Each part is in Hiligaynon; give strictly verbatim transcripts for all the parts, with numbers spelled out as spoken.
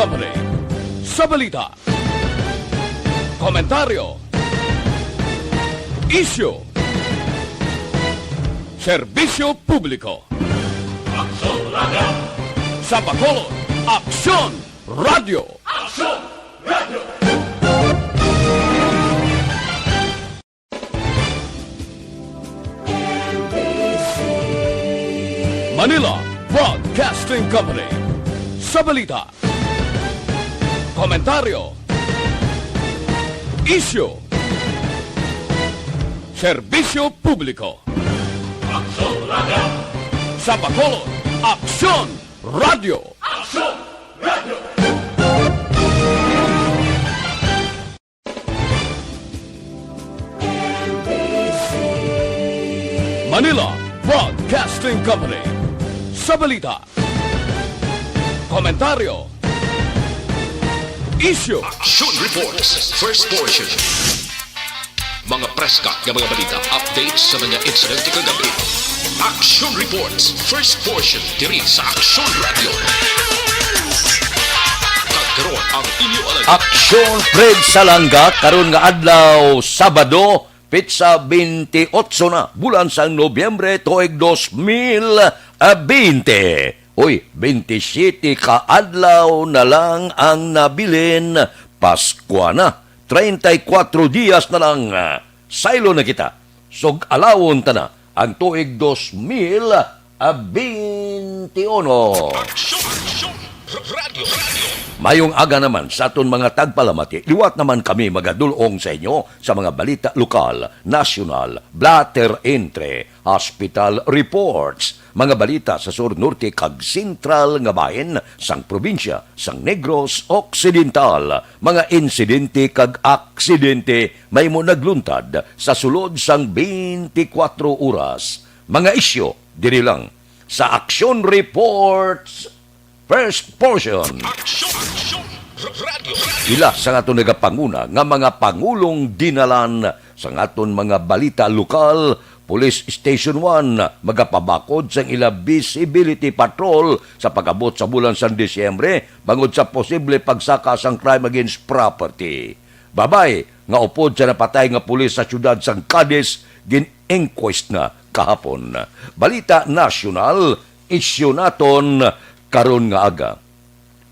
Company. Sa balita, komentaryo, isyu, serbisyo publiko. Aksyon Radio! Sa Bacolod, Aksyon Radio! Aksyon Radio! Manila Broadcasting Company. Sa balita, komentaryo, isyu, serbisyo publiko. Aksyon Radio! Sa Bacolod, Aksyon Radio! Aksyon Radio! Manila Broadcasting Company. Sa balita, komentaryo, isyu, Action Reports, first portion. Mga preska nga mga balita, updates sa mga insidente kagabi. Action Reports, first portion, diri sa Action Radio. Kag karon ang inyo alagad. Aksyon Fred Salanga karon nga adlaw, Sabado, petsa twenty-eight na, bulan sang Nobyembre, tuig dos mil bente. Uy, twenty-seven ka adlaw na lang ang nabilin, Paskwa na. Treinta y cuatro dias na lang, ah, saylo na kita. Sug-alawon ta na ang tuig dos mil bente uno. Aksyon! Aksyon! Radyo! Radyo! Mayong aga naman sa aton mga tagpalamati. Liwat naman kami magadul-ong sa inyo sa mga balita lokal, nasyonal, blotter entre, hospital reports, mga balita sa sur, norte, kag sentral nga bahin sang probinsya sang Negros Occidental, mga insidente kag aksidente mahimo nagluntad sa sulod sang twenty-four oras, mga isyu diri lang sa Action Reports first portion. Action! Action! Radyo! Radyo! Ila sang aton nagapanguna nga mga pangulong dinalan sang aton mga balita lokal, Police Station one magapabakod sang ila visibility patrol sa pag-abot sa bulan sang Disyembre bangod sa posible pagsaka sang crime against property. Babay nga upod sa napatay nga pulis sa siyudad sang Cadiz gin-inquest na kahapon. Balita nasyonal, isyu naton karon nga aga.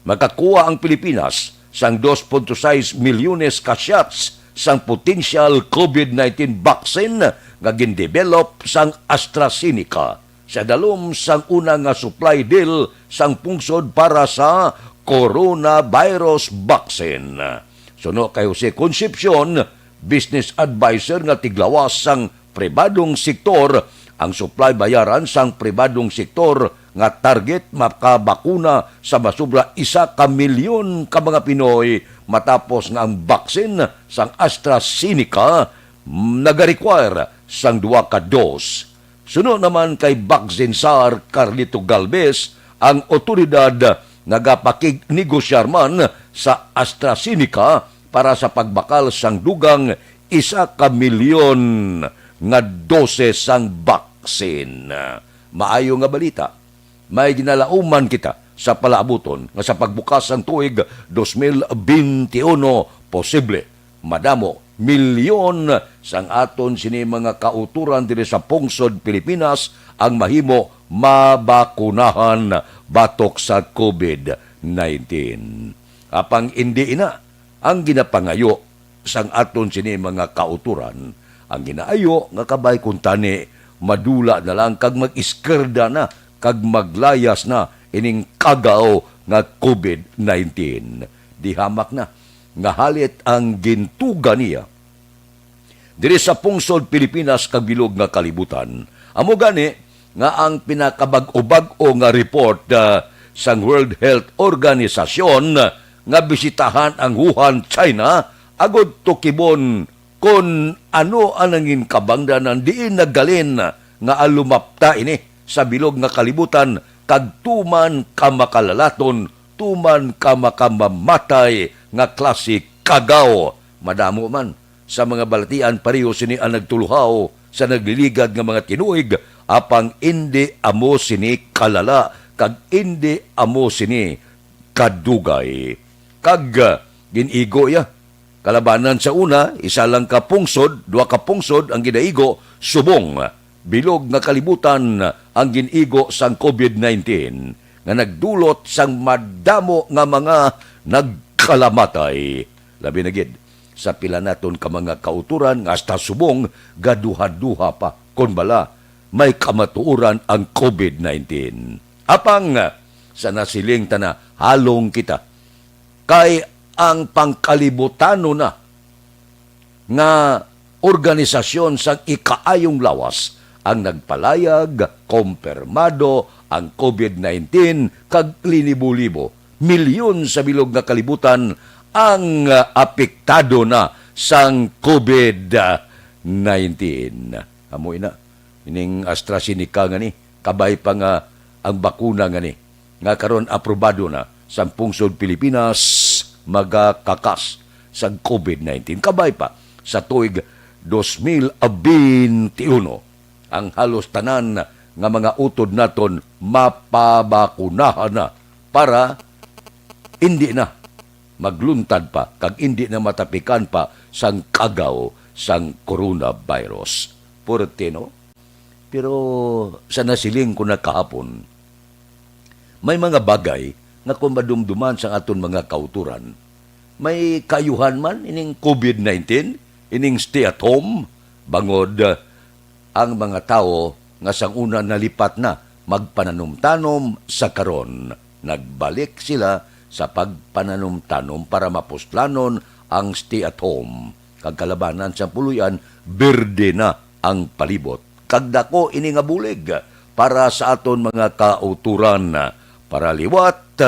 Makakuha ang Pilipinas sang dos punto sais milyones ka shots sang potential COVID nineteen vaccine nga gindevelop sang AstraZeneca sa dalom sang una nga supply deal sang pungsod para sa coronavirus vaccine. Suno kay Jose Concepcion, business advisor nga tiglawas sang pribadong sektor, ang supply bayaran sang pribadong sektor nga target makabakuna sa masobra isa ka milyon ka mga Pinoy matapos nga ang vaccine sang AstraZeneca, mm, nagarequire sang duha ka dose. Suno naman kay Vaccine Czar Carlito Galvez, ang otoridad nagapakig-negosiyar man sa AstraZeneca para sa pagbakal sang dugang isa ka milyon nga dose sang vaccine. Maayo nga balita, may ginalauman kita sa palaabuton nga sa pagbukas sang tuig dos mil bente uno, posible madamo milyon sang aton sini mga kautoran diri sa pungsod Pilipinas ang mahimo mabakunahan batok sa COVID nineteen. Apang indi ina ang ginapangayo sang aton sini mga kautoran, ang ginaayo nga kabay kuntani madula na lang kag mag-iskerda na kag maglayas na ining kagaw nga COVID nineteen. Di hamak na nga halit ang gintuga niya diri sa pungsod Pilipinas kag bilog nga kalibutan. Amo gani nga ang pinakabag-o-bag-o nga report, ah, sang World Health Organization nga bisitahan ang Wuhan, China, agud tukibon kon ano ang nangin kabangdanan diin naggalin nga alumapta ini sa bilog nga kalibutan kag tuman ka makalalaton, tuman ka makamamatay nga klase kagaw. Madamo man sa mga balatian pareho sini ang nagtuluhaw sa nagliligad nga mga tinuig, apang indi amo sini kalala kag indi amo sini kadugay. Kag, ah, gin-igo iya. Kalabanan sa una, isa lang ka pungsod, duha ka pungsod ang ginaigo, subong, bilog nga kalibutan ang gin-igo sang COVID nineteen nga nagdulot sang madamo nga mga nagkalamatay. Labi na gid sa pila naton ka mga kautoran nga hasta subong gaduha-duha pa kon bala may kamatuoran ang COVID nineteen. Apang sa nasiling ta na, halong kita kay ang pangkalibutano na nga organisasyon sang ikaayong lawas ang nagpalayag, kompirmado ang COVID nineteen kag linibo-libo, milyon sa bilog nga kalibutan ang, ah, apektado na sang COVID nineteen. Amo ina, ining AstraZeneca nga ni, kabay pa nga ang bakuna nga ni, nga karon aprobado na sa pungsod Pilipinas, magakakas sa COVID nineteen. Kabay pa, sa tuig dos mil bente uno, ang halos tanan nga mga utod naton mapabakunahan na para hindi na magluntad pa kag hindi na matapikan pa sang kagaw sang coronavirus. Purtino, pero sa nasiling ko na kahapon, may mga bagay nga kung madumduman sang aton mga kautoran, may kaayuhan man ining COVID nineteen, ining stay at home, bangod, ah, ang mga tawo nga sang una nalipat na magpananumtanom, sa karon nagbalik sila sa pagpananumtanom para mapuslanon ang stay at home. Kag kalabanan sa puloy-an, berde na ang palibot. Kag daku ini nga bulig para sa aton mga kautoran, para liwat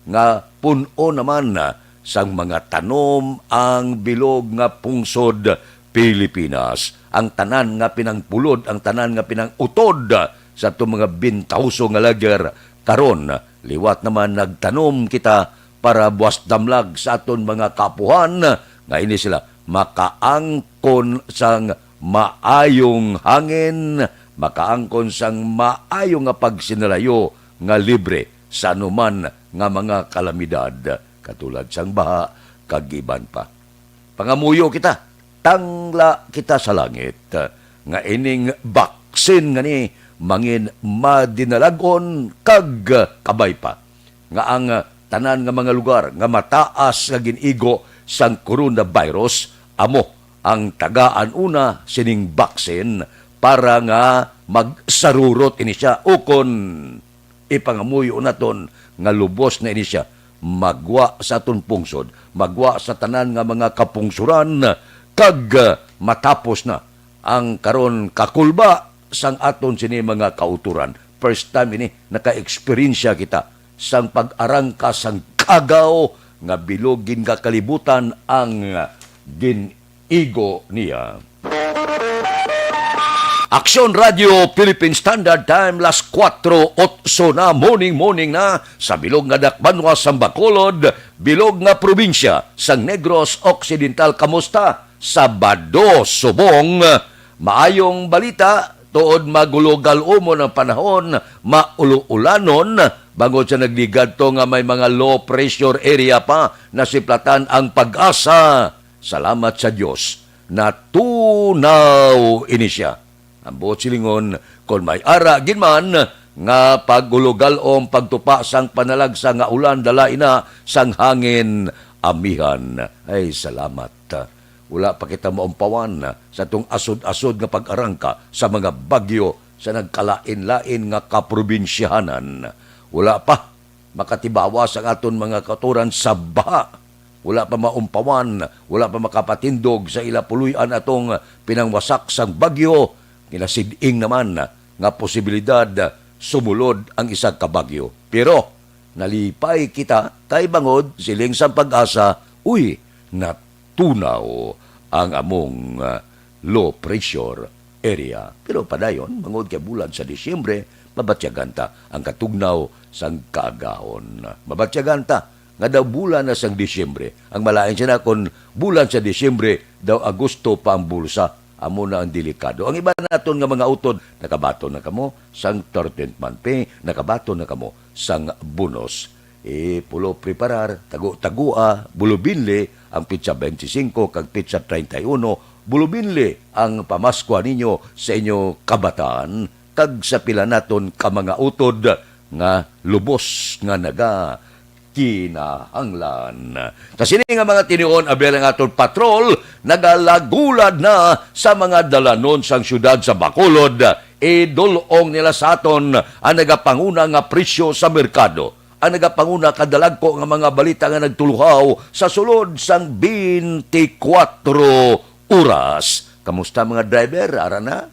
nga pun-o naman sang mga tanom ang bilog nga pungsod Pilipinas. Ang tanan nga pinangpulod, ang tanan nga pinang-utod sa aton mga bentahoso nga lager, karon liwat naman nagtanom kita para buas damlag sa aton mga kaapuhan, nga ini sila makaangkon sang maayong hangin, makaangkon sang maayo nga pagsinalayo nga libre sa anuman nga mga kalamidad, katulad sang baha kag iban pa. Pangamuyo kita, tangla kita sa langit, nga ining baksin nga ni mangin madinalag-on kag kabay pa, nga ang tanan nga mga lugar nga mataas nga gin-igo sang coronavirus amo ang tagaan una sining baksin para nga magsarurot ini siya, ukon ipangamuyo naton nga lubos na ini siya magwa sa aton pungsod, magwa sa tanan nga mga kapungsuran, kag, ah, matapos na ang karon kakulba sang aton sini mga kautoran. First time ini naka-eksperyensya kita sang pag-arangka sang kagaw nga bilog gin kakalibutan ang gin-igo niya. Aksyon Radio Philippine Standard Time, las kuwatro otso na, morning, morning na, sa bilog nga dakbanwa sang Bacolod, bilog nga probinsya sang Negros Occidental. Kamusta? Sabado subong, maayong balita, tuod magulogal-umon ang panahon, maulo-ulanon, bangod sa nagligad to nga may mga low pressure area pa nasiplatan ang PAGASA. Salamat sa Dios, natunaw ini sia. Ang buot silingon, kon may ara gid man nga pagulugal-om pagtupa sang panalagsa nga ulan, dala ina sang hangin, amihan. Ay, salamat. Wala pa kita maumpawan sa atong asod-asod nga pag-arangka sa mga bagyo sa nagkalain-lain nga kaprobinsyahanan. Wala pa makatibawas ang aton mga kautoran sa baha. Wala pa maumpawan, wala pa makapatindog sa ila puloy-an atong pinangwasak sang bagyo. Ginasid-ing naman nga posibilidad sumulod ang isa ka bagyo. Pero nalipay kita kay bangod, siling sang PAGASA, uy, natunaw ang among, ah, low pressure area. Pero padayon, bangod kay bulan sa Disyembre, mabatyagan ta ang katugnaw sang kaagahon. Mabatyagan ta nga daw bulan na sang Disyembre. Ang malain sina kon bulan sa Disyembre, daw Agosto pa ang bulsa. Amo na ang delikado. Ang iba naton nga mga utod, nakabaton na kamo sang thirteenth month pay, nakabaton na kamo sang bonus. Ipulo preparar, tago-tagoa, bulubinli ang petsa twenty-cinco kag petsa treinta y uno, bulubinli ang pamaskwa ninyo sa inyo kabataan kag sa pila naton ka mga utod nga lubos nga naga kinahanglan. Sa sini nga mga tinion, abel ang aton patrol, nagalagulad na sa mga dalanon sang siyudad sa Bacolod. Idul-ong nila sa aton ang nagapanguna nga presyo sa merkado, ang nagapanguna kadalagko nga mga balita nga nagtuluhaw sa sulod sang twenty-four oras. Kamusta, mga driver? Ara na?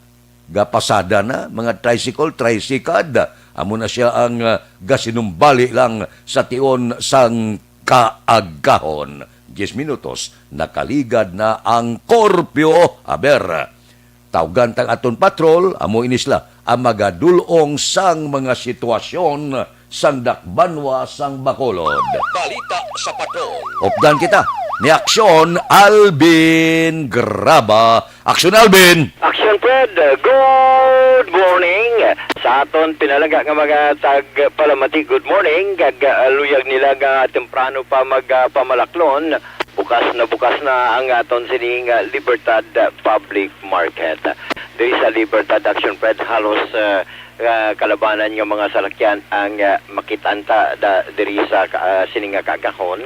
Gapasada na, mga tricycle, tricycad. Amo na siya ang, ah, gasinumbali lang sa tion sang kaagahon. Diyes minutos, nakaligad na ang korpyo. Aber, tawgan tang aton patrol, amo ini sila ang magadul-ong sang mga sitwasyon sang dakbanwa sang Bacolod. Balita sa Patrol. Updan kita ni Aksyon Alvin Graba. Aksyon Alvin! Action Fred, good morning. Sa aton pinalaga nga mga tagpalamati, good morning. Kag, ah, luyag nila nga temprano pa magpamalaklon. Bukas na bukas na ang aton sining, ah, Libertad, ah, Public Market. Diri sa Libertad, Action Fred, halos, ah, ah, kalabanan nga mga salakyan ang, ah, makit-an ta da, diri sa ka-, ah, sini nga kaagahon.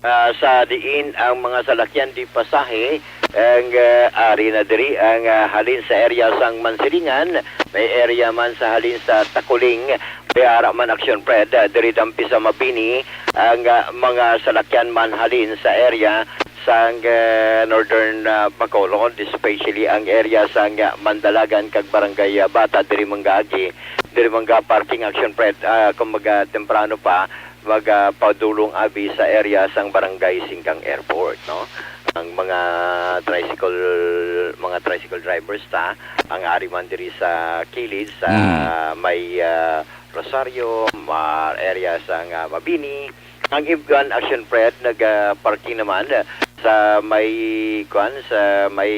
Ah, sa diin ang mga salakyan di pasahe, ang, ah, ari na diri ang, ah, halin sa area sang Mansilingan, may area man sa halin sa Takuling, may ara man, Action Fred, ah, diri dampi sa Mabini, ang, ah, mga salakyan man halin sa area sang, ah, Northern, ah, Bacolod, especially ang area sang, ah, Mandalagan kag Barangay, ah, Bata, diri man gaagi, diri man ga parking, Action Fred, ah, kung maga temprano pa, maga padulong abi sa area sang Barangay Singkang Airport, no? Ang mga tricycle, mga tricycle drivers ta, ang ari man diri sa kilid sa Mm. may, ah, Rosario, ma-, area sang, ah, Mabini, ang iban, Action Fred, nag, ah, parking naman sa may, kuan, sa may,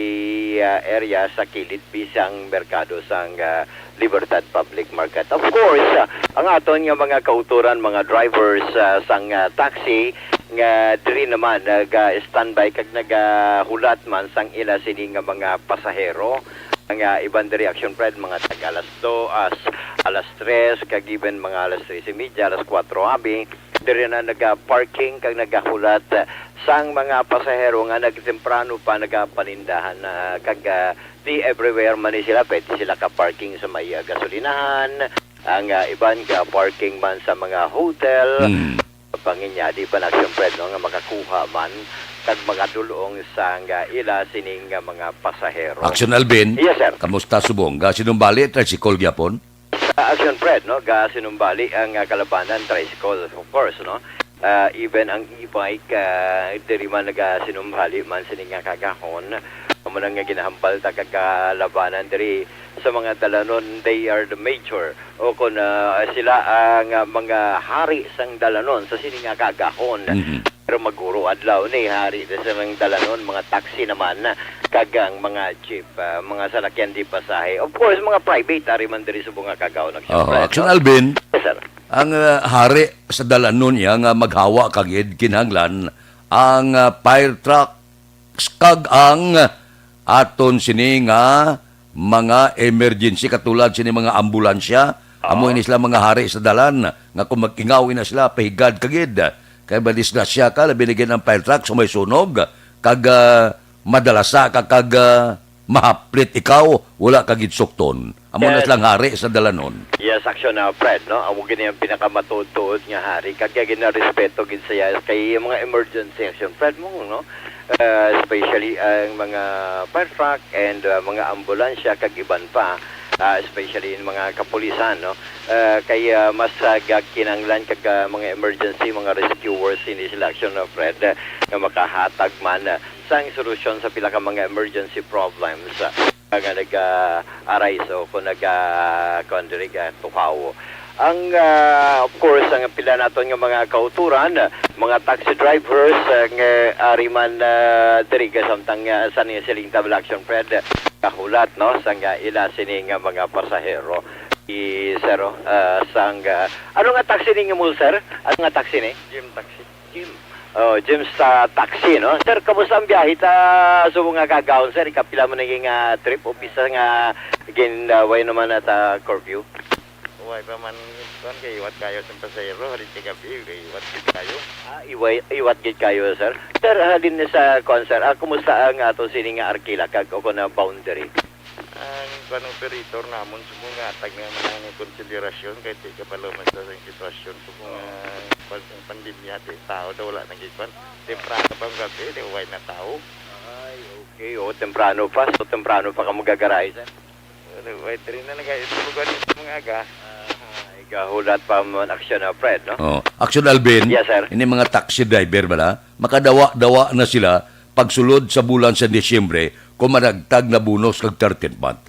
ah, area sa kilid bisang merkado sang, ah, Libertad Public Market. Of course, ah, ang aton nga mga kautoran, mga drivers, ah, sang, ah, taxi nga diri naman naga-standby kag nagahulat man sang ila sini nga mga pasahero. Ang, ah, iban diri, Action Fred, mga tag alas dos, alas tres, kag even mga alas tres y media, alas kuwatro abi, diri na naga-parking kag nagahulat, ah, sang mga pasahero nga nagtemprano pa nagapanindahan na, kag, ah, di everywhere man ni sila, pwede sila ka-parking sa may, ah, gasolinahan, ang, ah, iban ka-parking man sa mga hotel. Mm. Panginyadi pa na, Action Fred, no, nga makakuha man kag makadulong sa nga ila sining nga mga pasahero. Action Alvin, Yes, sir. Kamusta subong? Ga sinumbali, tricycle gyapon? Sa Action Fred, no, ga sinumbali ang, ah, kalabanan, tricycle, of course, no. Ah, even ang e-bike, ah, diri man naga sinumbali man sini nga kagahon. Amo na nga ginahambal ta kag kalabanan diri sa mga dalanon, they are the major. O kon, ah, sila ang, ah, mga hari sang dalanon sa sini nga kagahon. Mhm. Pero maguro adlaw ni hari na silang dalanon, mga taxi naman, kag ang mga jeep, ah, mga salakyan di pasahe. Of course, mga private, ari man diri sa mga kagahon, Action Oho, Fred, Action no? Alvin, Yes, sir. Ang, ah, hari sa dalanon niya nga maghawa kagid kinahanglan ang, ah, fire truck kag ang aton sini nga mga emergency, katulad sini mga ambulansya, amo Oo. ini sila mga hari sa dalan nga kung mag-ingaw ina sila, pahigad ka gid. Kay madisgrasya ka, labi na gid ang fire truck sa may sunog, kag, ah, madalasa ka kag, ah, mahaplit ikaw, wala ka gid sukton. Amo na Yes. silang hari sa dalanon. Yes, Action, ah, Fred, no? Amo gid ang pinakamatuod-tuod nga hari. Kag ginarespeto gid siya kay mga emergency, Action Fred, mo, no? Uh, especially ang mga fire truck and, uh, mga ambulansya kag iban pa, uh, especially yung mga kapulisan, no? Uh, kay, uh, mas, uh, ga-, kinahanglan kag, uh, mga emergency, mga rescuers, hindi sila, Action, no, Fred, uh, nga makahatag man, uh, sang solusyon sa pila ka mga emergency problems, uh, nga nag-arise o kung nag, ah, kuwan diri, ah, tuhaw. Ang, ah, of course, ang pila naton nga mga kauturan, ah, mga taxi drivers, ah, nga ari man, ah, diri ka samtang, ah, sa ni siling Tabla Action Fred, kahulat, no, sa nga ila sini nga mga pasahero. Si Sir, oh, ah, sang, ah, ano nga taxi ninyo mo, sir? Ano nga taxi ni? Gym taxi. Gym. Oh, Gym sa taxi, no? Sir, kamusta ang biyahe ta subong nga kagahon, sir? Ikapila man naging, ah, trip o pisa nga gin, ah, way naman at, ah, curfew? Way pa man, kuwan, kay iwat kayo sa pasahero, halin kay gabi, kay iwat gid kayo. Ah, iway, iwat gid kayo, sir. Sir, halin sa kuwan, sir, ah, kumusta ang ato sini nga Arkila kag o kun, ah, boundary? Ang kuwan, operator namon, subong nga atag nga mga konsiderasyon kay di kabalo man sa sitwasyon, subong nga pan-, pandemya, di tao daw wala nagikuwan. Temprano pa ang gabi, di way na tao. Ay, okay. O, temprano pa. So, temprano pa ka magagarahe, sir? Ano, way, diri na nag-, ito, mga aga. Ah, igahulat pa man, Aksyon, ah, Fred, no? Oh, Aksyon Alvin, Yes, sir. Ini mga taxi driver bala, makadawa-dawa na sila pagsulod sa bulan sa Disyembre kung managtag na bonus kag thirteenth month.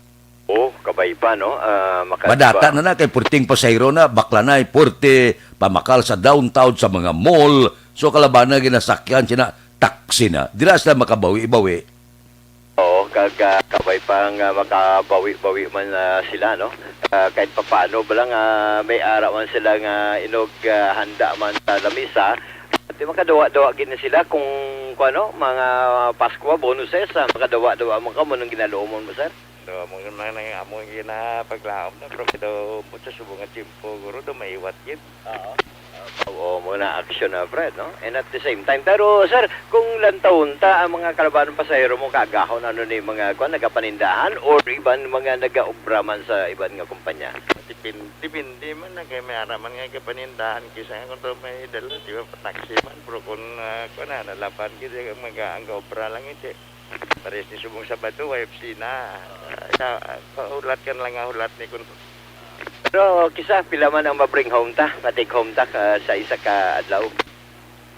Oh, kabay pa, no? Ah, makadwa. Madata na na kay purting pasahero na, bakla na, eh, purti pamakal sa downtown, sa mga mall. So, kalabanan ginasakyan sina taxi na. Dira sila makabawi-bawi. Oo, kag, ah, kabay pa nga makabawi-bawi man, ah, sila, no? Ah, kahit papaano ba lang, ah, may ara man sila nga inog, ah, handa man sa lamisa. Di makaduwa-duwa gid na sila kung, kung ano, mga Paskwa, bonuses, ah, makaduwa-duwa man ka mo nang ginaluomon mo, sir? Do, amo man ang amo ginapaglaom na, pero may daw, mo sa subong nga tiyempo, guro, do maiwat gid. Oo. Oo, muna action na, Fred, no? And at the same time, pero, sir, kung lantawon ta ang mga kalabanan pasahero mo, kagahon, ano ni mga, kuwan, nagapanindahan or iban mga nagaobra man sa iban nga kumpanya? Depende, depende man na kay may ara man nga kapanindahan kisa nga kung to may dala, di ba, pa taxi man, pero kung, ah, kuwan na, nalaban, gid ang mga, ang gaobra lang, hindi. Pares ni subong Sabado, Y F C na. Ah, sa, ah, hulat ka na lang nga hulat ni kun Pero kisa, pila man ang ma-bring home ta, ma-take home ta ka, sa isa ka adlaw?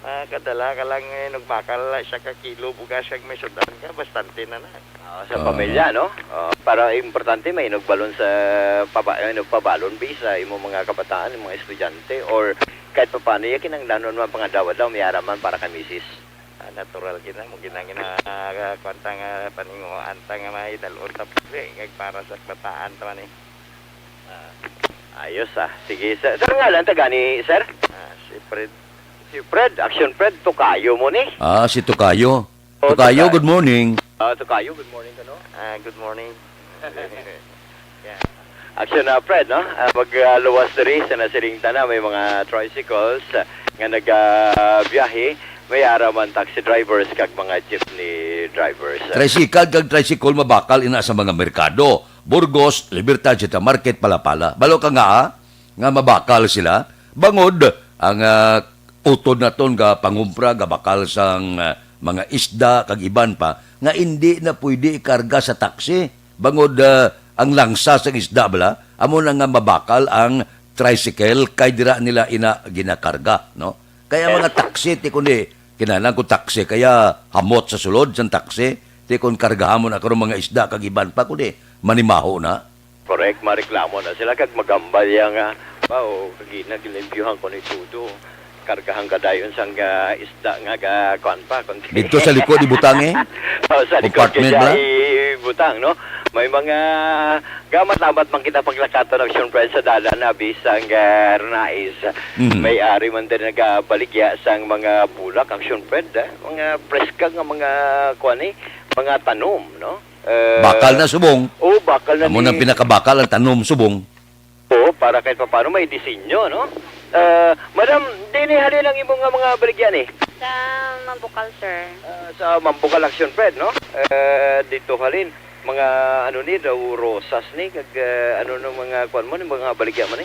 Ah, kadala ka lang, eh, nagbakal, isa ka kilo bugas kag may sudan ka, bastante na na. Ah, sa Oo. pamilya, no? Ah, para importante, may inugbalon sa paba-, inugpabalon, bi, sa imo mga kabataan, mga estudyante, or kahit papaano, ya, kinahanglanon man pangadaw-adlaw, may ara man para kay misis. Ah, natural gid na mo gina-, gina-, ah, kuwan ta nga paninguhaan ta nga may dal-on ta pre, kag para sa kabataan ta man eh. Ah, ayos, ah. Sige, sir. Sir, ngalan ta gani, sir? Ah, si Fred. Si Fred, Action Fred, tukayo mo ni? Ah, si Tukayo. Oh, Tukayo, Tukayo. Good morning. Ah, Tukayo, good morning ka, no? Ah, good morning. Yeah. Action na, Fred, no? Ah, magluwas diri sa nasiring ta na, may mga tricycles, ah, nga nagabiyahe, may ara man taxi drivers kag mga jeepney drivers. Tricycle kag tricycle mabakal ina sa mga merkado, Burgos, Libertad, City Market, Palapala. Balo ka nga, ah, nga mabakal sila? Bangod ang, ah, utod naton ga pangumpra, ga bakal sang, ah, mga isda kag iban pa nga indi na pwede ikarga sa taxi. Bangod, ah, ang langsa sang isda bala, amo na nga mabakal ang tricycle kay dira nila ina ginakarga, no? Kaya mga taxi, ti kundi kinahanglan ko taxi, kaya hamot sa sulod sang taxi, ti kun kargahan mo na karon mga isda kag iban pa, kundi manimaho na. Correct, mareklamo na sila kag magambal ya nga, "Ba, o, kagina, gilimpyuhan ko ni todo. Kargahan ka dayon sang, ah, isda nga ga-, kuan pa, kundi." Didto sa likod, ibutang, eh. Oh, sa likod Compartment kaya bala? Ibutang, no? May mga gamat-amat man kita paglakaton, Action Friends, sa dalan na bisang, ah, Arnaiz. Mhm. May ari man din nagabaligya sang mga bulak, Action Friend, ah. Mga preska nga mga, kuan, eh, mga tanom, no? Eh, bakal na subong. Oh, bakal na. Amo ni nang pinakabakal ang tanom subong. Oo, para kahit papaano may disenyo, no? Eh, madam, diin halin ang imo nga mga baligya ni? Sa Mambukal, sir. Ah, sa Mambukal Action Fred, no? Eh, dito halin, mga ano ni, daw rosas ni, kag, eh, ano no mga kuan mo, ni mga baligya mo ni?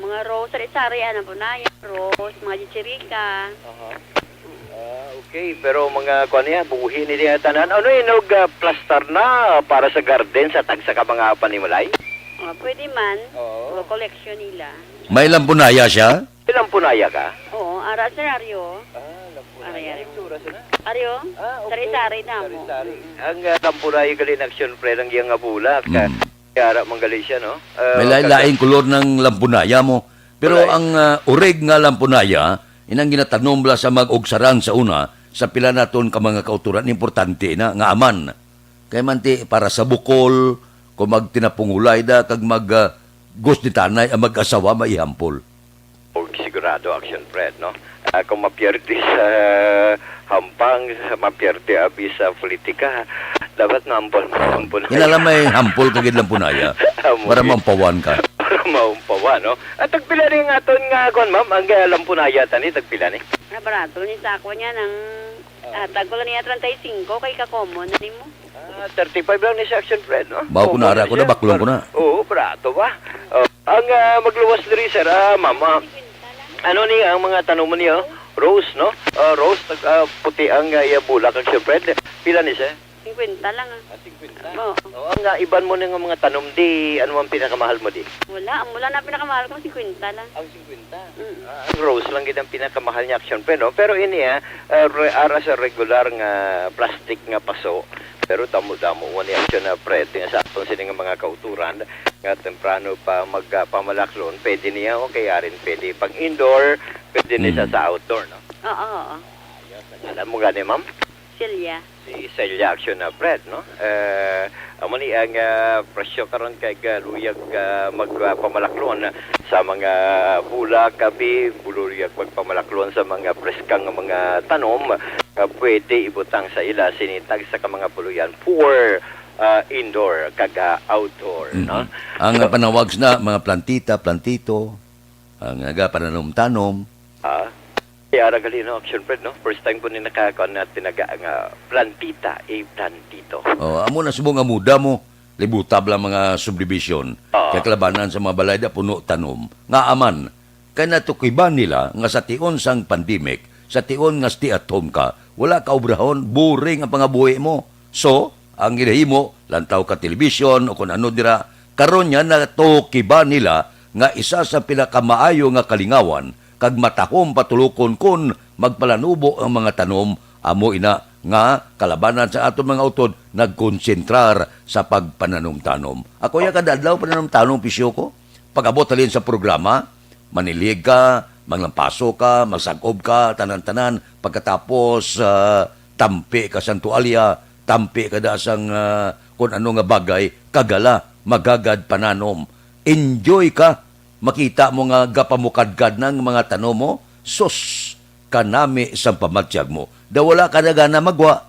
Mga rose, sari-sari, ano po na, yung rose, mga chichirika. Aha. Ah, okay. Pero mga kuan niya, buhi ni niya tanan. Ano yun, og, ah, plastar na para sa garden sa tagsa ka mga panimalay? Ah, pwede man. Oo. O, collection nila. May lampunaya siya? May lampunaya ka? Oo, ara, sir, aryo. Ah, lampunaya. Ari, ari. Yung tsura siya na? Aryo? Ah, okay. Sari-sari na mo. Sari-sari. Mm-mm. Ang, ah, lampunaya gali na action, pre, ang iyang nga bulak. Mm. Kaya ara man gali siya, no? Ah, may lain-laing kag- kulor ng lampunaya mo. Pero ang, ah, urig nga lampunaya, inang ginatanom bala sa mag-ugsaran sa una, sa pila naton ka mga kauturan, importante na nga aman. Kay man ti para sa bukol, kung magtinapungulay da, kag mag, ah, Gus ni Tanay ang mag-asawa maihampol. Og sigurado, Action Fred, no? Ah, kung mapierde sa hampang, mapierde abi sa politika, dapat mahampol, Oh, mahampol. Kinala may hampol ka gid lampunaya Amo para gid. Maumpawan ka. Para maumpawan, no? At tagpila ni nga aton nga, kuwan, ma'am, ang, ah, lampunaya tani, tagpila ni? Ah, barato ni sa ako niya ng, ah, tag ko lang niya treinta y cinco, kay ka-common na nimo. Ah, thirty-five lang ni sa Action Fred, no? Mao ko Oo, na, ara ko na, siya. Baklong ko na. Oo, barato ba? Oh, ang, ah, magluwas diri, sir, ah, ma'am, ah, ano ni ang mga tanom niyo? Rose, no? Ah, rose, tag-, ah, puti ang, ah, iya bulak, Action Fred. Pila ni, sir? Singkwenta lang, ah. Ah, singkwenta? Oo. Oh, ang, ah, iban mo nga mga tanom, di, ano ang pinakamahal mo, di? Wala, ang wala na pinakamahal ko, singkwenta lang. Ang singkwenta? Mm. Ah, ang rose lang gid ang pinakamahal niya, Action Fred, no? Pero ini, ah, ah, re-, ara sa regular nga plastic nga paso, pero damo-damo man ni Action Fred nga sa aton sini nga mga kauturan nga temprano pa magpamalaklon, pwede niya, okay, arin pwede pag indoor, pwede ni siya Mm. sa outdoor, no? Oo, oo. Ayos. Ang ngalan mo gani, ma'am? Celia. Si Celia Action Fred, no? Eh, amo ni ang, ah, presyo karon kay, ah, luyag, ah, magpamalaklon sa mga bulak, abi, buluyag magpamalaklon sa mga preskang mga tanom, ah, pwede ibutang sa ila sini tagsa ka mga puloy-an for, ah, indoor kag, ah, outdoor, no? Mhm. Ang So, panawag na mga plantita, plantito, ang nagapananom-tanom. Ah, kaya ra gali, no, Action Fred, no? First time ko ni nakakuan na tinaga nga plantita, eh, plantito. Oh, amo na subong nga muda mo, libutab lang mga subdivision. Oo. Kay kalabanan sa mga balay da puno tanom. Nga aman, kay natukiban nila nga sa tion sang pandemic, sa tion nga stay at home ka, wala ka obrahon, boring ang pangabuhi mo. So, ang ginahimo, lantaw ka television o kung ano dira, karon niya natukiban nila nga isa sa pinakamaayo nga kalingawan kag matahom patulokon kon magpalanubo ang mga tanom, amo ina nga kalabanan sa aton mga utod nagkonsentrar sa pagpananom-tanom. Ako ya kada adlaw pananom-tanom, Pisyo ko. Pag-abot halin sa programa, manilhig ka, manglampaso ka, magsag-ob ka, tanan-tanan. Pagkatapos, ah, tampi ka sang tualya, tampi ka da sang, ah, kun ano nga bagay, kag hala, magagad pananom. Enjoy ka, makita mo nga gapamukadkad na ang mga tanom mo, sus, kanami sang pamatyag mo. Daw wala ka na gana magwa.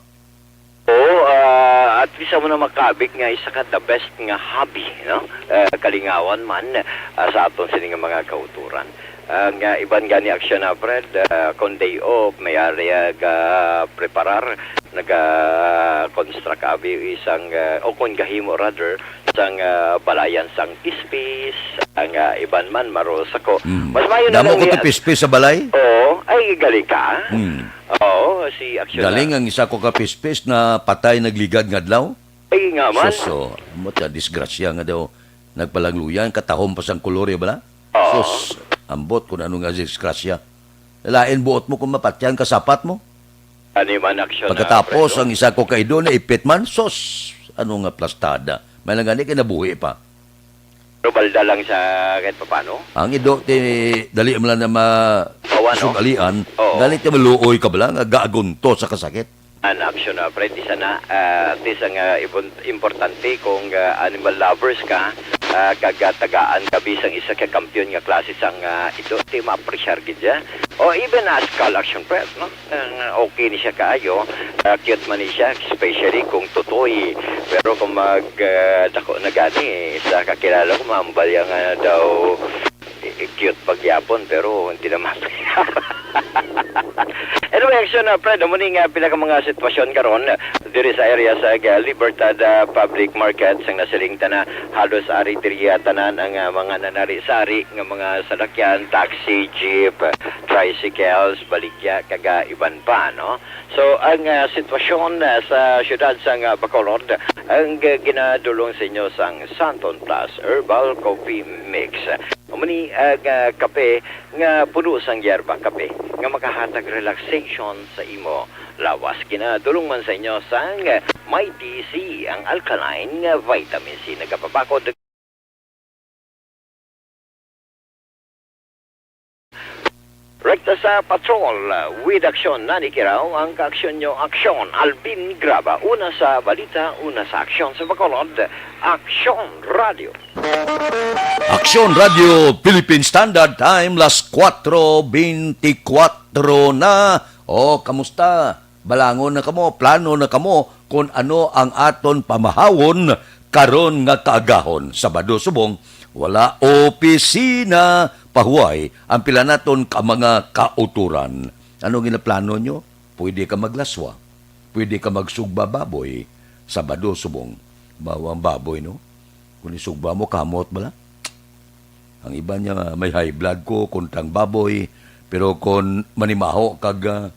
Oo, ah, at least amo na makabig nga isa ka the best nga hobby, no? Eh, kalingawan man, ah, sa aton sini nga mga kauturan. Ang, ah, iban gani, Action Fred, ah, kon day off, may area ga preparar, naga-construct abi isang, ah, o kon gahimo rather, sang, ah, balayan sang pispis, ang, ah, iban man, maros ako. Mm. Mas maayo na Damo lang ko ni pispis sa balay? Oo. Ay, gali ka? Mm. Oo, si Action Galing na. Ang isa ko ka pispis na patay nagligad nga adlaw. Ay, nga man. Sus, oh, ambot ka, disgrasya nga daw. Nagpalangluyan, katahom pa sang kolorya bala? Oo. Sus, ambot kung ano nga disgrasya. Lain buot mo kung mapatyan ka sapat mo. Ani man, Action na, Pagkatapos, Fred, ang isa ko ka ido na ipit man, sus, ano nga plastada. May lang gani kay nabuhi pa. Pero balda lang sa kahit papano. Ang ido, ti, dali mo lang na ma-, Pawan, no? Sugalian, Oo. Dali ti maluoy ka bala, nga gaagunto sa kasakit. An Action na, Fred, isa na, ah, ti sa nga ibon-, importante kung, ah, animal lovers ka, ah, kag, ah, tagaan ka bisang isa ka kampiyon nga klase sang, ah, ido, ti ma-appreciate gid ya. O even as skull, Action, Fred, no? Ang okay ni siya kaayo, ah, cute man ni siya, especially kung tutoy. Pero kung mag, ah, dako na gani, sa kakilala ko, maambal ya nga daw, eh, cute pagyapon, pero hindi naman. Anyway, Action, ah, Fred, amo ni nga pila ka mga sitwasyon karon diri sa area sa, ah, Libertad, ah, Public Market, sang nasiling ta na halos ari diri, ah, tanan ang, ah, mga nanari-sari nga mga salakyan, taxi, jeep, tricycles, baligya, kag, ah, iban pa, no? So, ang, ah, sitwasyon, ah, sa siyudad sang, ah, Bacolod, ang, ah, ginadulong sa inyo sang Santon Plus Herbal Coffee Mix. Amo ni ang, ah, kape nga puno sang yerba kape nga makahatag relaxation sa imo lawas. Ginadulong man sa inyo sang Mighty C, ang alkaline nga vitamin C. Nagapabakod Recta Sa Patrol, uh, with Aksyon, Nani Kiraw, ang kaaksyon nyo, Aksyon, Alvin Graba, una sa balita, una sa aksyon sa Bacolod, Aksyon Radio. Aksyon Radio Philippine Standard Time, las kuwatro bentikwatro na. O, kamusta? Balangon na kamo, plano na kamo kon ano ang aton pamahawon karon nga kaagahon. Sabado subong, wala opisina, pahuway ang pila naton ka mga kautoran. Ano ginaplano nyo? Pwede ka maglaswa, pwede ka magsugba baboy. Sabado subong, mao ang baboy, no? Kung isugba mo, kamot bala. Ang iban niya, may high blood ko, kuntang baboy, pero kon manimaho kag, ah,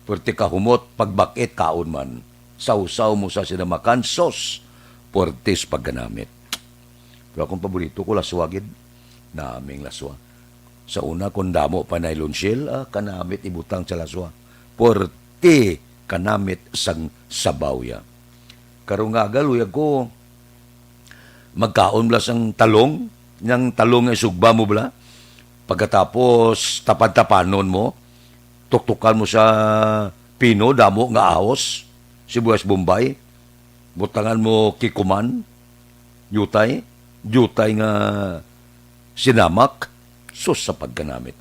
puwerte ka humot, pagbakit, kaon man. Sawsaw mo sa sinamakan, sos, puwerte sa pagkanamit. Pero akong paborito ko, laswa gid. Naming laswa. Sa una, kon damo pa nylon shell, ah, kanamit ibutang sa laswa. Puwerte kanamit sang sabaw ya. Karong aga, luyag ko, magkaon bala sang talong, nang talong nga isugba mo bala. Pagkatapos, tapad-tapanon mo, tuktukan mo sa pino, damo nga ahos, sibuyas Bombay, butangan mo kikuman, diutay, diutay nga sinamak, sus sa pagkanamit.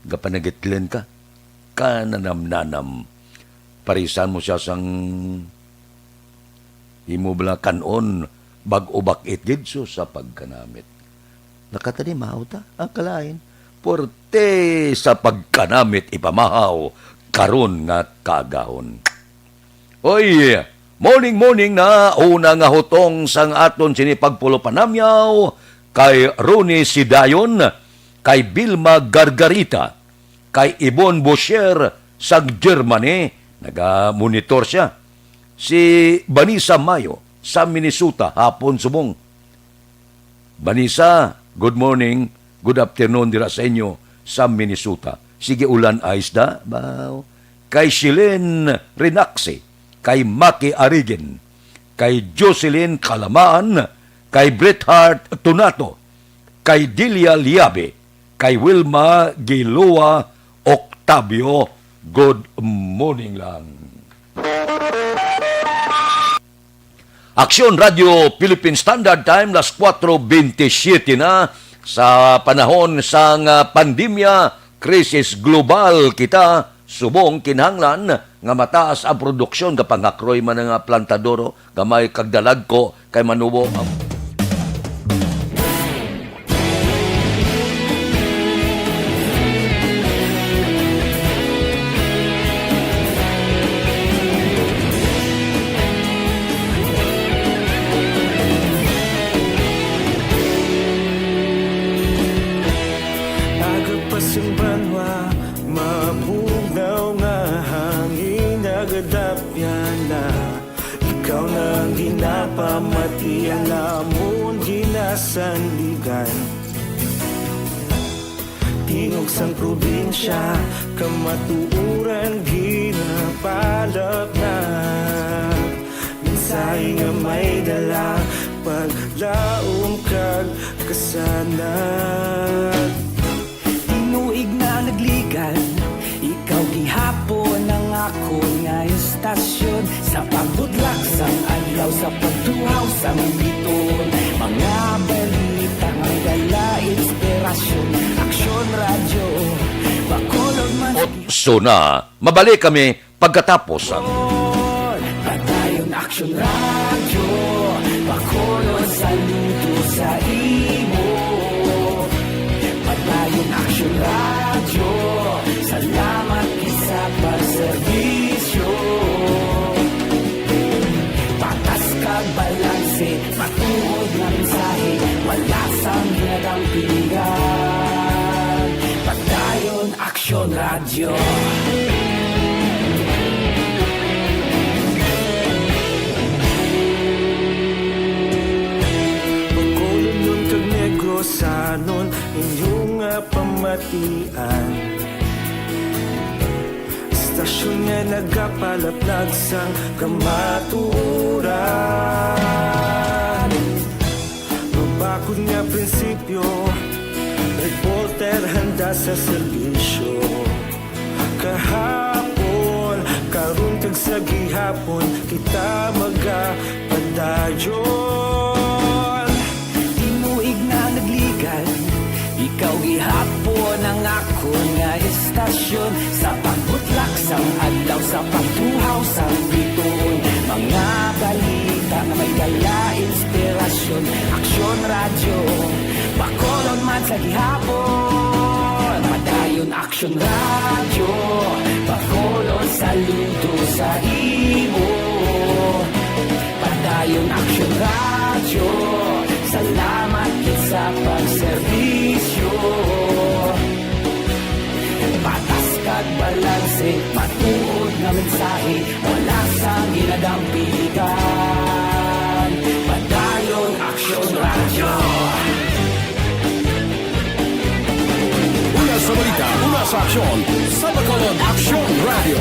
Gapanagitlen ka, kananam-nanam. Parisan mo siya sang imo bala kan-on, bag-o bak-it gid, sus sa pagkanamit. Nakatanimaw ta, ang kalain, puwerte sa pagkanamit ipamahaw karon nga kaagahon. Oy, morning, morning na, una nga hutong sang aton sini pagpulo panamyaw, kay Ronnie Sidayon, kay Vilma Gargarita, kay Ibon Bosher sang Germany, naga-monitor siya. Si Vanessa Mayo sa Minnesota, hapon subong. Vanessa, good morning, good afternoon dira sa inyo sa Minnesota. Sige, ulan, ice da, baw. Kay Shilin Rinaxi, kay Maki Arigin, kay Jocelyn Kalamaan, kay Bret Hart Tunato, kay Delia Liabe, kay Wilma Gilua Octavio, good morning lang. Aksyon Radio Philippine Standard Time, las kuwatro bentisiete na. Sa panahon sang, ah, pandemya, krisis global kita, subong kinahanglan nga mataas ang produksyon, gapangakroy man nga plantador, gamay kag dalagko, kay manubo ang Aga pa sing banwa, mabugnaw nga hangin nagadapyan na. Ikaw na ang ginapamatian namon ginasandigan. Tingog sang probinsya, kamatuoran ginapalapnap. Mensahe nga may dala, paglaom kag kasanag. Tinuig na nagligan, ikaw gihapon ang akon nga istasyon. Sa pagbudlak sang adlaw, sa pagtuhaw sang biton, mga balita nga dala inspirasyon. Aksyon Radyo Bacolod man. Otso na. Mabalik kami pagkatapos ang Padayon Aksyon Radyo, Bacolod, saludo sa imo. Padayon Aksyon Radyo, salamat gid sa pagserbisyo. Patas kag balanse, matuod nga mensahe, wala sang ginadampingan. Padayon Aksyon Radyo. Bacolodnon kag Negrosanon, inyo nga pamatian. Istasyon nga nagapalaplag sang kamatuoran. Mabakod nga prinsipyo, reporter handa sa serbisyo. Hapon, karon kag sa gihapon, kita magapadayon. Tinuig na nagligad, ikaw gihapon ang akon nga estasyon. Sa pagbutlak sang adlaw, sa pagtuhaw sang bituon, mga balita nga may dala inspirasyon. Aksyon Radyo, Bacolod man sa gihapon. Padayon Aksyon Radyo, Bacolod, saludo sa imo. Padayon Aksyon Radyo, salamat gid sa pagserbisyo. Patas kag balanse, matuod nga mensahe, wala sang ginadampigan. Padayon Aksyon Radyo. Una sa balita, una sa aksyon, sa Bacolod Aksyon Radio.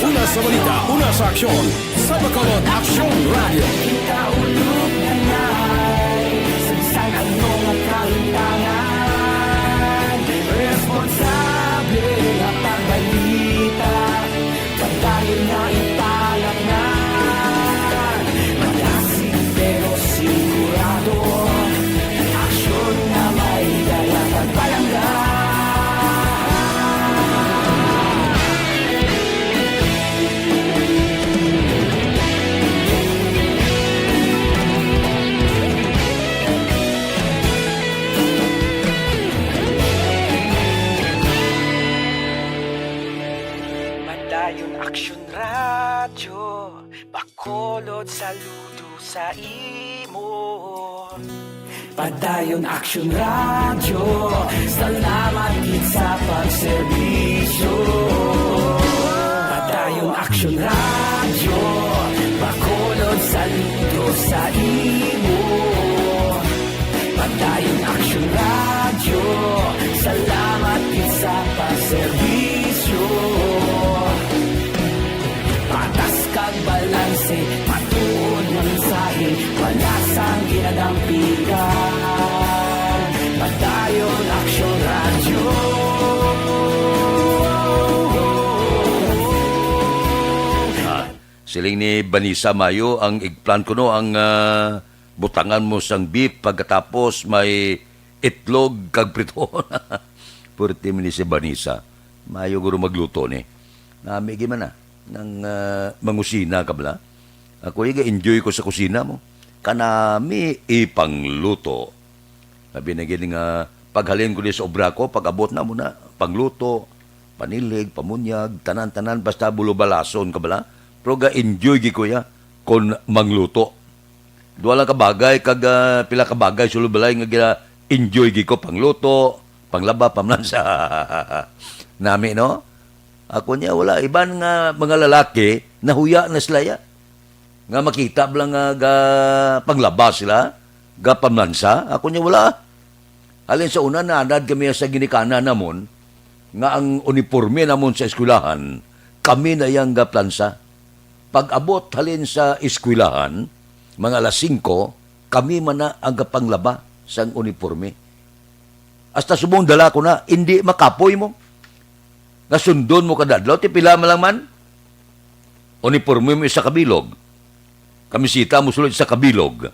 Una sa balita, una sa aksyon, sa Bacolod Aksyon Radio. Kita ulog na nay, sa bisan ano nga kahintangan, responsable nga pagbalita. Padayon na ipalaknan, malasig pero sigurado. Aksyon nga may dala kag palangga. Padayon Aksyon Radyo, Bacolod, saludo sa imo. Padayon Aksyon Radyo, salamat gid sa pagserbisyo. Padayon Aksyon Radyo, Bacolod, saludo sa imo. Padayon Aksyon Radyo, salamat gid sa pagserbisyo. Patas kag balanse, matuod nga mensahe, wala sang ginadampigan. Padayon Aksyon Radyo. Ah, siling ni Vanessa Mayo, ang eggplant kuno ang, ah, butangan mo sang beef, pagkatapos may itlog kag prito. Purti man ni si Vanessa. Mayo guro magluto ni. Nami gid man na. Nang, ah, mangusina ka bala? Ako, iga-enjoy ko sa kusina mo. Kanami ipangluto. Labi na gid nga paghalin ko di sa obra ko, pag-abot na mo na, pangluto, panilig, pamunyag, tanan-tanan, basta bulubalason ka bala. Pero ga-enjoy gid ko ya kon mangluto. Duha lang ka bagay kag, ah, pila ka bagay sulod balay nga gina-enjoy gid ko, pangluto, panglaba, pamlansa. Nami, no? Ako niya, wala. Iban nga mga lalaki, nahuya na sila ya. Nga makita bala nga ga panglaba sila, ga pamlansa. Ako niya, wala. Halin sa una, naanad kami sa ginikanan namon, nga ang uniporme namon sa eskwelahan, kami na yang ga plansa. Pag-abot halin sa eskwelahan, mga alas singko, kami man na ang gapanglaba sang uniporme. Hasta subong dala ko na, indi makapoy mo. Nga sundon mo kada adlaw, ti pila man lang man. Uniporme mo isa ka bilog. Kamisita mo sulod isa ka bilog.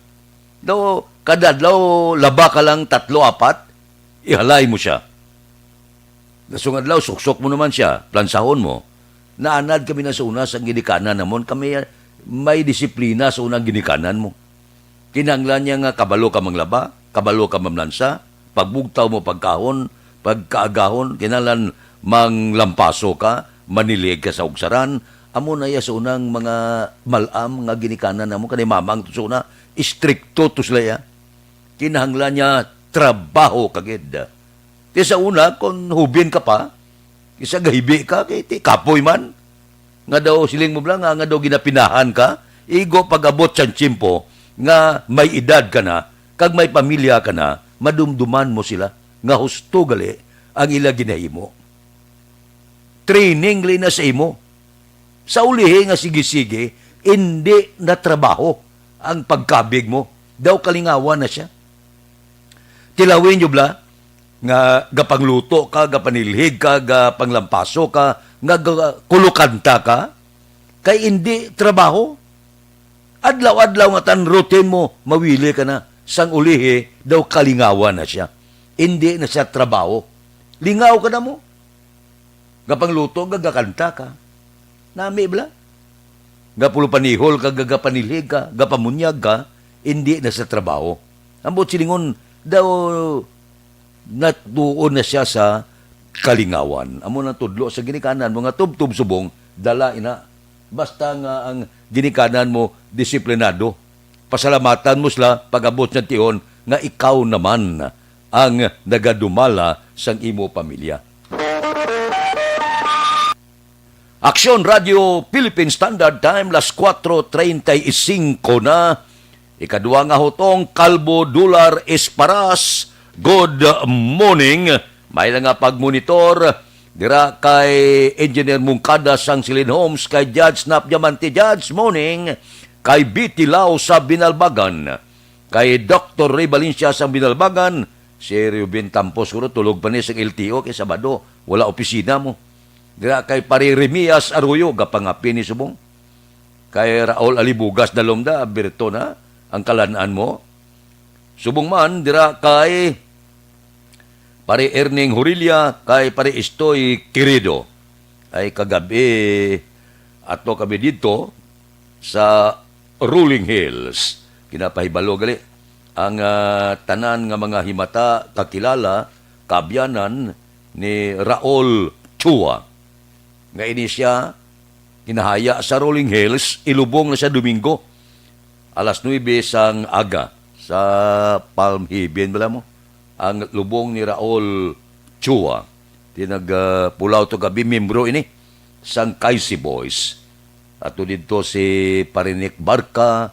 Daw, kada adlaw, laba ka lang tatlo, apat, ihalay mo siya. Dasong adlaw, suksok mo naman siya, plansahon mo. Naanad kami na sa una sa ginikanan namon. Kami may disiplina sa unang ginikanan mo. Kinahanglan niya nga kabalo ka manglaba, kabalo ka mamlansa, pagbugtaw mo pagkahon, pagkaagahon, kinahanglan manglampaso ka, manilig ka sa ugsaran. Amo na iya sa unang mga mal-am nga ginikanan namo, kanay mamang to sa una, istrikto to sila iya. Kinahanglan niya trabaho ka gid. Ti sa una, kon hubin ka pa, kisa gahibi ka, kay ti kapoy man. Nga daw, siling mo bala nga, nga daw ginapinahan ka, igo pag-abot sang tiyempo nga may edad ka na, kag may pamilya ka na, madumduman mo sila nga husto gali ang ila ginahimo. Training gali na sa imo. Sa ulihi nga sige-sige, indi na trabaho ang pagkabig mo. Daw kalingawan na siya. Tilawin niyo bala, Nga gapangluto ka, gapanilhig ka, gapanglampaso ka, nga ga-, kulokanta ka, kay indi trabaho. Adlaw-adlaw nga tan routine mo, mawili ka na. Sang ulihi, daw kalingawan na siya. Indi na siya trabaho. Lingaw ka na mo. Gapangluto, gagakanta ka. Nami bala? Gapulupanihol ka, gagapanilhig ka, gapamunyag ka, indi na sa trabaho. Ambot silingon, daw natuon na siya sa kalingawan. Amo nang tudlo sa ginikanan mo nga tubtob subong, dala ina. Basta nga ang ginikanan mo disiplinado. Pasalamatan mo sila pag-abot sa tihon nga ikaw naman ang nagadumala sang imo pamilya. Aksyon Radio Philippine Standard Time, las kuwatro treinta y cinco na. Ikadua nga hutong, Kalbo Dular Esparas, good morning. May na nga pagmonitor dira kay Engineer Mungkada sang Silin Homes, kay Judge Nap Diamante. Judge, morning. Kay B T Lao sa Binalbagan, kay Doctor Ray Valencia sa Binalbagan, si Ruben Tampos, siguro tulog pa ni sa L T O kay Sabado, wala opisina mo. Dira kay Pare Remias Arroyo, gapangapi ni subong. Kay Raul Alibugas Dalomda, abierto na ang kalan-an mo. Subong man, dira kay Pare Erning Hurilla, kay Pare Istoy Querido. Ay kagabi, ato kami dito sa Rolling Hills. Ginapahibalo gali ang, ah, tanan nga mga himata, kakilala, kaabyanan ni Raul Chua. Nga ini siya ginahaya sa Rolling Hills, ilubong na sa Domingo, alas nuebe sang aga, sa Palm Haven, bala mo, ang lubong ni Raul Chua. Di nag, ah, pulaw to gabi, membro ini sang Kaisi Boys. Ato didto si Pare Nick Barca,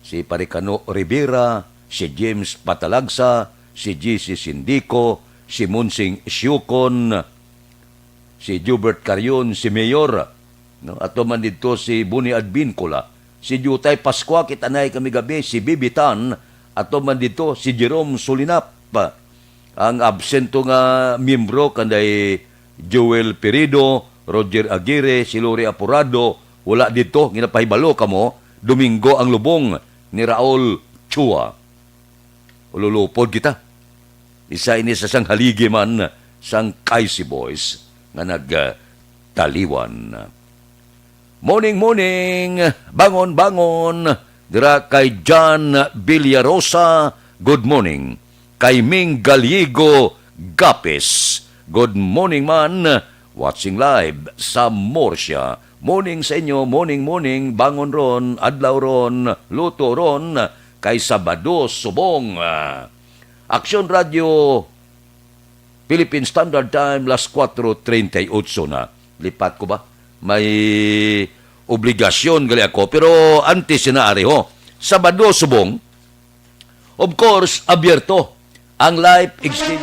si Pare Cano Rivera, si James Patalagsa, si G C Sindico, si Monsing Siukon, si Jubert Carion, si Mayor, no? Ato man didto si Boni Advincula, si Jutay Pascua, kita na kami gabi, si Bibi Tan, ato man didto si Jerome Solinap. Ang absento nga miyembro kanday Joel Peredo, Roger Aguirre, si Lori Aporado, wala didto, ginapahibalo kamo, Domingo ang lubong ni Raul Chua. Ululupod kita. Isa ini sa sang haligi man sang Kaisi Boys nga nagtaliwan. Morning, morning! Bangon, bangon! Dira kay John Villarosa, good morning. Kay Ming Gallego Gapes, good morning man. Watching live sa Murcia. Morning sa inyo, morning, morning. Bangon ron, adlaw ron, luto ron, kay Sabado subong. Aksyon Radio, Philippine Standard Time, las kuwatro treinta y ocho na. Lipat ko ba? May obligasyon gali ako. Pero antes na ari ho, Sabado subong, of course, abierto ang live exchange.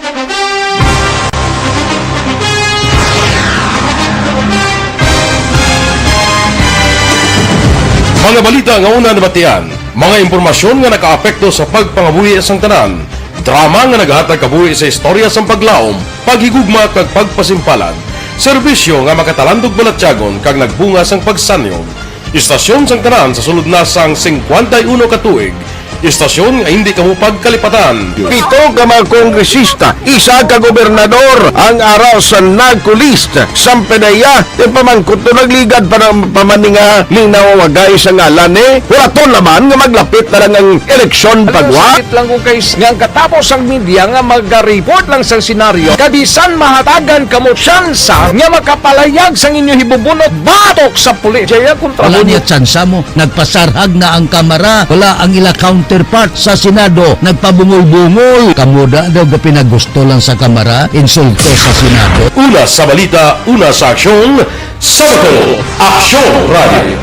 Mga balita nga una nabatian, mga impormasyon nga nakaapekto sa pagpangabuhi sang tanan, drama nga nagahatag kabuhi sa istorya sang paglaom, paghigugma kag pagpasimpalan, serbisyo nga makatalandog balatyagon kag nagbunga sang pagsanyog. Istasyon sang tanan sa sulod na sang singkwenta y uno ka tuig, istasyon nga hindi kamo pagkalipatan. Pito ka mga kongresista, isa ka gobernador ang ara sa NAGCO list. Sampanaya, ti pamangkot to nagligad pa ng pamaninga linawagay sa ngalan ni. Huraton naman nga maglapit na lang ang eleksyon pagwa. Sakit lang ko kay s-, nga ang katapos ang media nga maga-report lang sa senaryo, kabisan mahatagan kamo tsansa nga makapalayag sang inyo hibubunot batok sa pulis. Jaya kontra Wala mo. Niya tsansa mo. Nagpasarhag na ang Kamara. Wala ang ila counterpart sa Senado. Nagpabungol-bungol. Kamo da daw gapinagusto lang sa Kamara. Insulto sa Senado. Una sa balita, una sa aksyon, Sabado, Aksyon Radio.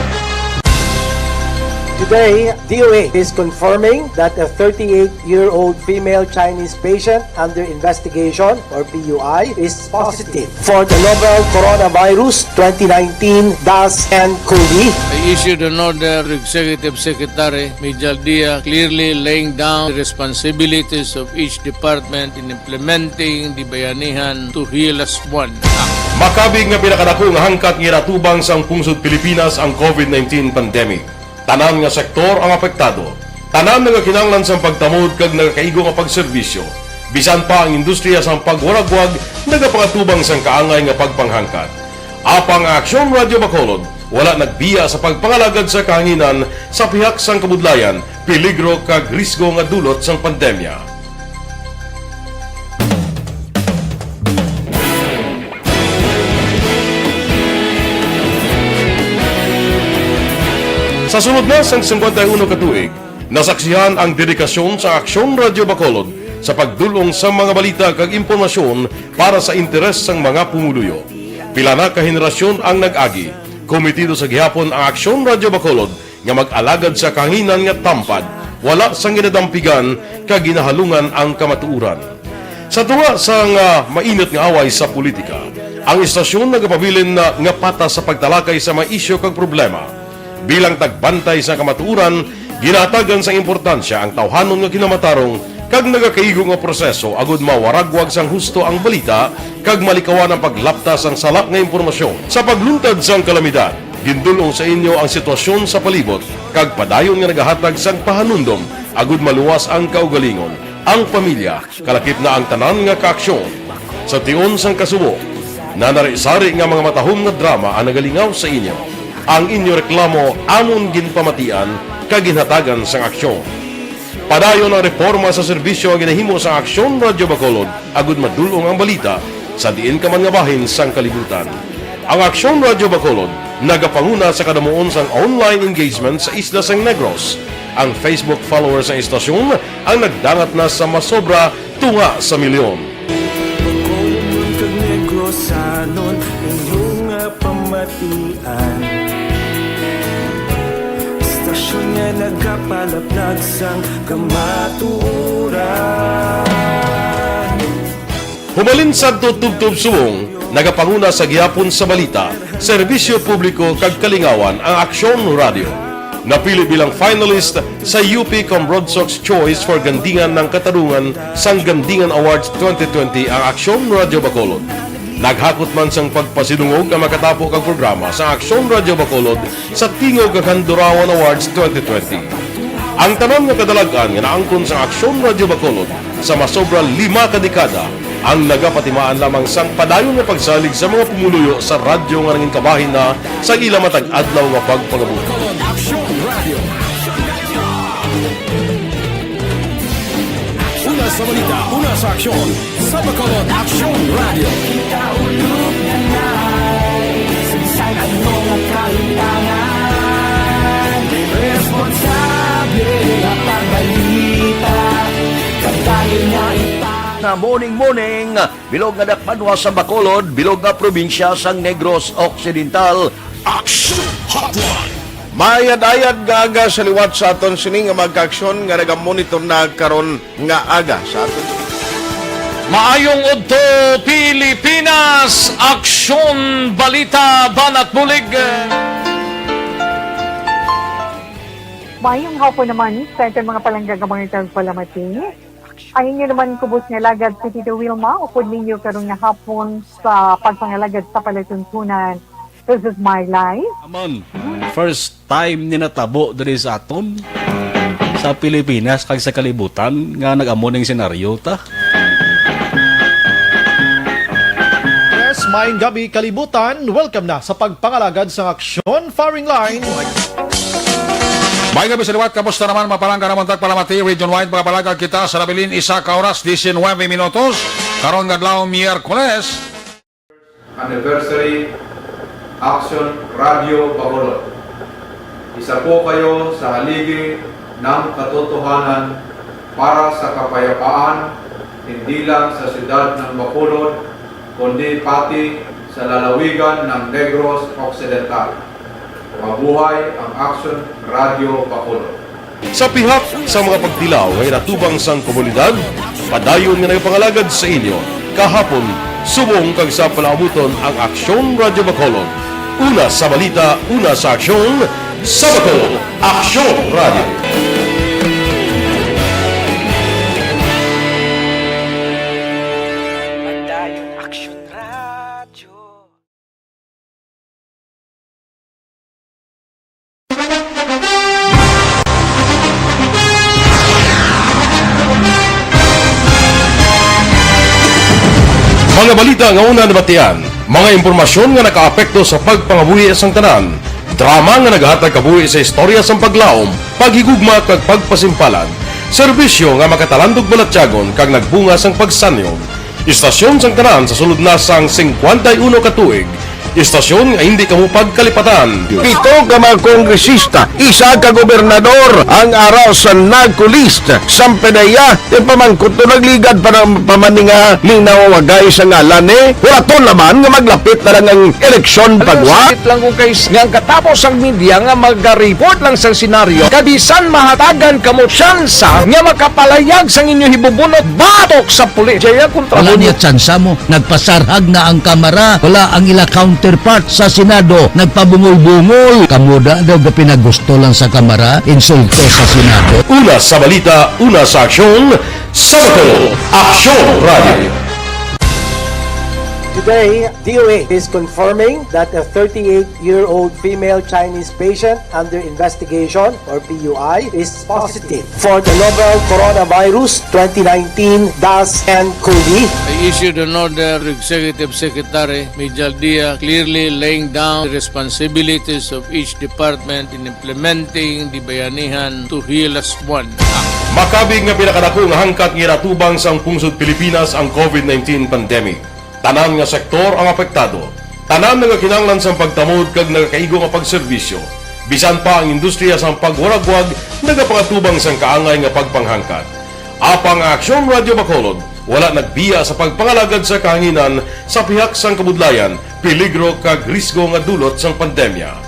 Today, D O H is confirming that a thirty-eight-year-old female Chinese patient under investigation, or P U I, is positive for the novel coronavirus twenty nineteen dash N cov. I issued an order to Executive Secretary Mijal Dia, clearly laying down the responsibilities of each department in implementing the Bayanihan to Heal Us One Act. Makabig nga pinakadako nga hangkat nga ginatubang sang pungsod Pilipinas ang covid nineteen pandemic. Tanan nga sektor ang apektado. Tanan nagakinahanglan sang pagtamod kag nagakaigo nga pagserbisyo. Bisan pa ang industriya sang pagwaragwag nagapangatubang sang kaangay nga pagpanghangkat. Apang ang Aksyon Radyo Bacolod wala nagbiya sa pagpangalagad sa kahanginan sa pihak sang kabudlayan, peligro kag risgo nga dulot sang pandemya. Sa sulod na sang singkwenta y uno ka tuig, nasaksihan ang dedikasyon sa Aksyon Radyo Bacolod sa pagdul-ong sa mga balita kag impormasyon para sa interes sang mga pumuluyo. Pila na ka henerasyon ang nag-agi. Komitido sa gihapon ang Aksyon Radyo Bacolod nga mag-alagad sa kahanginan nga tampad, wala sang ginadampigan kag ginahalungan ang kamatuoran. Sa tunga sang, ah, mainit nga away sa politika, ang istasyon nagapabilin na nga patas sa pagtalakay sa mga isyu kag problema. Bilang tagbantay sa kamatuoran, ginahatagan sang importansya ang tawhanon nga kinamatarong kag nagakaigo nga proseso agud mawaragwag sang husto ang balita kag malikawan ang paglapta sang sala nga impormasyon. Sa pagluntad sang kalamidad, gindul-ong sa inyo ang sitwasyon sa palibot kag padayon nga nagahatag sang pahanumdom agud maluwas ang kaugalingon, ang pamilya, kalakip na ang tanan nga kaaksyon. Sa tion sang kasubo, nanari-sari nga mga matahom nga drama ang nagalingaw sa inyo. Ang inyo reklamo amon ginpamatian kag ginhatagan sang aksyon. Padayon ang reporma sa serbisyo nga ginahimo sang Aksyon Radyo Bacolod agud madul-ong ang balita sa diin ka man nga bahin sang kalibutan. Ang Aksyon Radyo Bacolod nagapanguna sa kadamuon sang online engagement sa isla sang Negros. Ang Facebook followers sang istasyon ang nagdangat na sa masobra tunga sa milyon. Bacolod kag Negrosanon, inyo nga pamatian. Istasyon nga nagapalaplag sang kamatuoran. Hubalin sadto tubtob subong, nagapanguna sa gihapon sa balita, serbisyo publiko kag kalingawan ang Aksyon Radyo. Napili bilang finalist sa U P Combrodsoc's Choice for Gandingan ng Katarungan sang Gandingan Awards twenty twenty ang Aksyon Radyo Bacolod. Naghakot man sang pagpasidungog ang makatapo kag programa sa Aksyon Radyo Bacolod sa Tingog kag Handurawan Awards twenty twenty. Ang tanan nga kadalag-an nga naangkon sang Aksyon Radyo Bacolod sa masobra lima ka dekada ang nagapatimaan lamang sang padayon nga pagsalig sa mga pumuluyo sa radyo nga nangin kabahin na sa ila matag adlaw nga pagpangabuhi. Aksyon Radio. Una sa balita, una sa aksyon, sa Bacolod Aksyon Radio. Kita ulog na nai, sa bisan ano nga kahitangan, responsable nga pagbalita, kadayon nga ipa- Na morning, morning, bilog nga dakbanwa sa Bacolod, bilog nga probinsya sang Negros Occidental. Action Hotline. Maayad-ayad nga aga sa liwat sa aton sini nga mga kaaksyon nga nagamonitor na karon nga aga sa aton. Maayong udto, Pilipinas! Aksyon, balita, banat bulig. Maayong hapon naman sa aton mga palangga nga mga tagpalamati. Ang inyo naman kubos nga alagad si Tito Wilma, upod ninyo karon nga hapon sa pagpangalagad sa palatuntunan. This is my life. Amon, first time ni natabo diri sa aton, sa Pilipinas kag sa kalibutan nga nag-amo ning senaryo ta. Yes, maayong gabi, kalibutan. Welcome na sa pagpangalagad sang aksyon, Firing Line. Maayong gabi sa liwat, kamusta naman, mga palangga namon tagpalamati, region wide, mga palangga kita sa nabilin, isa ka oras, diecinuebe minutos, karon nga adlaw, Miyerkules. Anniversary, Action Radio Bacolod. Isa po kayo sa haligi ng katotohanan para sa kapayapaan, hindi lang sa siyudad ng Bacolod, kundi pati sa lalawigan ng Negros Occidental. Mabuhay ang Aksyon Radyo Bacolod. Sa pihak sa mga pagtilaw nga ginatubang sang komunidad, padayon nga nagapangalagad sa inyo kahapon, subong kag sa palaabuton ang Aksyon Radyo Bacolod. Una sa balita, una sa aksyon, sa Bacolod, Aksyon Radyo. Padayon Aksyon Radyo. Mga balita nga una nabatian, mga impormasyon nga nakaapekto sa pagpangabuhi sang tanan, drama nga naghatag kabuhi sa istorya sang paglaom, paghigugma kag pagpasimpalan, serbisyo nga makatalandog balatyagon kag nagbunga sang pagsanyog. Istasyon sang tanan sa sulod na sang singkwenta y uno ka tuig. Istasyon nga hindi kamo pagkalipatan. Pito ka mga kongresista, isa ka gobernador ang ara sa NAGCO list. Samtang iya, ti pamangkot to nagligad pa ng pamaninga ning nawawagay sa ngalan ni. Wala to naman nga maglapit na lang ang eleksyon pagwa. Sakit lang ko kay s-, nga ang katapos ang media nga maga-report lang sa senaryo, kabisan mahatagan kamo tsansa nga makapalayag sang inyo hibubunot batok sa pulis. Jaya kontra Wala mo niya tsansa mo. Nagpasarhag na ang Kamara. Wala ang ila counterpart sa Senado. Nagpabungol-bungol. Kamo da daw ga pinagusto lang sa Kamara, insulto sa Senado. Una sa balita, una sa aksyon, sa Bacolod, Aksyon Radio. Today, D O H is confirming that a thirty-eight-year-old female Chinese patient under investigation, or P U I, is positive for the novel coronavirus twenty nineteen dash N cov. I issued an order to Executive Secretary Mijal Dia, clearly laying down the responsibilities of each department in implementing the Bayanihan to Heal Us One Act. Makabig nga pinakadako nga hangkat nga ginatubang sang pungsod Pilipinas ang covid nineteen pandemic. Tanan nga sektor ang apektado. Tanan nagakinahanglan sang pagtamod kag nagakaigo nga pagserbisyo. Bisan pa ang industriya sang pagwaragwag nagapangatubang sang kaangay nga pagpanghangkat. Apang ang Aksyon Radyo Bacolod wala nagbiya sa pagpangalagad sa kahanginan sa pihak sang kabudlayan, peligro kag risgo nga dulot sang pandemya.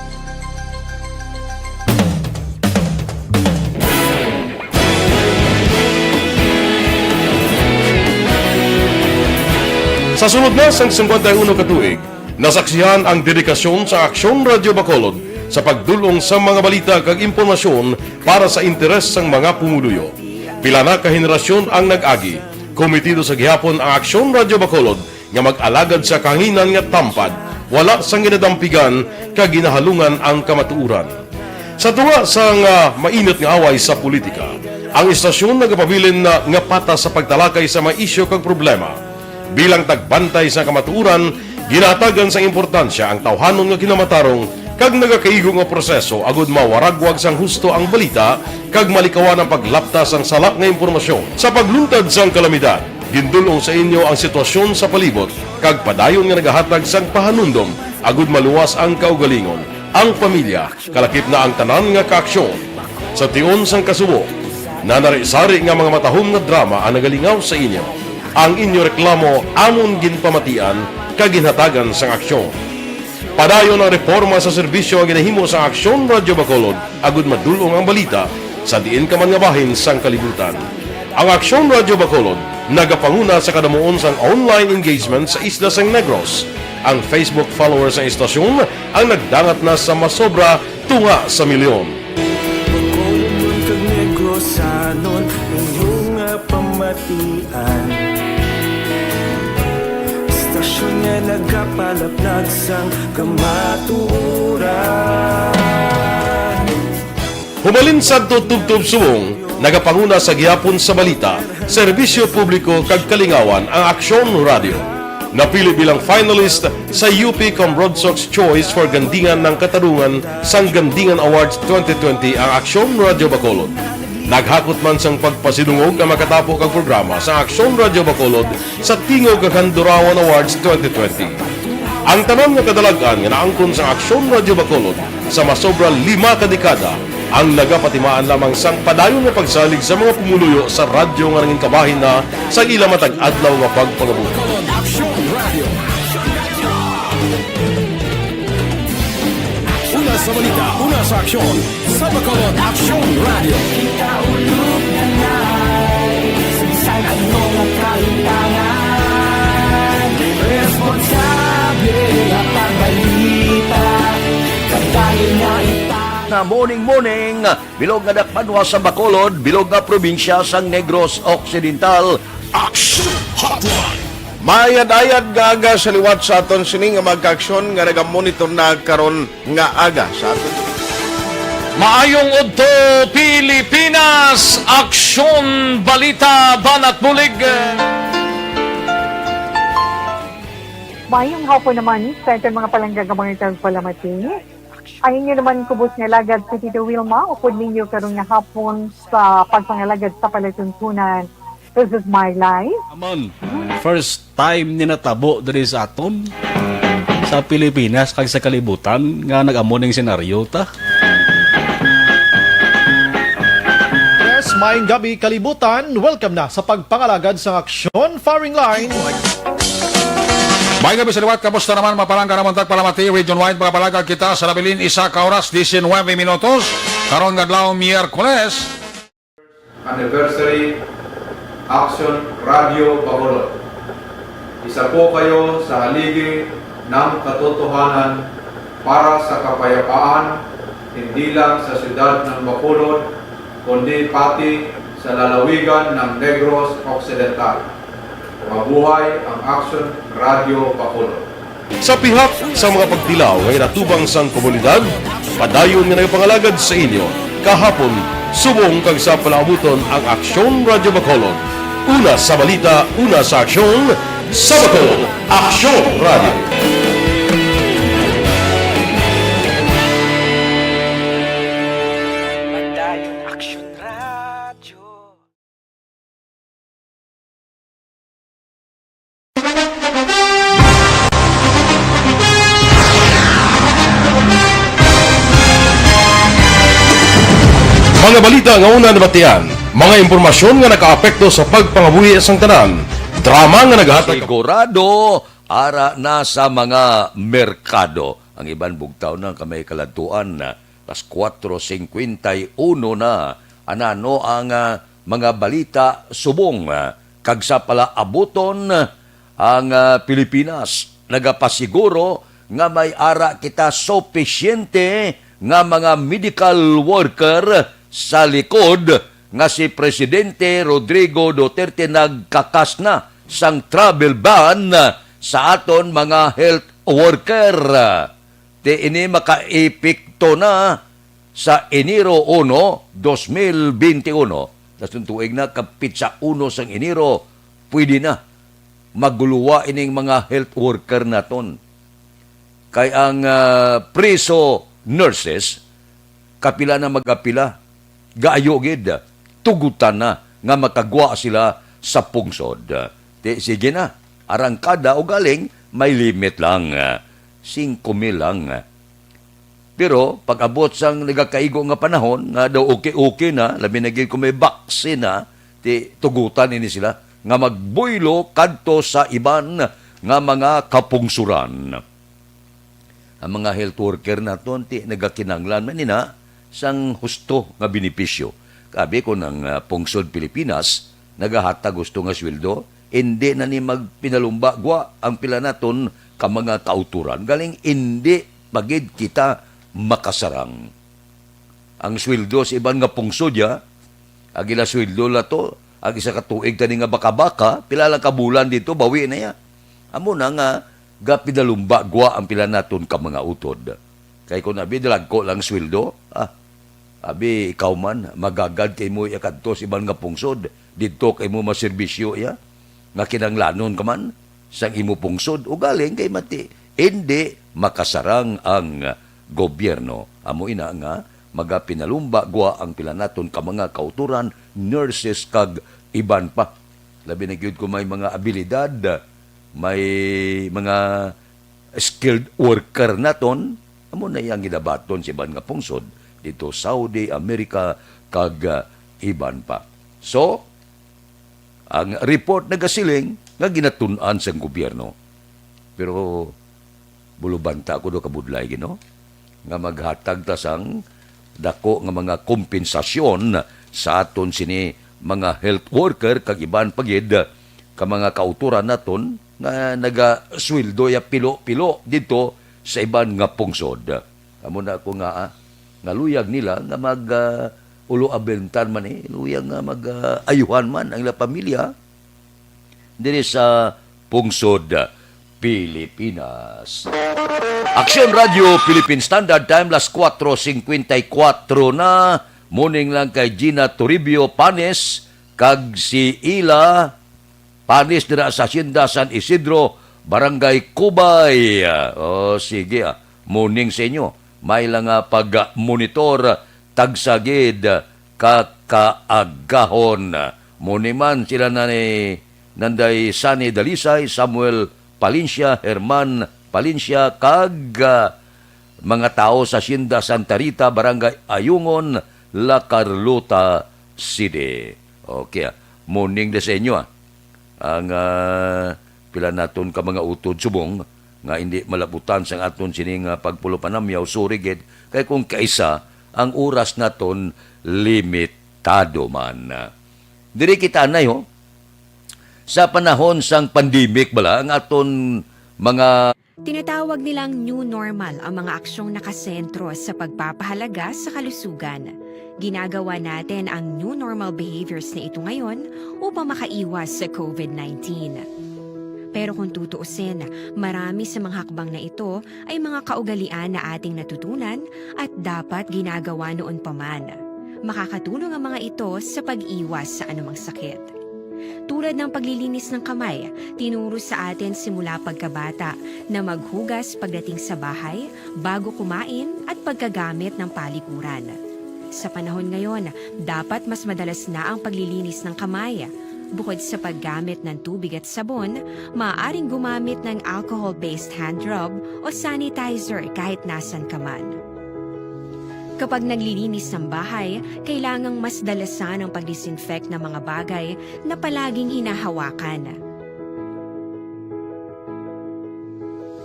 Sa sulod na sang singkwenta y uno ka tuig, nasaksihan ang dedikasyon sa Aksyon Radyo Bacolod sa pagdul-ong sa mga balita kag impormasyon para sa interes sang mga pumuluyo. Pila na ka henerasyon ang nag-agi. Komitido sa gihapon ang Aksyon Radyo Bacolod nga mag-alagad sa kahanginan nga tampad, wala sang ginadampigan kag ginahalungan ang kamatuoran. Sa tunga sang, ah, mainit nga away sa politika, ang istasyon nagapabilin na nga patas sa pagtalakay sa mga isyu kag problema. Bilang tagbantay sa kamatuoran, ginahatagan sang importansya ang tawhanon nga kinamatarong kag nagakaigo nga proseso agud mawaragwag sang husto ang balita kag malikawan ang paglapta sang sala nga impormasyon. Sa pagluntad sang kalamidad, gindul-ong sa inyo ang sitwasyon sa palibot kag padayon nga nagahatag sang pahanumdom agud maluwas ang kaugalingon, ang pamilya, kalakip na ang tanan nga kaaksyon. Sa tion sang kasubo, nanari-sari nga mga matahom nga drama ang nagalingaw sa inyo. Ang inyo reklamo amon ginpamatian kag ginhatagan sang aksyon. Padayon ang reporma sa serbisyo nga ginahimo sa Aksyon Radyo Bacolod agud madul-ong ang balita sa diin ka man nga bahin sang kalibutan. Ang Aksyon Radyo Bacolod nagapanguna sa kadamuon sang online engagement sa isla sang Negros. Ang Facebook followers sang istasyon ang nagdangat na sa masobra tunga sa milyon. Bacolod kag Negrosanon, inyo nga pamatian. Istasyon nga nagapalaplag sang kamatuoran. Humalin sadto tubtob subong, nagapanguna sa gihapon sa balita, serbisyo publiko kag kalingawan ang Aksyon Radio. Napili bilang finalist sa U P Cambronsox Choice for Gandingan ng Katarungan sang Gandingan Awards twenty twenty ang Aksyon Radio Bacolod. Naghakot man sang pagpasidungog ang makatapo kag programa sa Aksyon Radio Bacolod sa Tingog kag Handurawan Awards twenty twenty. Ang tanan nga kadalag-an nga naangkon sa Aksyon Radio Bacolod sa masobra lima ka dekada ang nagapatimaan lamang sang padayon nga pagsalig sa mga pumuluyo sa radyo nga nangin kabahin na sa ila matag adlaw nga pagpangabuhi. Una Balita, una sa aksyon, sa Bacolod Aksyon Radio. Kita ulog na nai, sa bisan anong kalintangan, responsable ang pagbalita, kadayon nga ita. Na morning, morning, bilog nga dakbanwa sa Bacolod, bilog nga probinsya sang Negros Occidental. Action Hotline. Mayad-ayad nga aga sa liwat sa aton sini nga mga kaaksyon nga nagamonitor na karon nga aga sa aton. Maayong udto, Pilipinas! Aksyon, balita, banat bulig. Mayong hapon naman sa aton mga palangga nga mga tagpalamati. Ang inyo naman kubos nga alagad si Tito Wilma, upod ninyo karon nga hapon sa pagpangalagad sa palatuntunan. This is my life. Aman, first time ni natabo diri sa aton, sa Pilipinas kag sa kalibutan nga nag-amo ning senaryo ta. Yes, maayong gabi, kalibutan. Welcome na sa pagpangalagad sang aksyon, firing line. May gabi sa liwat, kamusta naman, mapalangga naman tagpalamati, region wide, mga palagag kita sa nabilin, isa ka oras, diecinuebe minutos, karon nga adlaw, Miyerkules. Anniversary Action Radio Bacolod. Isa po kayo sa haligi ng katotohanan para sa kapayapaan, hindi lang sa siyudad ng Bacolod, kundi pati sa lalawigan ng Negros Occidental. Mabuhay ang Action Radio Bacolod. Sa pihak sa mga pagtilaw nga ginatubang sang komunidad, padayon nga nagapangalagad sa inyo kahapon, subong kag sa palaabuton ang Aksyon Radyo Bacolod. Una sa balita, una sa aksyon, sa Bacolod, Aksyon Radyo. Padayon Aksyon Radyo. Mga balita nga una nabatian, mga impormasyon nga nakaapekto sa pagpangabuhi sang tanan, drama nga nagahatag. Sigurado, ara na sa mga merkado. Ang iban bugtaw na kamay kaladtuan na. Las cuatro cincuenta y uno na. Anano ang, ah, mga balita subong, ah, kag sa palaabuton ang, ah, Pilipinas nagapasiguro nga may ara kita supisyente nga mga medical worker sa likod nga si Presidente Rodrigo Duterte nagkakas na sang travel ban sa aton mga health worker. Ti ini makaepekto na sa Enero uno, dos mil bente uno. Sa tuig na, kapit sa uno sang Enero, pwede na maguluwa ining mga health worker naton. Kay ang, ah, preso nurses, kapila na magapila, gaayo gid, tugutan na nga makagwa sila sa pungsod. Ti, sige na, arangkada o galing, may limit lang, ah, singko mil lang. Pero pag-abot sang nagakaigo nga panahon, nga daw okay-okay na, labi na gid kung may vaccine na, ti tugutan ini sila nga magbuylo kadto sa iban nga mga kapungsuran. Ang mga health worker naton, ti nagakinahanglan man ina sang husto nga benepisyo. Kabi ko ng, ah, Pungsod Pilipinas, nagahatag husto nga sweldo, indi na ni magpinalumba gwa ang pila naton ka mga kauturan. Galing indi pa gid kita makasarang. Ang sweldo sa iban nga pungsod, ya, ang ila sweldo la to, ang isa ka tuig tani nga baka-baka, pila lang ka bulan dito, bawi na ya. Amo na nga, gapidalumba gwa ang pila naton ka mga utod. Kay kung abi, dalagko lang sweldo, ah, abi, ikaw man, magagad kay mo iya kadto sa iban nga pungsod, didto kay mo maserbisyo iya, nga kinanglanon ka man sang imo pungsod, ugaling kay mati, indi makasarang ang gobyerno. Amo ina nga, magapinalumba gwa ang pila naton ka mga kauturan, nurses, kag iban pa. Labi na gyud kung may mga abilidad, may mga skilled worker naton, amo na iyang ginabaton sa iban nga pungsod dito, Saudi, America, kag, ah, iban pa. So, ang report nagasiling nga ginatun-an sang gobyerno. Pero bulubanta ko do kabudlay, Ginoo. nga maghatag ta sang dako nga mga kompensasyon sa aton sini mga health worker kag iban pa gid ka mga kautoran naton nga nagasweldo ya pilo-pilo didto sa iban nga pungsod. Amo na ako nga, ah, nga luyag nila nga mag, ah, ulo abentan man, eh, luyag nga mag, ah, ayuhan man ang ilang pamilya diri sa pungsod Pilipinas. Aksyon Radio Philippine Standard Time, las kuwatro singkwenta y kuwatro na. Morning lang kay Gina Toribio Panes kag si Ila Panis dira sa Hacienda San Isidro, Barangay Cubay. O, sige, ah. Morning sa inyo. May lang nga pag-monitor, tagsa gid ka kaagahon. Morning man sila na ni Nanday Sunny Dalisay, Samuel Palencia, Herman Palencia, kag, ah, mga tawo sa Hacienda Santa Rita, Barangay Ayungon, La Carlota City. Okay, ah. Morning na sa inyo, ah. Ang, ah, pila naton ka mga utod subong nga hindi malabutan sang aton sini nga pagpulo panamyaw, sorry gid, kay kung kaisa ang oras naton limitado man. Diri kita anay, ho. Sa panahon sang pandemic bala, ang aton mga Tinatawag nilang new normal ang mga aksyong nakasentro sa pagpapahalaga sa kalusugan. Ginagawa natin ang new normal behaviors na ito ngayon upang makaiwas sa covid nineteen. Pero kung tutuusin, marami sa mga hakbang na ito ay mga kaugalian na ating natutunan at dapat ginagawa noon pa man. Makakatulong ang mga ito sa pag-iwas sa anumang sakit. Tulad ng paglilinis ng kamay, tinuro sa atin simula pagkabata na maghugas pagdating sa bahay, bago kumain at pagkagamit ng palikuran. Sa panahon ngayon, dapat mas madalas na ang paglilinis ng kamay. Bukod sa paggamit ng tubig at sabon, maaaring gumamit ng alcohol-based hand rub o sanitizer kahit nasan ka man. Kapag naglilinis ng bahay, kailangang mas dalasan ang pag-disinfect ng mga bagay na palaging hinahawakan.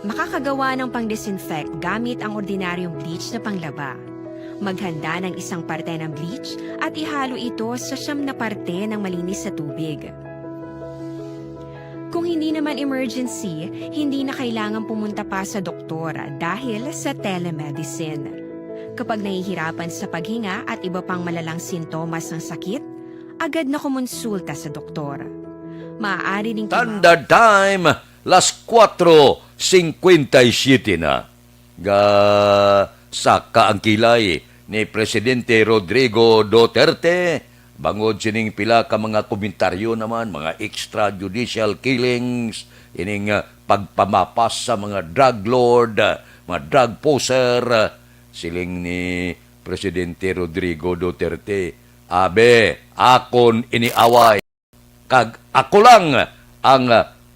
Makakagawa ng pang-disinfect gamit ang ordinaryong bleach na panglaba. Maghanda ng isang parte ng bleach at ihalo ito sa siyam na parte ng malinis na tubig. Kung hindi naman emergency, hindi na kailangan pumunta pa sa doktor dahil sa telemedicine. Kapag nahihirapan sa paghinga at iba pang malalang sintomas ng sakit, agad na kumonsulta sa doktor. Maaari ding Standard Time, las kuwatro singkwenta y siyete na. Gasaka ang kilay ni Presidente Rodrigo Duterte bangod sining pila ka mga komentaryo naman, mga extrajudicial killings, ining, ah, pagpamapas sa mga drug lord, ah, mga drug pusher, ah, siling ni Presidente Rodrigo Duterte, "Abi, akon ini away." Kag ako lang ang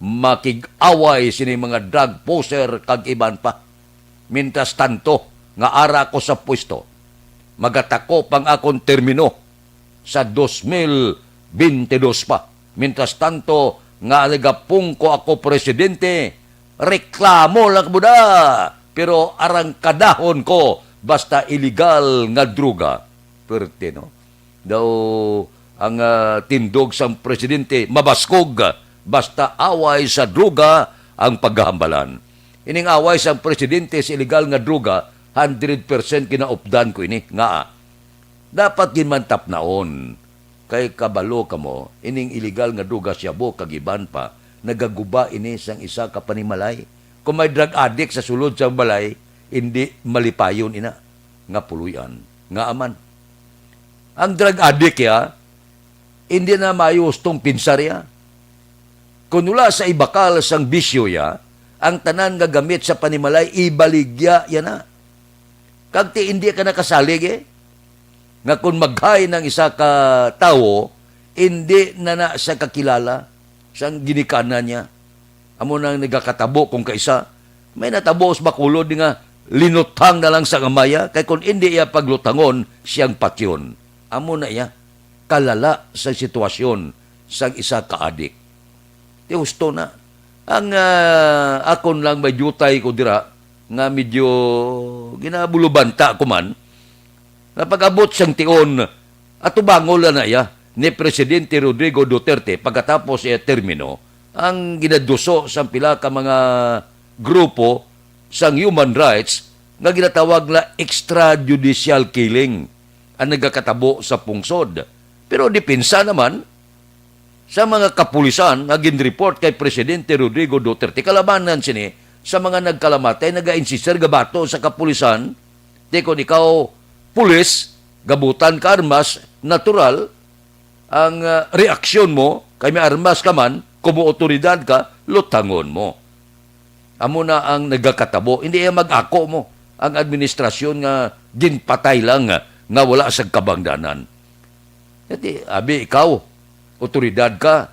makig-away sini mga drug pusher kag iban pa. Mientras tanto nga ara ako sa pwesto, magatakop ang akon termino sa dos mil binte dos pa. Mientras tanto nga nagapungko ako presidente, reklamo lang mo da, pero arangkadahon ko basta iligal nga droga. Perte, no? Daw ang, ah, tindog sang presidente mabaskog, basta away sa droga ang paghahambalan. Ining away sang presidente sa iligal nga droga, hundred percent ginaupdan ko ini. Ngaa? Dapat gid man tapnaon. Kay kabalo kamo, ining iligal nga droga, shabu kag iban pa, nagaguba ini sang isa ka panimalay. Kung may drug addict sa sulod sa balay, hindi malipayon ina nga puloy-an. Ngaa man? Ang drug addict, ya, hindi na maayo hustong pinsar, ya. Kung wala sa ibakal sang bisyo, ya, ang tanan nga gamit sa panimalay, ibaligya, ya na. Kag ti, hindi ka nakasalig, eh. Nga kung maghay ng isa ka tawo, hindi na na siya kakilala sang ginikanan niya. Amo nang nagakatabo kung kaisa, may natabo sa Bacolod nga linuthang na lang sa amaya, kay kung hindi iya paglutangon, siyang patyon. Amo na iya, kalala sa sitwasyon sang isa ka adik. Ti husto na. Ang, ah, akon lang may diutay ko dira, nga medyo ginabulubanta ko man, nga pag-abot sang tion, atubangon lang na iya ni Presidente Rodrigo Duterte pagkatapos iya termino, ang ginaduso sang pila ka mga grupo sang human rights nga ginatawag na extrajudicial killing ang nagakatabo sa pungsod. Pero depensa naman sa mga kapulisan nga ginreport kay Presidente Rodrigo Duterte, kalabanan sini sa mga nagkalamatay, nagainsister, gabato sa kapulisan. Di kon ikaw pulis, gabutan ka armas, natural ang, ah, reaksyon mo, kay may armas ka man, kumo otoridad ka, lutangon mo. Amo na ang nagakatabo. Hindi iya mag-ako mo ang administrasyon nga ginpatay lang, ah, nga wala sa kabangdanan. Iti, abi ikaw, otoridad ka,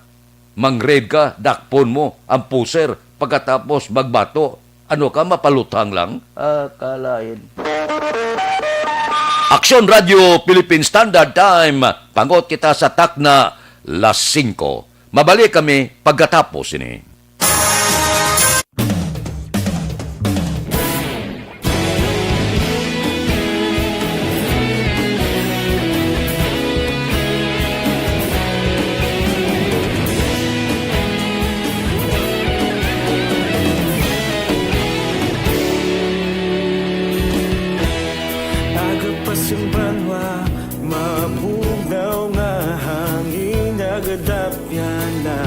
mang-raid ka, dakpon mo ang pusher, pagkatapos magbato, ano ka, mapaluthang lang? Ah, kalain. Aksyon Radio Philippine Standard Time, pangot kita sa takna, las singko. Mabalik kami pagkatapos ini. Aga pa sing banwa, mabugnaw nga hangin nagadapyan na.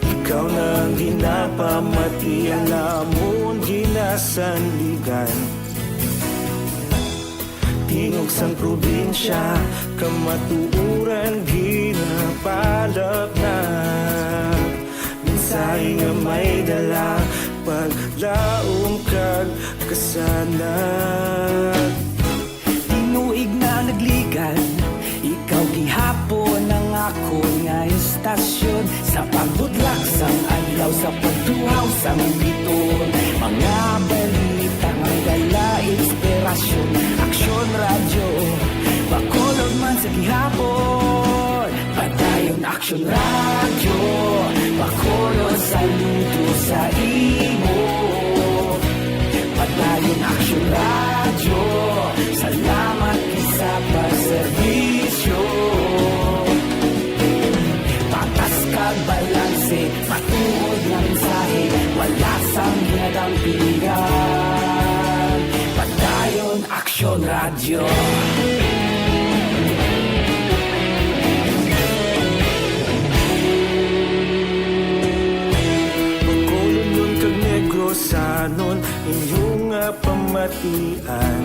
Ikaw na ang ginapamati, ang amon ginasandigan. Tingog sang probinsya, kamatuoran ginapalapnap. Mensahe nga may dala, paglaom kag kasanag. Tinuig na nagligad, ikaw gihapon ang akon nga istasyon. Sa pagbutlak sang adlaw, sa pagtuhaw sang biton, mga balita nga dala inspirasyon. Aksyon Radyo Bacolod man sa gihapon. Padayon Aksyon Radyo Bacolod, saludo sa imo. Padayon Aksyon Radyo, salamat gid sa pagserbisyo. Patas kag balanse, matuod nga mensahe, wala sang ginadampigan. Padayon Aksyon Radyo. Bacolodnon kag Negrosanon, inyo nga pamatian.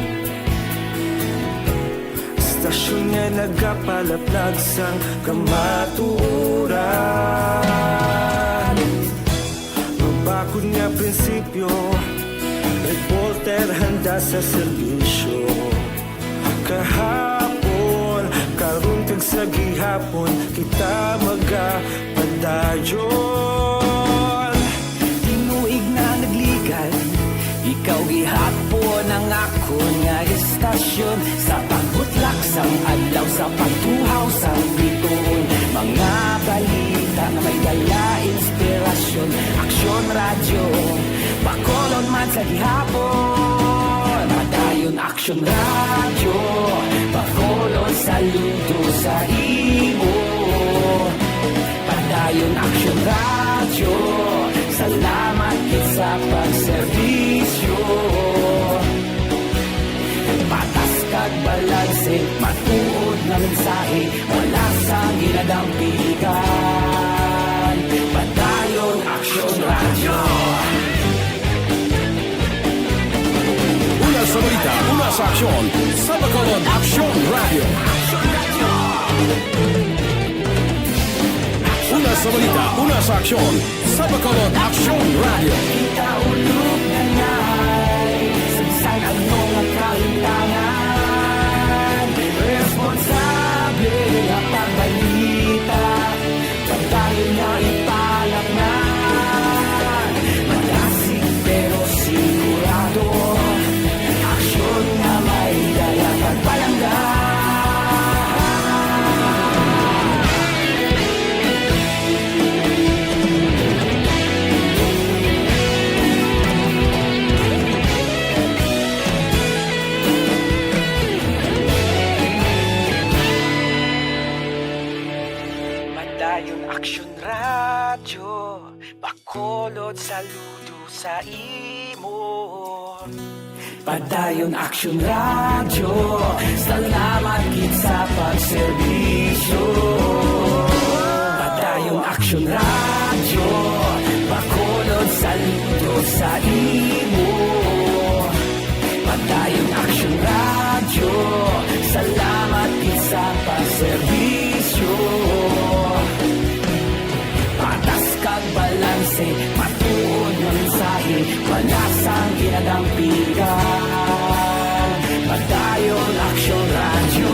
Istasyon nga nagapalaplag sang kamatuoran. Mabakod nga prinsipyo, reporter handa sa serbisyo. Kahapon, karon, kag sa gihapon, kita magapadayon. Tinuig na nagligad, ikaw gihapon ang akon nga istasyon. Sa pagbutlak sang adlaw, sa pagtuhaw sang biton, mga balita nga may dala inspirasyon. Aksyon Radyo Bacolod man sa gihapon. Padayon Aksyon Radyo Bacolod, saludo sa imo. Padayon Aksyon Radyo, salamat gid sa pagserbisyo. Patas kag balanse, matuod nga mensahe, wala sang ginadampigan. Padayon Aksyon Radyo. Una sa balita, una sa aksyon, sa Bacolod Aksyon Radyo. Una sa balita, una sa aksyon, sa Bacolod Aksyon Radyo. Kita ulog na ngay, saysay ang mga kahintangan. Responsable nga pagbalita, pagdayon nga ipalapnan. Madasig pero sigurado, aksyon nga may dala kag palangga. Saludo sa imo. Padayon Aksyon Radyo, salamat gid sa pagserbisyo. Padayon Aksyon Radyo, Bacolod, saludo sa imo. Padayon Aksyon Radyo, salamat gid sa pagserbisyo. Patas kag balanse, matuod nga mensahe, wala sang ginadampigan. Padayon Aksyon Radyo.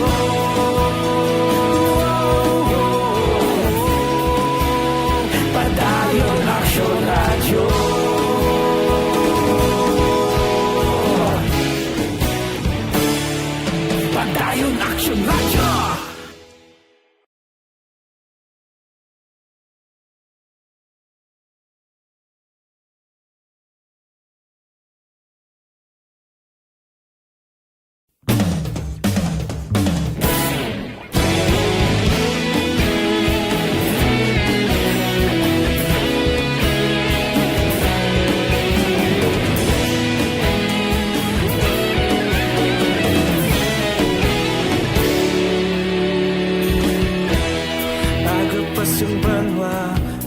Padayon Aksyon Radyo. Padayon Aksyon Radyo. Aga pa sang banwa,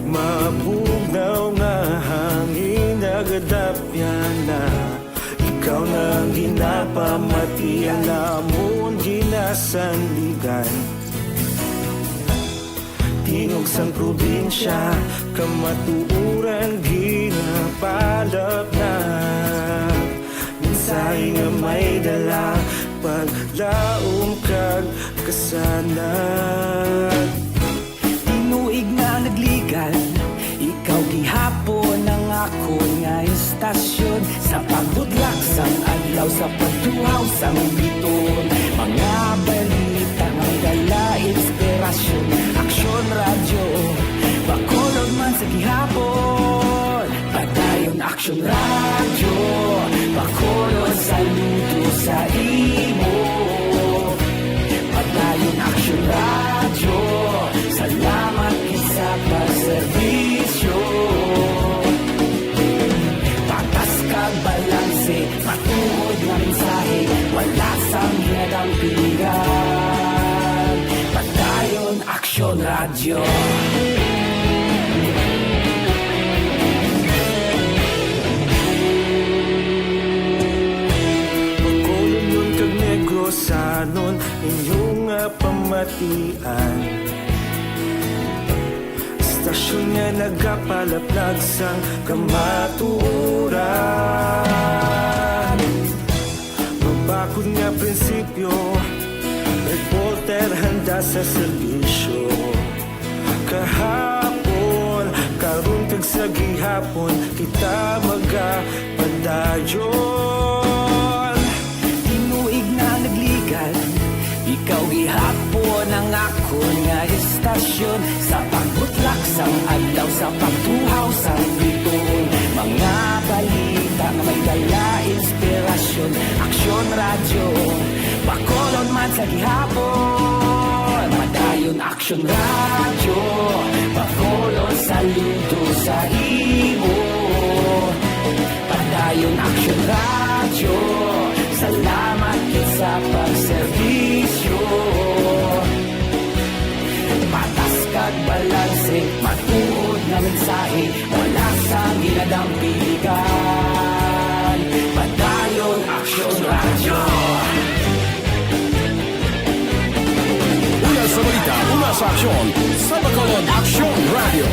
mabugnaw nga hangin nagadapyan na. Ikaw na ang ginapamatian namon ginasandigan. Tingog sang probinsya, kamatuoran ginapalapnag. Mensahe nga may dala, paglaom kag kasanag. Tinuig na nagligad, ikaw gihapon ang akon nga istasyon. Sa pagbudlak sang adlaw, sa pagtuhaw sang biton, mga balita nga may dala inspirasyon. Aksyon Radyo, Bacolod man sa gihapon. Padayon Aksyon Radyo, Bacolod, saludo sa imo. Padayon Aksyon Radyo, salamat gid sa pagserbisyo. Patas kag balanse, matuod nga mensahe, wala sang ginadampigan. Padayon Aksyon Radyo. Bacolod kag Negrosanon, inyo nga pamatian. Istasyon nga nagapalaplag sang kamatuoran. Mabakod nga prinsipyo, reporter handa sa serbisyo. Kahapon, karon kag sa gihapon, kita magapadayon. Tinuig na nagligad, ikaw gihapon ang akon nga istasyon. Sa pagbutlak sang adlaw, sa pagtuhaw sang bituon, mga balita nga may dala inspirasyon. Aksyon Radyo, Bacolod man sa gihapon. Padayon Aksyon Radyo, Bacolod, saludo sa imo. Padayon Aksyon Radyo, salamat gid sa pagserbisyo. Patas kag balanse, matuod nga mensahe, wala sang ginadampigan. Padayon Aksyon Radyo. Una sa balita, una sa aksyon, sa Bacolod Aksyon Radyo.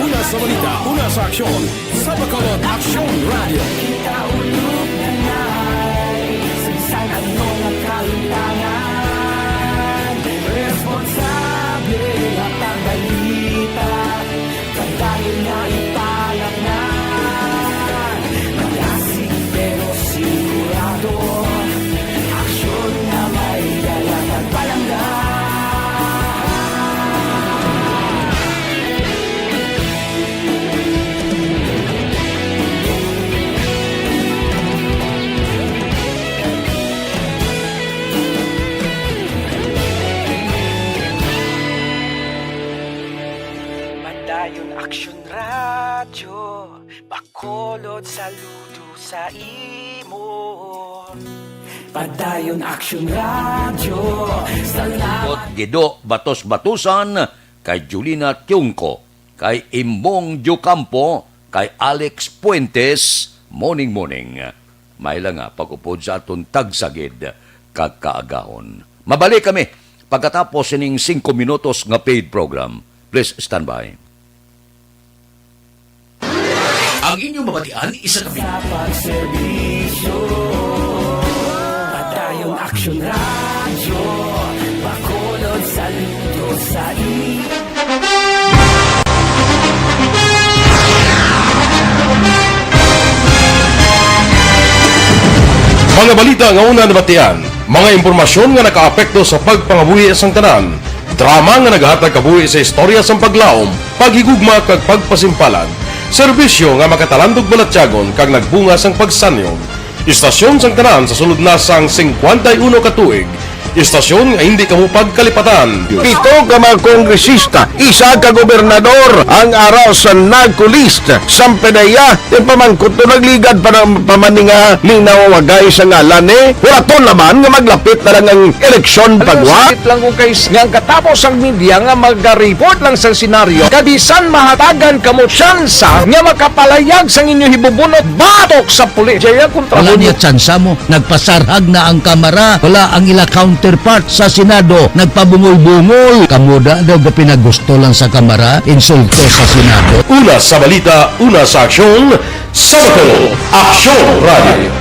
Una sa balita, una sa aksyon, sa Bacolod Aksyon Radyo. Kita ulog na nai, sa bisan ano nga kahimtangan, responsable nga pagbalita, padayon nga ipalaknag. Malasig pero sigurado, aksyon nga may dala kag palangga. Bacolod, saludo sa imo. Padayon Action Radio. Salamat. Gido Batos-Batusan, kay Julina Tiungco, kay Imbong Diocampo, kay Alex Puentes, morning, morning. May lang nga pag-upod sa aton tagsagid kag kaagahon. Mabalik kami pagkatapos sining singko minutos nga paid program. Please stand by. Ang inyong mabatian, isa ka Sa pagserbisyo, Padayon Action Radio, Bacolod, saludo sa i- Mga balita nga una nabatian, mga impormasyon nga nakaapekto sa pagpangabuhi sang tanan, drama nga nagahatag kabuhi sa istorya sang paglaom, paghigugma kag pagpasimpalan, serbisyo nga makatalandog balatyagon kag nagbunga sang pagsanyog, istasyon sang tanan sa sulod na sang singkwenta y uno ka tuig, istasyon nga hindi kamo pagkalipatan. Pito ka mga kongresista, isa ka gobernador ang ara sa NAGCO list. Sampedeya, ti pamangkot to nagligad pa ng pamaninga ni nawawagay sa ngalan ni. Huraton naman nga maglapit na lang ang eleksyon. Alam mo, pagwa. Sakit lang kung kay nga ang katapos ang media nga magaripot lang sa senaryo, kabisan mahatagan kamo tsansa nga makapalayag sang inyo hibubunot batok sa pulis. Jaya kontra Wala mo. Niya tsansa mo. Nagpasarhag na ang Kamara. Wala ang ila counterpart sa Senado. Nagpabungol-bungol. Kamo da daw ga pinagusto lang sa Kamara, insulto sa Senado. Una sa balita, una sa aksyon, sa Bacolod, Aksyon Radio.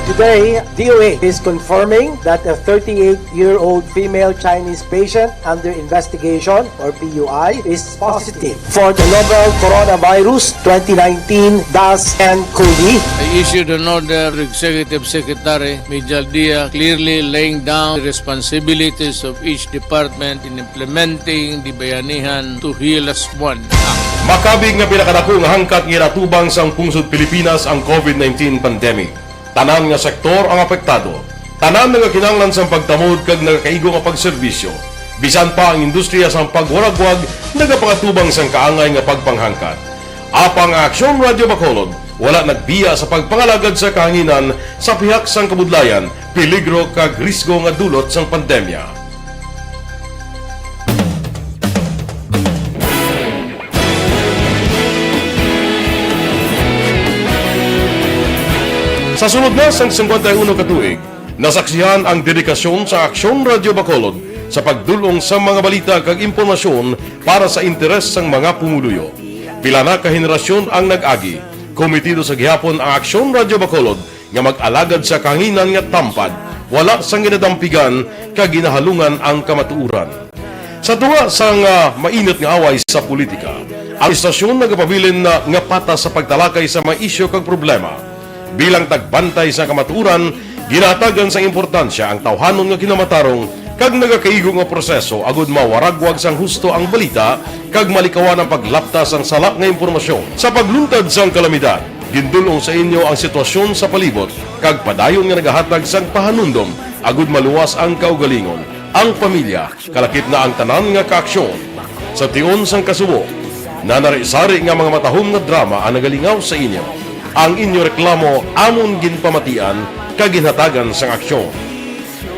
Today, D O H is confirming that a thirty-eight-year-old female Chinese patient under investigation, or P U I, is positive for the novel coronavirus twenty nineteen dash N cov. I issued an order to Executive Secretary Mijal Dia, clearly laying down the responsibilities of each department in implementing the Bayanihan to Heal Us One Act. Makabig nga pinakadako nga hangkat nga ginatubang sang pungsod Pilipinas ang COVID nineteen pandemic. Tanan nga sektor ang apektado. Tanan nagakinahanglan sang pagtamod kag nagakaigo nga pagserbisyo. Bisan pa ang industriya sang pagwaragwag nagapangatubang sang kaangay nga pagpanghangkat. Apang ang Aksyon Radio Bacolod wala nagbiya sa pagpangalagad sa kahanginan sa pihak sang kabudlayan, peligro kag risgo nga dulot sang pandemya. Sa sulod na sang singkwenta y uno ka tuig, nasaksihan ang dedikasyon sa Aksyon Radio Bacolod sa pagdul-ong sa mga balita kag impormasyon para sa interes sang mga pumuluyo. Pila na ka henerasyon ang nag-agi, komitido sa gihapon ang Aksyon Radio Bacolod nga mag-alagad sa kahanginan nga tampad, wala sang ginadampigan kag ginahalungan ang kamatuoran. Sa tunga sang, ah, mainit nga away sa politika, ang istasyon nagapabilin na nga patas sa pagtalakay sa mga isyu kag problema. Bilang tagbantay sa kamatuoran, ginahatagan sang importansya ang tawhanon nga kinamatarong kag nagakaigo nga proseso agud mawaragwag sang husto ang balita kag malikawan ang paglapta sang sala nga impormasyon. Sa pagluntad sang kalamidad, gindul-ong sa inyo ang sitwasyon sa palibot kag padayon nga nagahatag sang pahanumdom agud maluwas ang kaugalingon, ang pamilya, kalakip na ang tanan nga kaaksyon. Sa tion sang kasubo, nanari-sari nga mga matahom nga drama ang nagalingaw sa inyo. Ang inyo reklamo amon ginpamatian kag ginhatagan sang aksyon.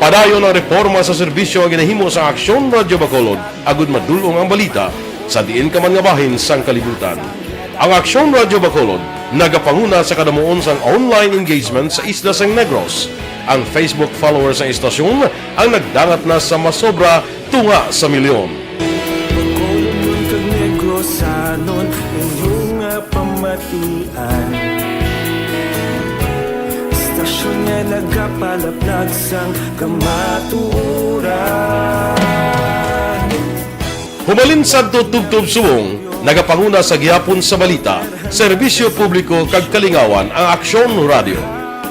Padayon ang reporma sa serbisyo nga ginahimo sa Aksyon Radyo Bacolod agud madul-ong ang balita sa diin ka man nga bahin sang kalibutan. Ang Aksyon Radyo Bacolod nagapanguna sa kadamuon sang online engagement sa isla sang Negros. Ang Facebook followers sang istasyon ang nagdangat na sa masobra tunga sa milyon. Bacolodnon kag Negrosanon, inyo nga pamatian. Istasyon nga nagapalaplag sang kamatuoran. Humalin sadto tubtob subong, nagapanguna sa gihapon sa balita, serbisyo publiko kag kalingawan ang Aksyon Radyo.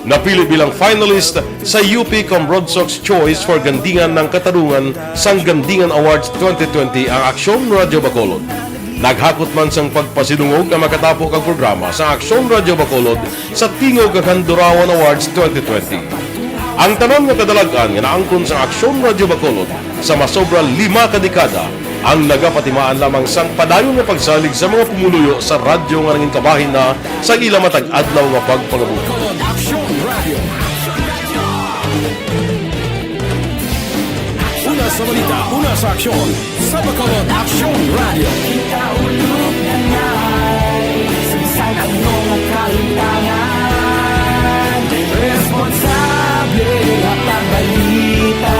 Napili bilang finalist sa U P Comrod Sox Choice for Gandingan ng Katarungan sang Gandingan Awards twenty twenty ang Aksyon Radyo Bacolod. Naghakot man sang pagpasidungog ang makatapo kag programa sa Aksyon Radyo Bacolod sa Tingog kag Handurawan Awards twenty twenty. Ang tanan nga kadalag-an nga naangkon sang Aksyon Radyo Bacolod sa masobra lima ka dekada Ang nagapatimaan lamang sang padayon nga pagsalig sa mga pumuluyo sa radyo nga nangin kabahin na sa ila matag adlaw nga pagpangabuhi. Aksyon Radio. Una sa balita, una sa aksyon, sa Bacolod Aksyon Radio. Kita ulog na ngay, sa bisan ano nga kahitangan, responsable nga pagbalita,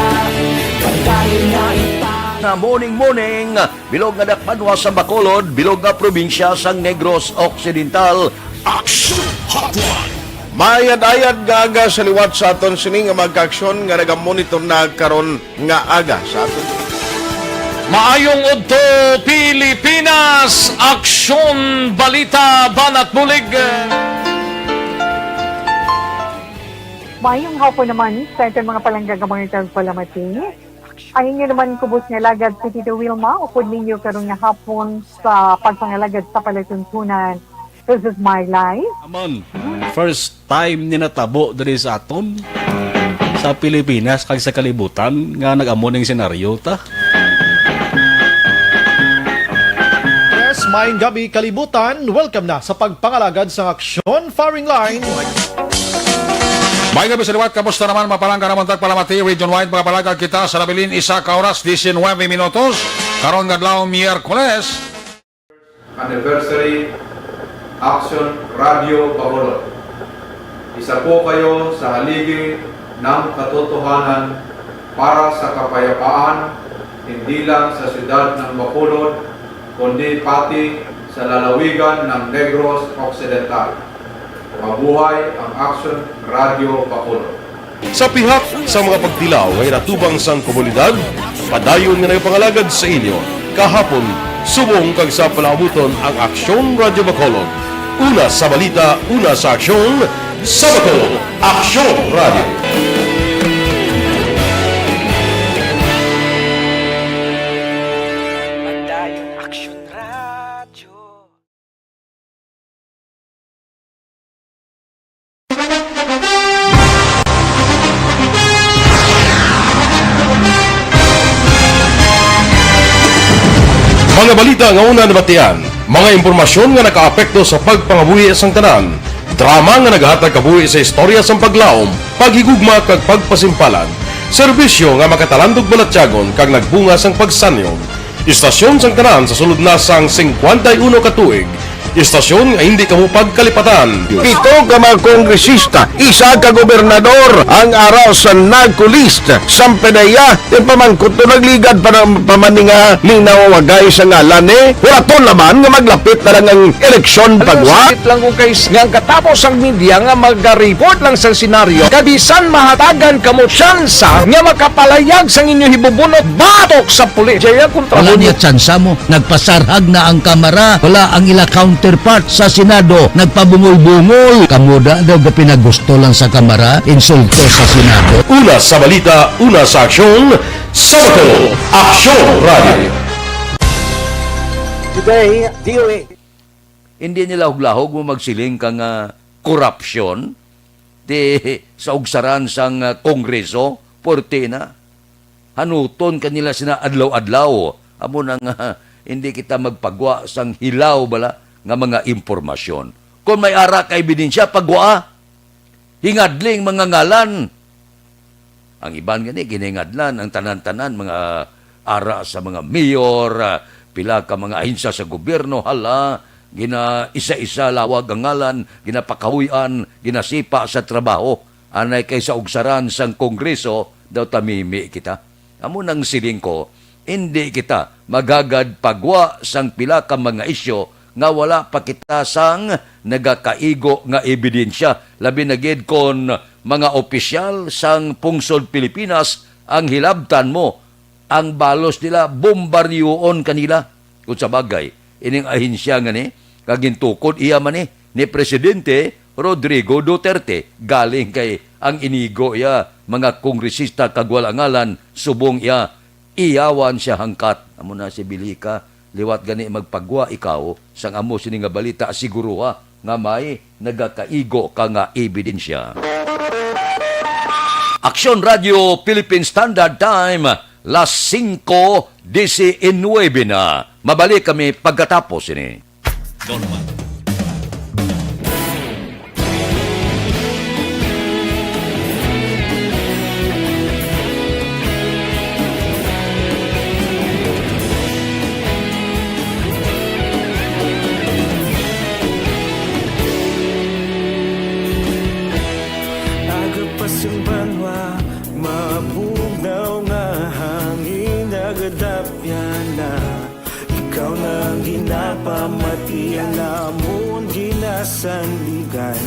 pagdali na ita. Na morning, morning, bilog nga dakpanwa sa Bacolod, bilog nga probinsya sang Negros Occidental. Action Hotline. Mayad-ayad nga aga sa liwat sa aton sini nga mga kaaksyon nga nagamonitor na karon nga aga sa aton. Maayong udto, Pilipinas! Aksyon, balita, banat bulig. Mayong hapon naman sa aton mga palangga nga mga tagpalamati. Ang inyo naman kubos nga alagad si Tito Wilma, upod ninyo karon nga hapon sa pagpangalagad sa palatuntunan. This is my life. Amon, first time ni natabo diri sa aton, sa Pilipinas kag sa kalibutan, nga nag-amo ning senaryo ta. Yes, maayong gabi, kalibutan. Welcome na sa pagpangalagad sa Aksyon Firing Line. May gabi sa liwat, kamusta naman? Mapalangga naman tagpalamati, region-wide, mga palagad kita sa nabilin, isa ka oras, diecinuebe minutos. Karon nga adlaw, Miyerkules. Anniversary, Action Radio Bacolod. Isa po kayo sa haligi ng katotohanan para sa kapayapaan, hindi lang sa siyudad ng Bacolod, kundi pati sa lalawigan ng Negros Occidental. Mabuhay ang Action Radio Bacolod. Sa pihak sa mga pagtilaw nga ginatubang sang komunidad, padayon nga nagapangalagad sa inyo kahapon, subong kag sa palaabuton ang Aksyon Radio Bacolod. Una sa balita, una sa aksyon, sa Bacolod, Aksyon Radio. Padayon Aksyon Radio. Mga balita nga una nabatian, mga impormasyon nga nakaapekto sa pagpangabuhi sang tanan, drama nga naghatag kabuhi sa istorya sang paglaom, paghigugma kag pagpasimpalan, serbisyo nga makatalandog balatyagon kag nagbunga sang pagsanyon. Istasyon sang tanan sa sulod na sang singkwenta y uno ka tuig. Istasyon nga hindi kamo pagkalipatan. Pito ka mga kongresista, isa ka gobernador ang ara sa NAGCO list. Sampe na iya, ipamangkot to nagligad pa na, pa man ni nga linaw wagay sa ngalan, eh. Huraton naman nga maglapit na lang ang eleksyon. Alam mo, pagwa. Sakit lang ko, guys, nga ang katapos ang media nga maga-report lang sa senaryo, kabisan mahatagan kamo tsansa nga makapalayag sang inyo hibubunot batok sa pulis. Jaya kontra. Wala mo niya tsansa mo. Nagpasarhag na ang Kamara. Wala ang ila counterpart sa Senado. Nagpabungol-bungol. Kamo da daw gapinagusto lang sa Kamara, insulto sa Senado. Una sa balita, una sa aksyon, sa Bacolod, Aksyon Radio. Today, D O A. Hindi nila huglahog mo magsiling ka nga korupsyon, di sa ugsaran sang, ah, Kongreso, puwerte na. Hanuton ka nila sina adlaw-adlaw. Amo na nga, hindi kita magpagwa sang hilaw bala nga mga impormasyon. Kung may ara ka ebidensya, pagwa. Hingadling mga ngalan. Ang iban gani, ginahingadlan ang tanan-tanan, mga ara sa mga mayor, ah, pila ka mga ahensya sa gobyerno, hala, gina-isa-isa lawag ang ngalan, ginapakahuy-an, ginasipa sa trabaho. Anay kay sa ugsaran sang Kongreso, daw tamimi kita. Amo nang siling ko, indi kita maghagad pagwa sang pila ka mga isyu nga wala pa kita sang nagakaigo nga ebidensya, labi na gid kon mga opisyal sang pungsod Pilipinas ang hilabtan mo, ang balos nila bombardiyoon kanila. Kung sa bagay, ining ahensya nga ni, nga gintukod iya man ni, ni Presidente Rodrigo Duterte, galing kay ang inigo iya, mga kongresista kag wala ngalan, subong iya, iyawan siya hangkat. Amo na si Bilika, liwat gani magpagwa ikaw, sang amo sini nga balita, siguruha nga may nagakaigo ka nga ebidensya. Aksyon Radio Philippine Standard Time, las singko Dise nuebe na. Mabalik kami pagkatapos ini. Normal. Aga pa sing banwa, mabugnaw nga hangin nagadapyan na. Ikaw na ang ginapamatian namon ginasandigan.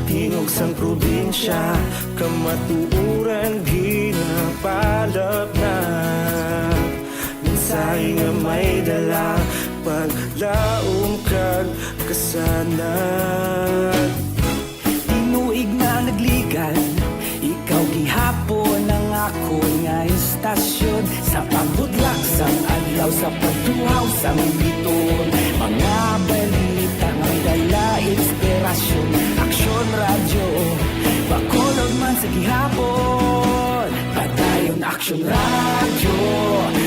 Tingog sang probinsya, kamatuoran ginapalapnag. Mensahe nga may dala, paglaom kag kasanag. Tinuig na nagligan, ikaw gihapon ang akon nga istasyon. Sa pagbudlak sang adlaw, sa pagtuhaw sang biton, mga balita nga may dala inspirasyon. Aksyon Radyo, Bacolod man sa gihapon. Padayon Aksyon Radyo,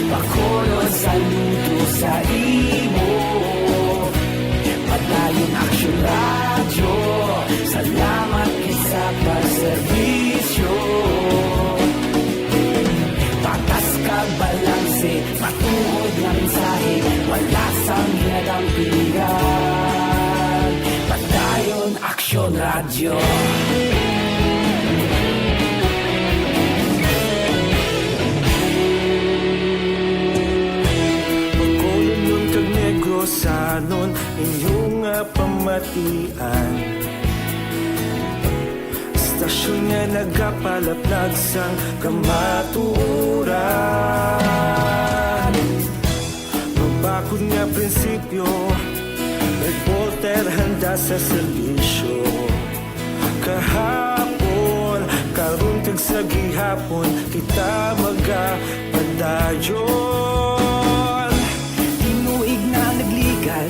Bacolod, saludo sa imo. Padayon Aksyon Radyo, salamat gid sa pagserbisyo. Patas kag balanse, matuod nga mensahe, wala sang ginadampigan. Padayon Aksyon Radyo. Bacolodnon kag Negrosanon, inyo nga pamatian. Istasyon nga nagapalaplag sang kamatuoran. Mabakod nga prinsipyo, reporter handa sa serbisyo. Kahapon, karon kag sa gihapon, kita magapadayon. Tinuig na nagligan,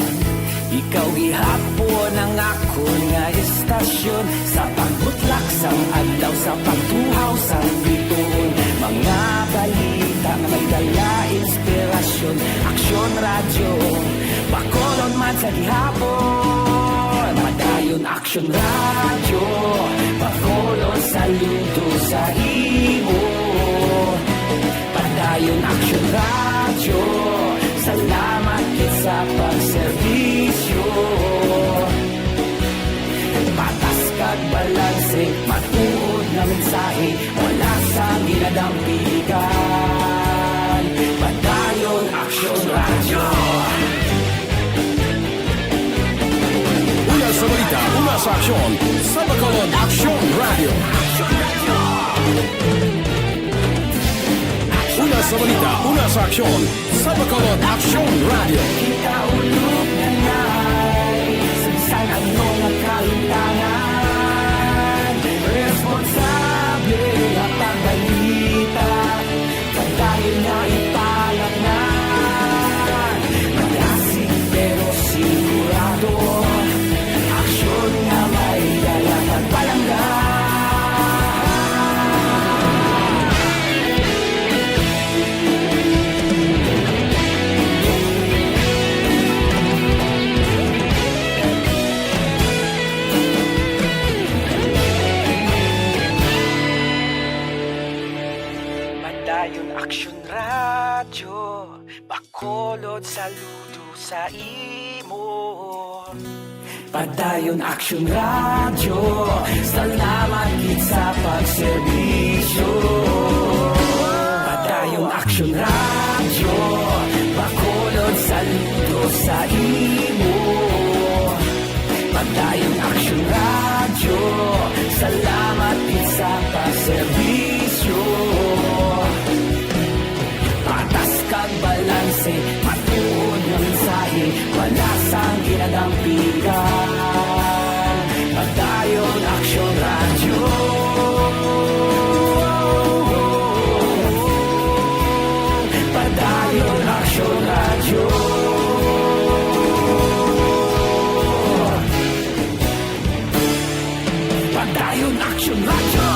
ikaw gihapon ang akon nga istasyon. Sa pagbutlak sang adlaw, sa pagtuhaw sang bituon, mga balita nga may dala inspirasyon. Aksyon Radyo, Bacolod man sa gihapon. Padayon Aksyon Radyo, Bacolod, saludo sa imo. Padayon Aksyon Radyo, salamat gid sa pagserbisyo. Patas kag balanse, matuod nga mensahe, wala sang ginadampigan. Padayon Aksyon Radyo. Una sa balita, una sa aksyon, sa Bacolod Aksyon Radyo. Una sa balita, una sa aksyon, sa Bacolod Aksyon Radyo. Kita ulog na ngay, sa bisan ano nga kahimtangan, responsable nga pagbalita. Padayon nga ipalaknag, malasig pero sigurado. Aksyon nga may dala kag palangga. Padayon Aksyon Radyo, Bacolod, saludo sa imo. Padayon Aksyon Radyo, salamat gid sa pagserbisyo. Padayon Aksyon Radyo, Bacolod, saludo sa imo. Padayon Aksyon Radyo, salamat gid sa pagserbisyo. Patas kag balanse, matuod nga mensahe, wala sang ginadampigan. Padayon Aksyon Radyo. Padayon Aksyon Radyo. Padayon Aksyon Radyo.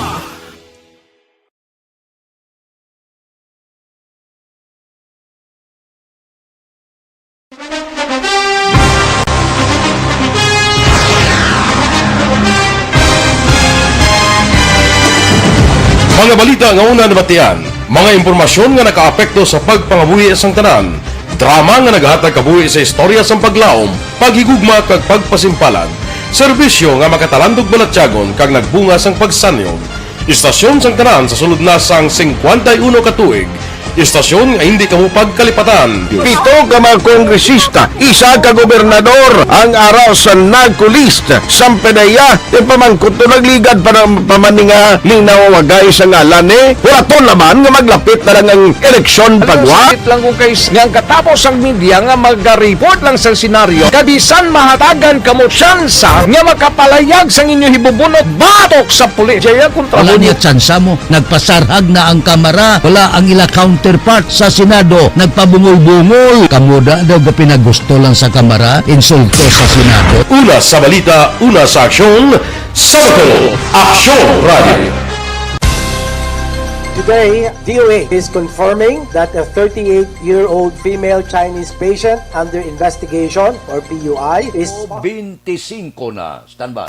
Mga balita nga una nabatian, mga impormasyon nga nakaapekto sa pagpangabuhi sang tanan, drama nga nagahatag kabuhi sa istorya sang paglaom, paghigugma kag pagpasimpalan, serbisyo nga makatalandog balatyagon kag nagbunga sang pagsanyog. Istasyon sang tanan sa sulod na sang singkwenta y uno ka tuig, istasyon nga hindi kamo pagkalipatan. Pito ka mga kongresista, isa ka gobernador ang ara sa NAGCO list. Sampanaya, ti pamangkot to nagligad pa ng pamaninga ning nawawagay sa ngalan ni. Huraton naman nga maglapit na lang ang eleksyon pagwa. Sakit lang kung kay nga ang katapos ang media nga magariport lang sa senaryo, kabisan mahatagan kamo tsansa nga makapalayag sang inyo hibubunot batok sa pulis. Jaya kontra Wala mo niya tsansa mo. Nagpasarhag na ang Kamara. Wala ang ila counterpart sa Senado. Nagpabungol-bungol. Kamo da daw gapinagusto lang sa Kamara, insulto sa Senado. Una sa balita, una sa aksyon, sa Aksyon Radio. Today, D O A is confirming that a thirty-eight-year-old female Chinese patient under investigation, or P U I, is Twenty-singko na. Standby.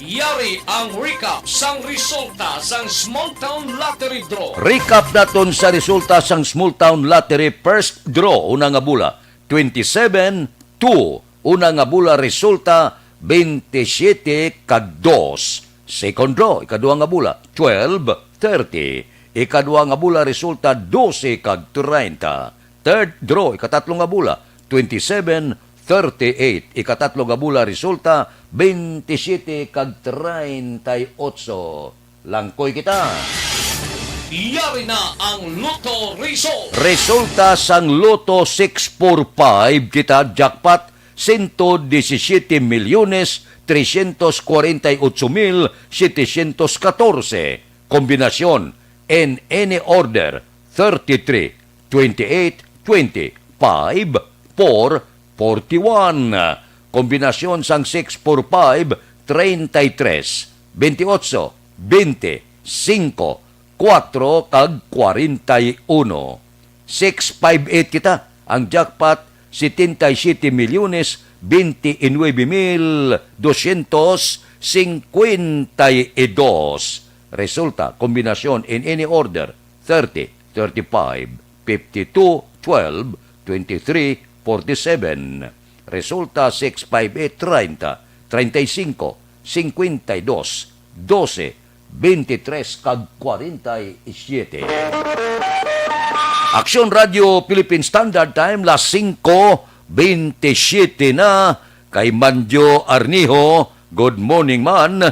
Yari ang recap sang resulta sang Small Town Lottery Draw. Recap naton sa resulta sang Small Town Lottery First Draw, una nga bula, twenty-seven, two, una nga bula resulta, twenty-seven kag dos. Second Draw, ikaduha nga bula, twelve, thirty. Ikaduha nga bula resulta, dose kag treinta. Third Draw, ikatatlo nga bula, twenty-seven, thirty-eight. Ikatatlo nga bula resulta, twenty-seven kag treinta y ocho. Langkoy kita. Yari na ang Lotto Result. Resulta sang Lotto six four five kita, jackpot, sento disisiyete milyones tresyentos kwarenta y ocho mil setecientos katorse. Kombinasyon, in any order, thirty-three, twenty-eight, twenty, five, four, forty-one. Kombinasyon sang six four five, treinta y tres, veintiocho, veinte, cinco, cuatro, kag kwarenta y uno. Six five eight kita. Ang jackpot, setenta y siete milyones, veinte y nueve mil doscientos cincuenta y dos. Resulta, kombinasyon in any order, thirty, thirty-five, fifty-two, twelve, twenty-three, forty-seven. Resulta, six five eight, treinta, treinta y cinco, cincuenta y dos, doce, veintitrés, kag kwarenta y siete. Aksyon Radio Philippine Standard Time, las singko veintisiete na, kay Manjo Arnijo. Good morning, man.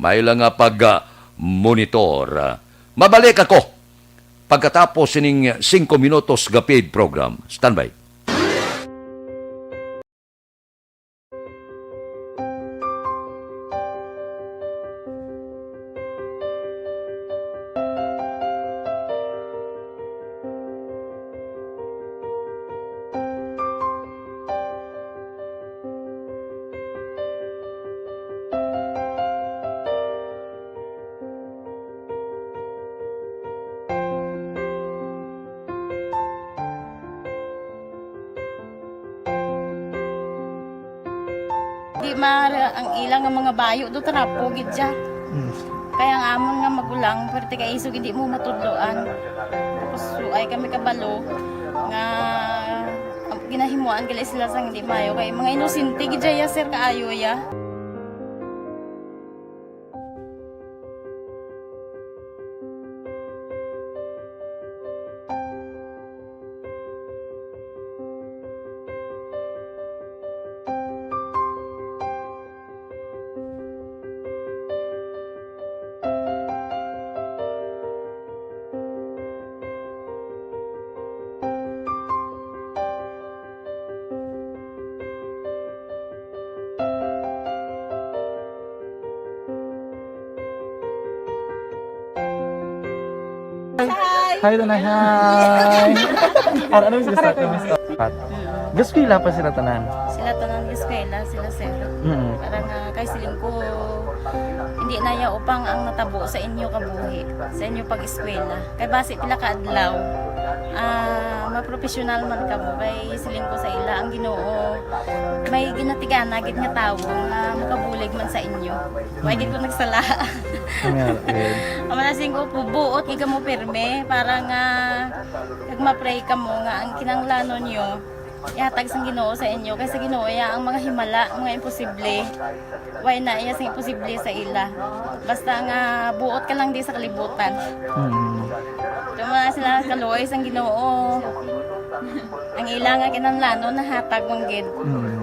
May lang nga pag, ah, monitor. Mabalik ako pagkatapos sining singko minutos nga paid program. Standby. Di ma-, ang ila nga mga bayo do trapo gid siya. Mm. Kaya ang amon nga magulang, pwerte kay isog hindi mo matudloan. Tapos, so, ay kami kabalo nga ang ginahimuan gali sila sang hindi mayo. Kay mga inosente gid siya, sir, kaayo ya. Hi. Hi, Tanay. Hi. Ano, ano, miss, gusto? Miss, pat. Gaskwela pa sila tanan? Sila tanan gaskwela, sila sir. Mm. Para nga kay siling ko, hindi na ya upang ang natabo sa inyo kabuhi, sa inyo pag-eskwela. Kay basi pila ka adlaw. Ah, mapropesyonal man kamo, kay siling ko sa ila, ang Ginoo may ginatigana gid nga tawo nga makabulig man sa inyo. Wa gid ko nagsala. Amen. Amo na siling ko, buot gid kamo pirme para nga kag ma-pray kamo nga ang kinahanglanon nyo ihatag sang Ginoo sa inyo, kay sa Ginoo ya ang mga himala, mga imposible. Way na iya sing imposible sa ila. Basta nga buot ka lang di sa kalibutan. Mm. Tuma sila kaluoy sang Ginoo. Ang ila nga kinahanglanon nahatag man gid. Mm.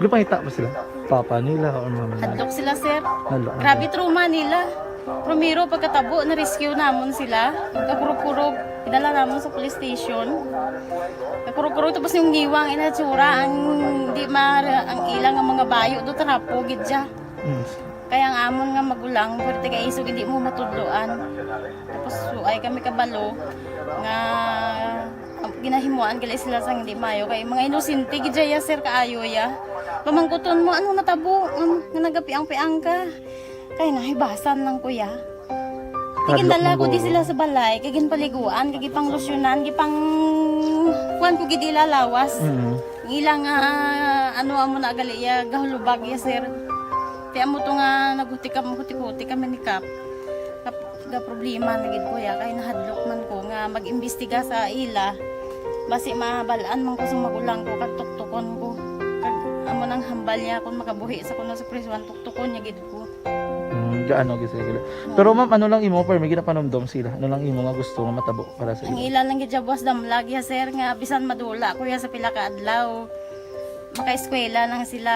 Gipangita ba sila? Papa nila or mama nila? Hadlok sila, sir. Hadlok, Grabe okay. Trauma nila. Primero, pagkatabo, na-rescue namon sila. Kakurog-kurog, idala namon sa police station. Kakurog-kurog, tapos yung ngiwang inatsura, ang di ma-, ang ilang nga mga bayo, do trapo, gid siya. Mm. Kaya ang amon nga magulang, pwerte kay isog, hindi mo matudloan. Tapos, suay kami kabalo, nga ginahimuan gali sila sang hindi mayo. Kay mga inosente, gid siya, sir, kaayo ya. Pamangkuton mo, ano natabo? Um, nga nagapiang-piang ka? Kay nahibasan lang, kuya. Hadlok Tigindala man ko di guro. Sila sa balay, kay ginpaliguan, kay gipanglusyonan, gipang kuan ko gid ila lawas. Mm. Ang ila nga, ano, amo na gali iya, gahulubag iya, sir. Ti amo to nga naghuti ka, huti-huti kami ni Kap. Kap, ga problema na gid ko ya, kay nahadlok man ko nga mag-imbestiga sa ila. Basi mabalaan man ko sa magulang ko, kag tuktukon ko. Kag amo nang hambal niya kung makabuhi sa kuno sa prisuan, tuktukon niya gid ko. Mm, gaano gid sila gila. Pero ma'am, ano lang imo, pero may ginapanumdom sila? Ano lang imo nga gusto nga matabo para sa Ang ila? Ila lang gid siya buwas damlag ya, sir, nga bisan madula ko ya sa pila ka adlaw, makaeskwela lang sila,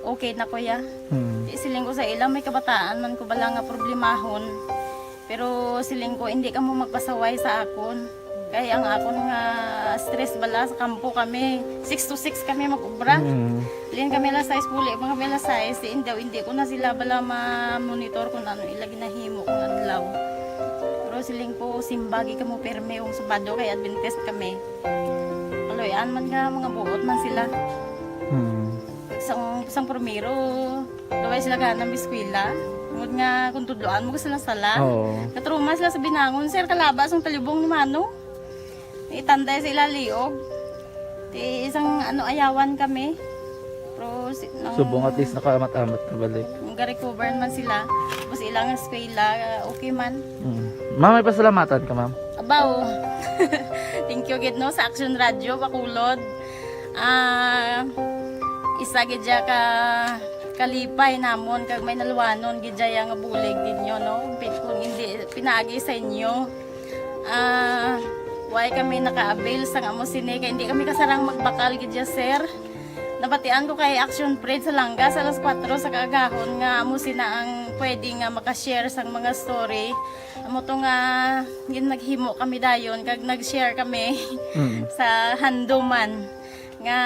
okay na ko ya. Hmm. Di siling ko sa ila, may kabataan man ko bala nga problemahon. Pero siling ko, hindi ka mo magpasaway sa akon. Kay ang akon nga stress bala sa kampo kami, six to six kami mag-ubra. Mm. Lin kami alas sais, puli pa kami alas sais. Di, hindi, hindi ko na sila bala ma-monitor kung ano ila ginahimo kung adlaw. Pero siling ko, simbagi kamo pirme kung Sabado kay Adventist kami. Kaluy-an man nga mga buot man sila. Mm. Sang, sang primero, Luway sila gana mag-eskwela. Tungod nga kung tudloan mo sila sala. Oo. Katruma sila sa binangon, sir, kalaba sang talibong ni Mano. Itanday sa ila liog. Ti isang ano, ayawan kami. Pero si, nang Subong at least nakaamat-amat na balik. Nung ga-recover man sila, tapos ilang eskwela, okay man. Mm. Ma'am, may pasalamatan ka, ma'am? Abaw. Thank you gid, no, sa Action Radio Bacolod. Ah, isa gid siya ka kalipay namon kag may naluwanon gid siya nga bulig ninyo, no? Pi-, kung hindi pinaagi sa inyo, ah, why kami naka-avail sang amo sini kay hindi kami kasarang magbakal gid siya, sir. Nabatian ko kay Action Fred sa Langga sa alas kuwatro sa kaagahon nga amo sina ang pwede nga maka-share sang mga story. Amo to nga gin-, naghimo kami dayon kag nag-share kami Mm. sa handuman nga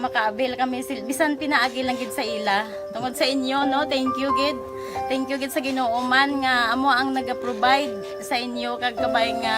maka-avail kami sil-, bisan pinaagi lang gid sa ila. Tungod sa inyo, no, thank you gid. Thank you gid sa Ginoo man nga amo ang naga-provide sa inyo kag kabay nga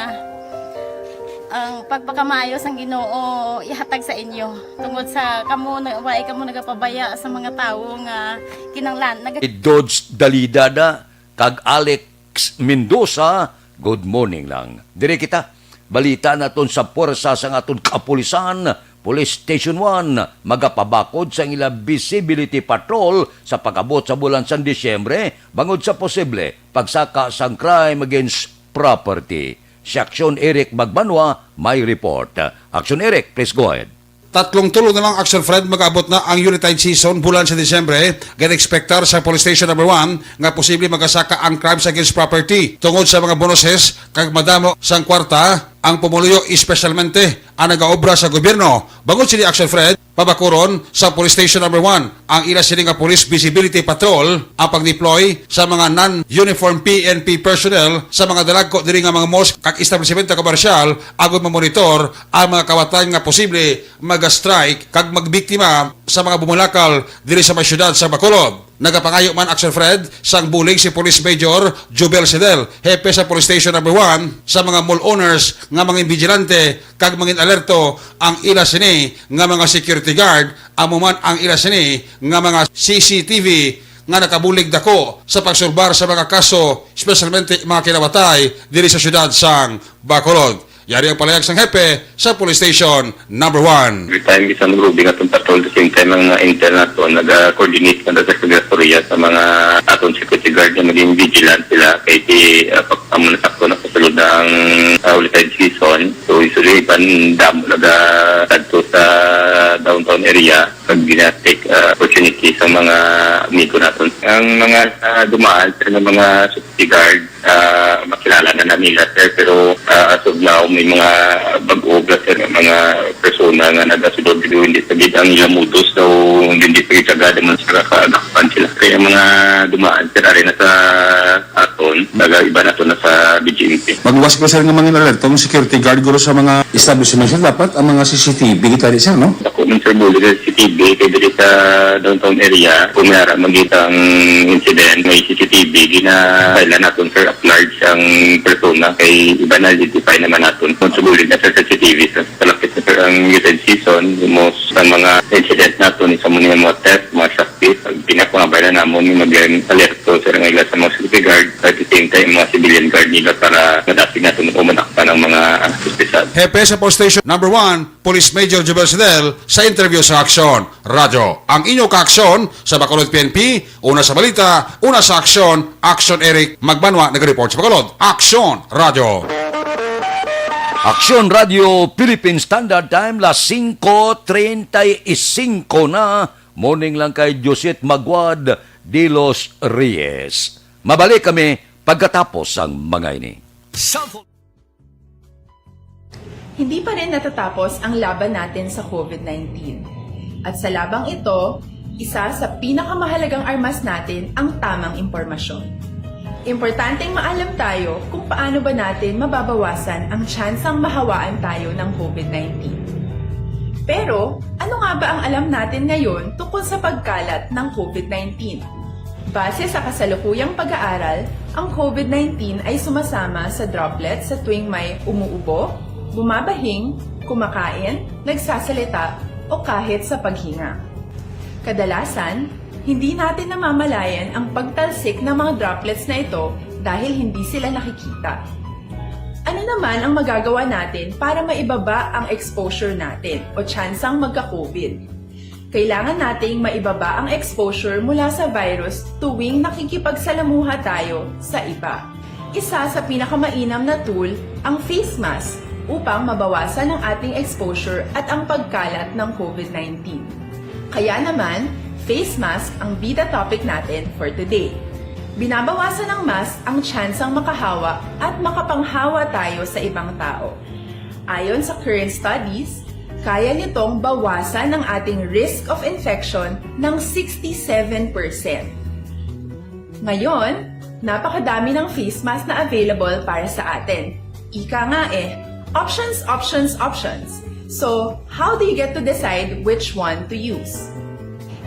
ang pagpakamaayo sang Ginoo ihatag sa inyo. Tungod sa kamo na, wa kamo nagapabaya sa mga tawo nga kinanglan, naga- Dodge Dalida na kag Alex Mendoza, good morning lang. Diri kita, balita naton sa puwersa sang aton kapulisan, Police Station one, magapabakod sang ila visibility patrol sa pag-abot sa bulan sang Disyembre bangod sa posible pagsaka sang crime against property. Si Action Eric Magbanwa may report. Action Eric, please go ahead. Tatlong tulo na lang, Action Fred, mag-abot na ang Yuletide season bulan sa Disyembre. Gin-ekspektar sa Police Station Number One nga posible magasaka ang crimes against property tungod sa mga bonuses kag madamo sang kwarta ang pumuluyo, espesyalmente ang nagaobra sa gobyerno. Bangod sini, Action Fred, pabakuron sa Police Station Number One ang ila sini nga Police Visibility Patrol, ang pag-deploy sa mga non-uniform P N P personnel sa mga dalagko diri nga mga mosque kag establisimento komersyal agud mamonitor ang mga kawatan nga posible mag-strike kag magbiktima sa mga bumulakal diri sa may siyudad sa Bacolod. Nagapangayo man, Action Fred, sang bulig si Police Major Jubel Sidel, hepe sa Police Station Number One, sa mga mall owners nga mangin bigilante kag mangin alerto ang ila sini nga mga security guard, amo man ang ila sini nga mga C C T V nga nakabulig dako sa pagsulbar sa mga kaso, espesyalmente mga kinawatay diri sa siyudad sang Bacolod. Yari ang palayag sang hepe sa Police Station Number One. Every time bisan mag-roving atong patrol, the same time ang mga intel nato, nag-coordinate na sa Secretariat sa mga aton security guard na maging vigilant sila kay di uh, pag amo na sakto na pasulod ang uh, holiday season. So usually iban damo naga kadto sa downtown area pag gina-take uh, opportunity sa mga amigo naton. Ang mga uh, dumaan sa mga security guard, ah, makilala na nila, sir, pero ah, as of now, may mga bag-o ba, sir, nga mga persona nga nagasulod dito, hindi sa gid ang ila modus, so hindi sa gid agad man sa kaagakpan sila. Kaya mga dumaan, sir, ari na sa aton, taga iba na to na sa B G M P. Magwas ko, sir, nga mga alerto ang security guard guro sa mga establishment, sir, dapat ang mga C C T V gitari, sir, no? Ako man, sir, bulig sa C C T V kay diri sa downtown area, kung may ara magitang incident, may C C T V, ginakailan naton, sir, at large ang persona kay iba na-identify naman naton. Kung sugulig na, sir, sa C C T V, sir, kalapit na, sir, ang weekend season, most sa mga incident naton, isa mo niya mga theft, mga shoplifting, ang pinakabay na namon yung mag-alerto, sir, ang ila sa mga security guard, at the same time, mga civilian guard nila para madapit naton o madakpan ang mga ah, suspisa. Hepe sa Police Station Number One, Police Major Jubel Sidel sa interview sa Aksyon Radyo. Ang inyo kaaksyon sa Bacolod P N P, una sa balita, una sa aksyon, Aksyon Eric Magbanwa nag-report sa Bacolod. Aksyon Radyo. Aksyon Radyo Philippine Standard Time, las singko treinta y cinco na. Morning lang kay Joset Maguad de los Reyes. Mabalik kami pagkatapos sang mga ini. Hindi pa rin natatapos ang laban natin sa COVID nineteen. At sa labang ito, isa sa pinakamahalagang armas natin ang tamang impormasyon. Importanteng maalam tayo kung paano ba natin mababawasan ang tsansang mahawaan tayo ng COVID nineteen. Pero, ano nga ba ang alam natin ngayon tungkol sa pagkalat ng COVID nineteen? Base sa kasalukuyang pag-aaral, ang COVID nineteen ay sumasama sa droplets sa tuwing may umuubo, bumabahing, kumakain, nagsasalita, o kahit sa paghinga. Kadalasan, hindi natin namamalayan ang pagtalsik ng mga droplets na ito dahil hindi sila nakikita. Ano naman ang magagawa natin para maibaba ang exposure natin o tsansang magka-COVID? Kailangan nating maibaba ang exposure mula sa virus tuwing nakikipagsalamuha tayo sa iba. Isa sa pinakamainam na tool ang face mask upang mabawasan ang ating exposure at ang pagkalat ng COVID nineteen. Kaya naman, face mask ang bida topic natin for today. Binabawasan ng mask ang tsansang makahawa at makapanghawa tayo sa ibang tao. Ayon sa current studies, kaya nitong bawasan ang ating risk of infection ng sixty-seven percent. Ngayon, napakadami ng face mask na available para sa atin. Ika nga eh, options, options, options. So, how do you get to decide which one to use?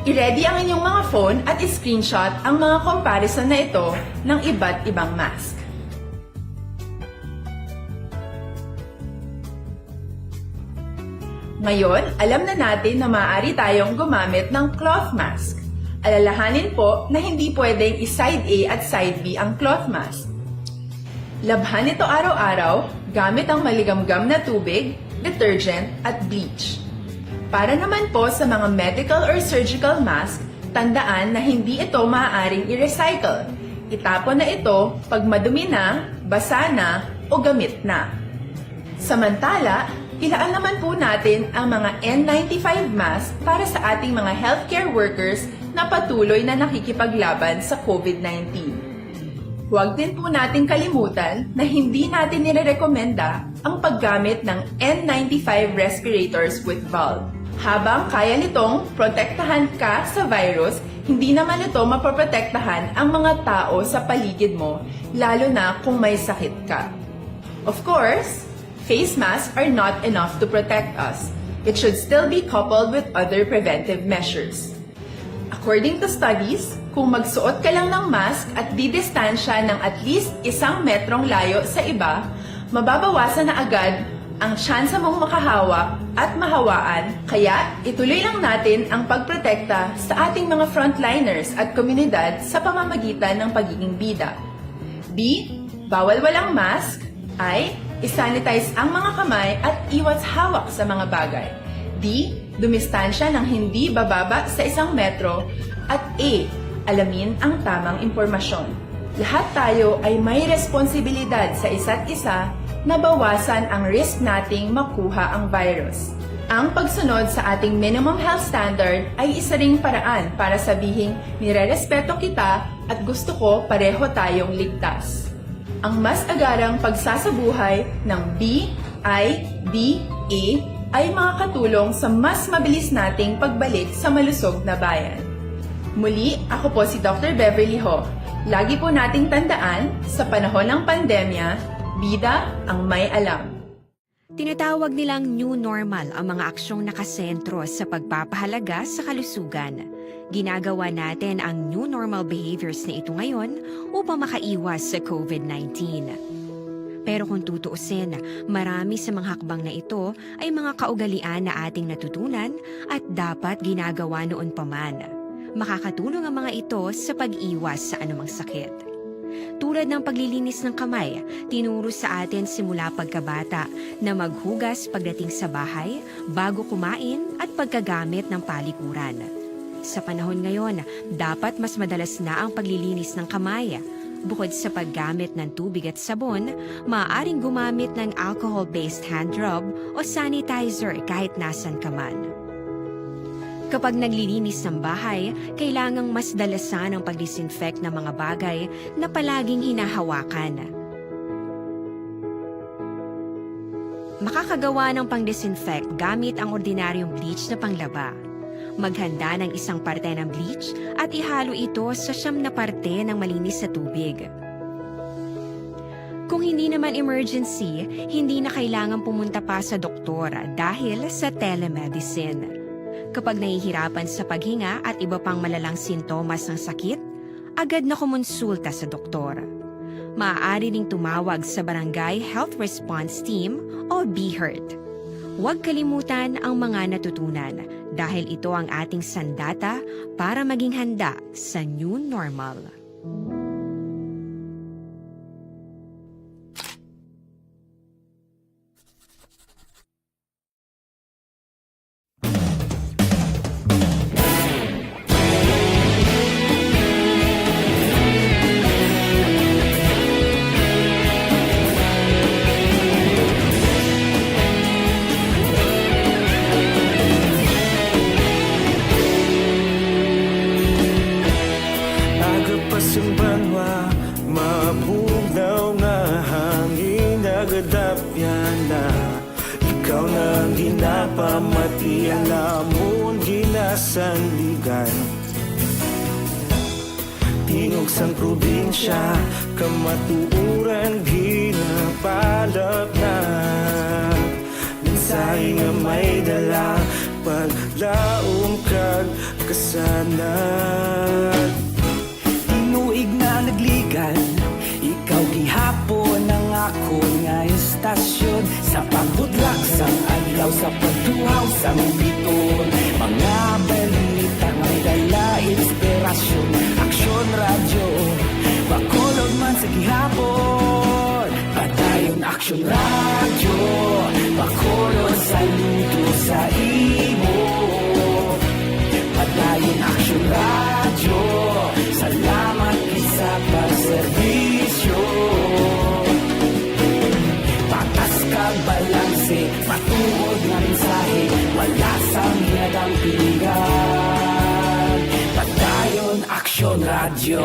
I-ready ang inyong mga phone at i-screenshot ang mga comparison na ito ng iba't ibang mask. Ngayon, alam na natin na maaari tayong gumamit ng cloth mask. Alalahanin po na hindi pwedeng i-side A at side B ang cloth mask. Labhan ito araw-araw gamit ang maligamgam na tubig, detergent, at bleach. Para naman po sa mga medical or surgical mask, tandaan na hindi ito maaaring i-recycle. Itapon na ito pag madumi na, basa na, o gamit na. Samantala, ilaan naman po natin ang mga N ninety-five mask para sa ating mga healthcare workers na patuloy na nakikipaglaban sa COVID nineteen. Huwag din po nating kalimutan na hindi natin nirerekomenda ang paggamit ng N ninety-five respirators with valve. Habang kaya nitong protektahan ka sa virus, hindi naman ito mapoprotektahan ang mga tao sa paligid mo, lalo na kung may sakit ka. Of course, face masks are not enough to protect us. It should still be coupled with other preventive measures. According to studies, kung magsuot ka lang ng mask at didistansya ng at least isang metrong layo sa iba, mababawasan na agad ang tsansa mong makahawa at mahawaan, kaya ituloy lang natin ang pagprotekta sa ating mga frontliners at komunidad sa pamamagitan ng pagiging bida. B, bawal walang mask. I, I-sanitize ang mga kamay at iwas hawak sa mga bagay. D. Dumistansya ng hindi bababa sa isang metro. At E. Alamin ang tamang impormasyon. Lahat tayo ay may responsibilidad sa isa't isa na bawasan ang risk nating makuha ang virus. Ang pagsunod sa ating minimum health standard ay isa ring paraan para sabihing nirerespeto kita at gusto ko pareho tayong ligtas. Ang mas agarang pagsasabuhay ng B I D A ay makakatulong sa mas mabilis nating pagbalik sa malusog na bayan. Muli, ako po si Doctor Beverly Ho. Lagi po nating tandaan, sa panahon ng pandemya, bida ang may alam. Tinatawag nilang new normal ang mga aksyong nakasentro sa pagpapahalaga sa kalusugan. Ginagawa natin ang new normal behaviors na ito ngayon upang makaiwas sa COVID nineteen. Pero kung tutuusin, marami sa mga hakbang na ito ay mga kaugalian na ating natutunan at dapat ginagawa noon pa man. Makakatulong ang mga ito sa pag-iwas sa anumang sakit. Tulad ng paglilinis ng kamay, tinuro sa atin simula pagkabata na maghugas pagdating sa bahay, bago kumain, at pagkagamit ng palikuran. Sa panahon ngayon, dapat mas madalas na ang paglilinis ng kamay. Bukod sa paggamit ng tubig at sabon, maaaring gumamit ng alcohol-based hand rub o sanitizer kahit nasan ka man. Kapag naglilinis ng bahay, kailangang mas dalasan ang pag-disinfect ng mga bagay na palaging hinahawakan. Makakagawa ng pang-disinfect gamit ang ordinaryong bleach na panglaba. Maghanda ng isang parte ng bleach at ihalo ito sa siyam na parte ng malinis na tubig. Kung hindi naman emergency, hindi na kailangan pumunta pa sa doktor dahil sa telemedicine. Kapag nahihirapan sa paghinga at iba pang malalang sintomas ng sakit, agad na kumonsulta sa doktor. Maaari ring tumawag sa Barangay Health Response Team o BHERT. Huwag kalimutan ang mga natutunan dahil ito ang ating sandata para maging handa sa new normal. Aga pa sing banwa, mabugnaw nga hangin nagadapyan na. Ikaw na ang ginapamati, ang amon ginasandigan. Tingog sang probinsya, kamatuoran ginapalapnag. Mensahe nga may dala, paglaom kag kasanag. Tinuig na nagligan, ikaw gihapon ang akon nga estasyon. Sa pagbutlak sang adlaw, sa pagtuhaw sang biton, mga balita may dala inspirasyon. Aksyon Radyo, Bacolod man sa gihapon. Padayon Aksyon Radyo, Bacolod, saludo sa imo. Padayon Aksyon Radyo, salamat gid sa pagserbisyo. Patas kag balanse, matuod nga mensahe, wala sang hinadampingan. Padayon Aksyon Radyo.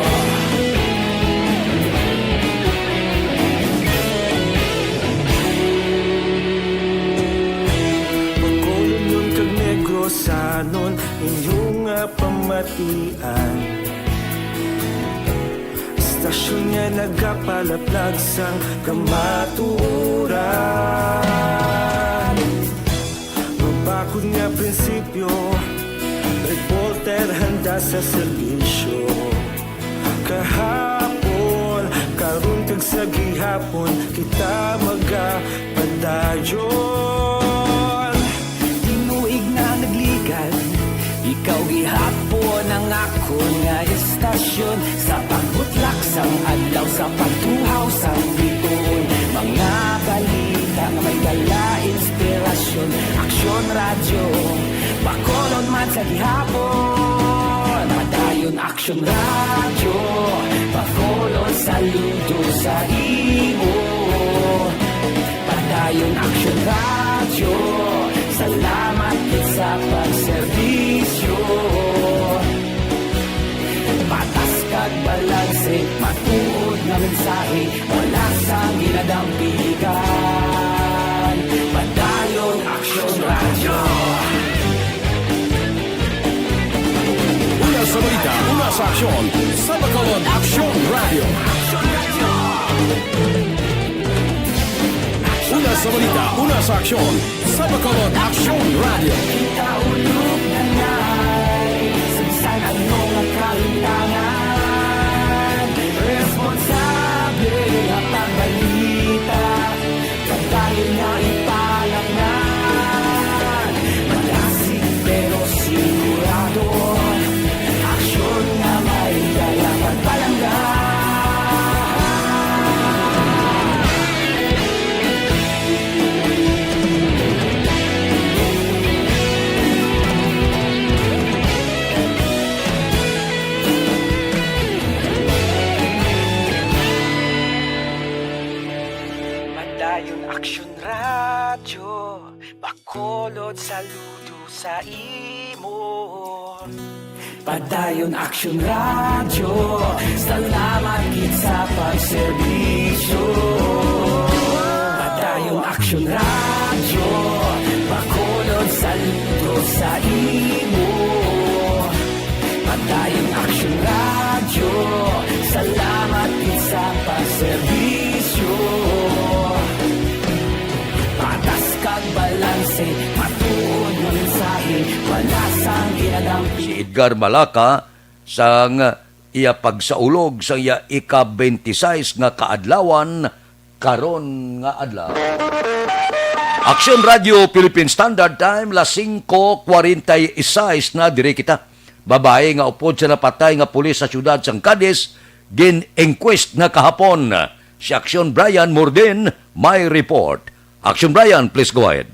Bacolodnon kag Negrosanon, inyo nga pamatian. Estasyon nga nagapalaplag sang kamatuoran. Mabakod nga prinsipyo, reporter handa sa serbisyo. Kahapon, karon kag sa gihapon, kita magapadayon. Tinuig na nagligan, ikaw gihapon ang akon nga estasyon. Sa pagbutlak sang adlaw, sa pagtuhaw sang biton, mga balita Dala inspirasyon, Aksyon Radyo, Bacolod man sa gihapon. Padayon Aksyon Radyo, Bacolod saludo sa imo. Padayon Aksyon Radyo, salamat gid sa pagserbisyo. Patas kag balanse, matuod nga mensahe, wala sang ginadampigan. Padayon Aksyon Radyo. Una sa balita, una sa aksyon, sa Bacolod Aksyon Radyo. Una sa balita, una sa aksyon, sa Bacolod Aksyon Radyo. Kita ulog na ngay, sa bisan ano nga kalintangan, responsable nga pagbalita, pagdayon nga ipalangnan, malasig pero sigurado, aksyon nga may dala pagpalangga. Padayon Aksyon Radyo, Bacolod saludo sa imo. Padayon Aksyon Radyo, salamat gid sa pagserbisyo. Padayon Aksyon Radyo, Bacolod saludo sa imo. Padayon Aksyon Radyo, salamat gid sa pagserbisyo. Patas kag balanse, matuod nga mensahe, wala sang ginadampi. Si Edgar Malaka sang iya pagsaulog sa iya ika-twenty-six nga kaadlawan karon nga adlaw. Aksyon Radyo Philippine Standard Time, las singko kwarenta y seis na, diri kita. Babayi nga upod sa napatay nga pulis sa siyudad sang Cadiz, gin-inquest na kahapon. Si Aksyon Brian Morden may report. Aksyon Brian, please go ahead.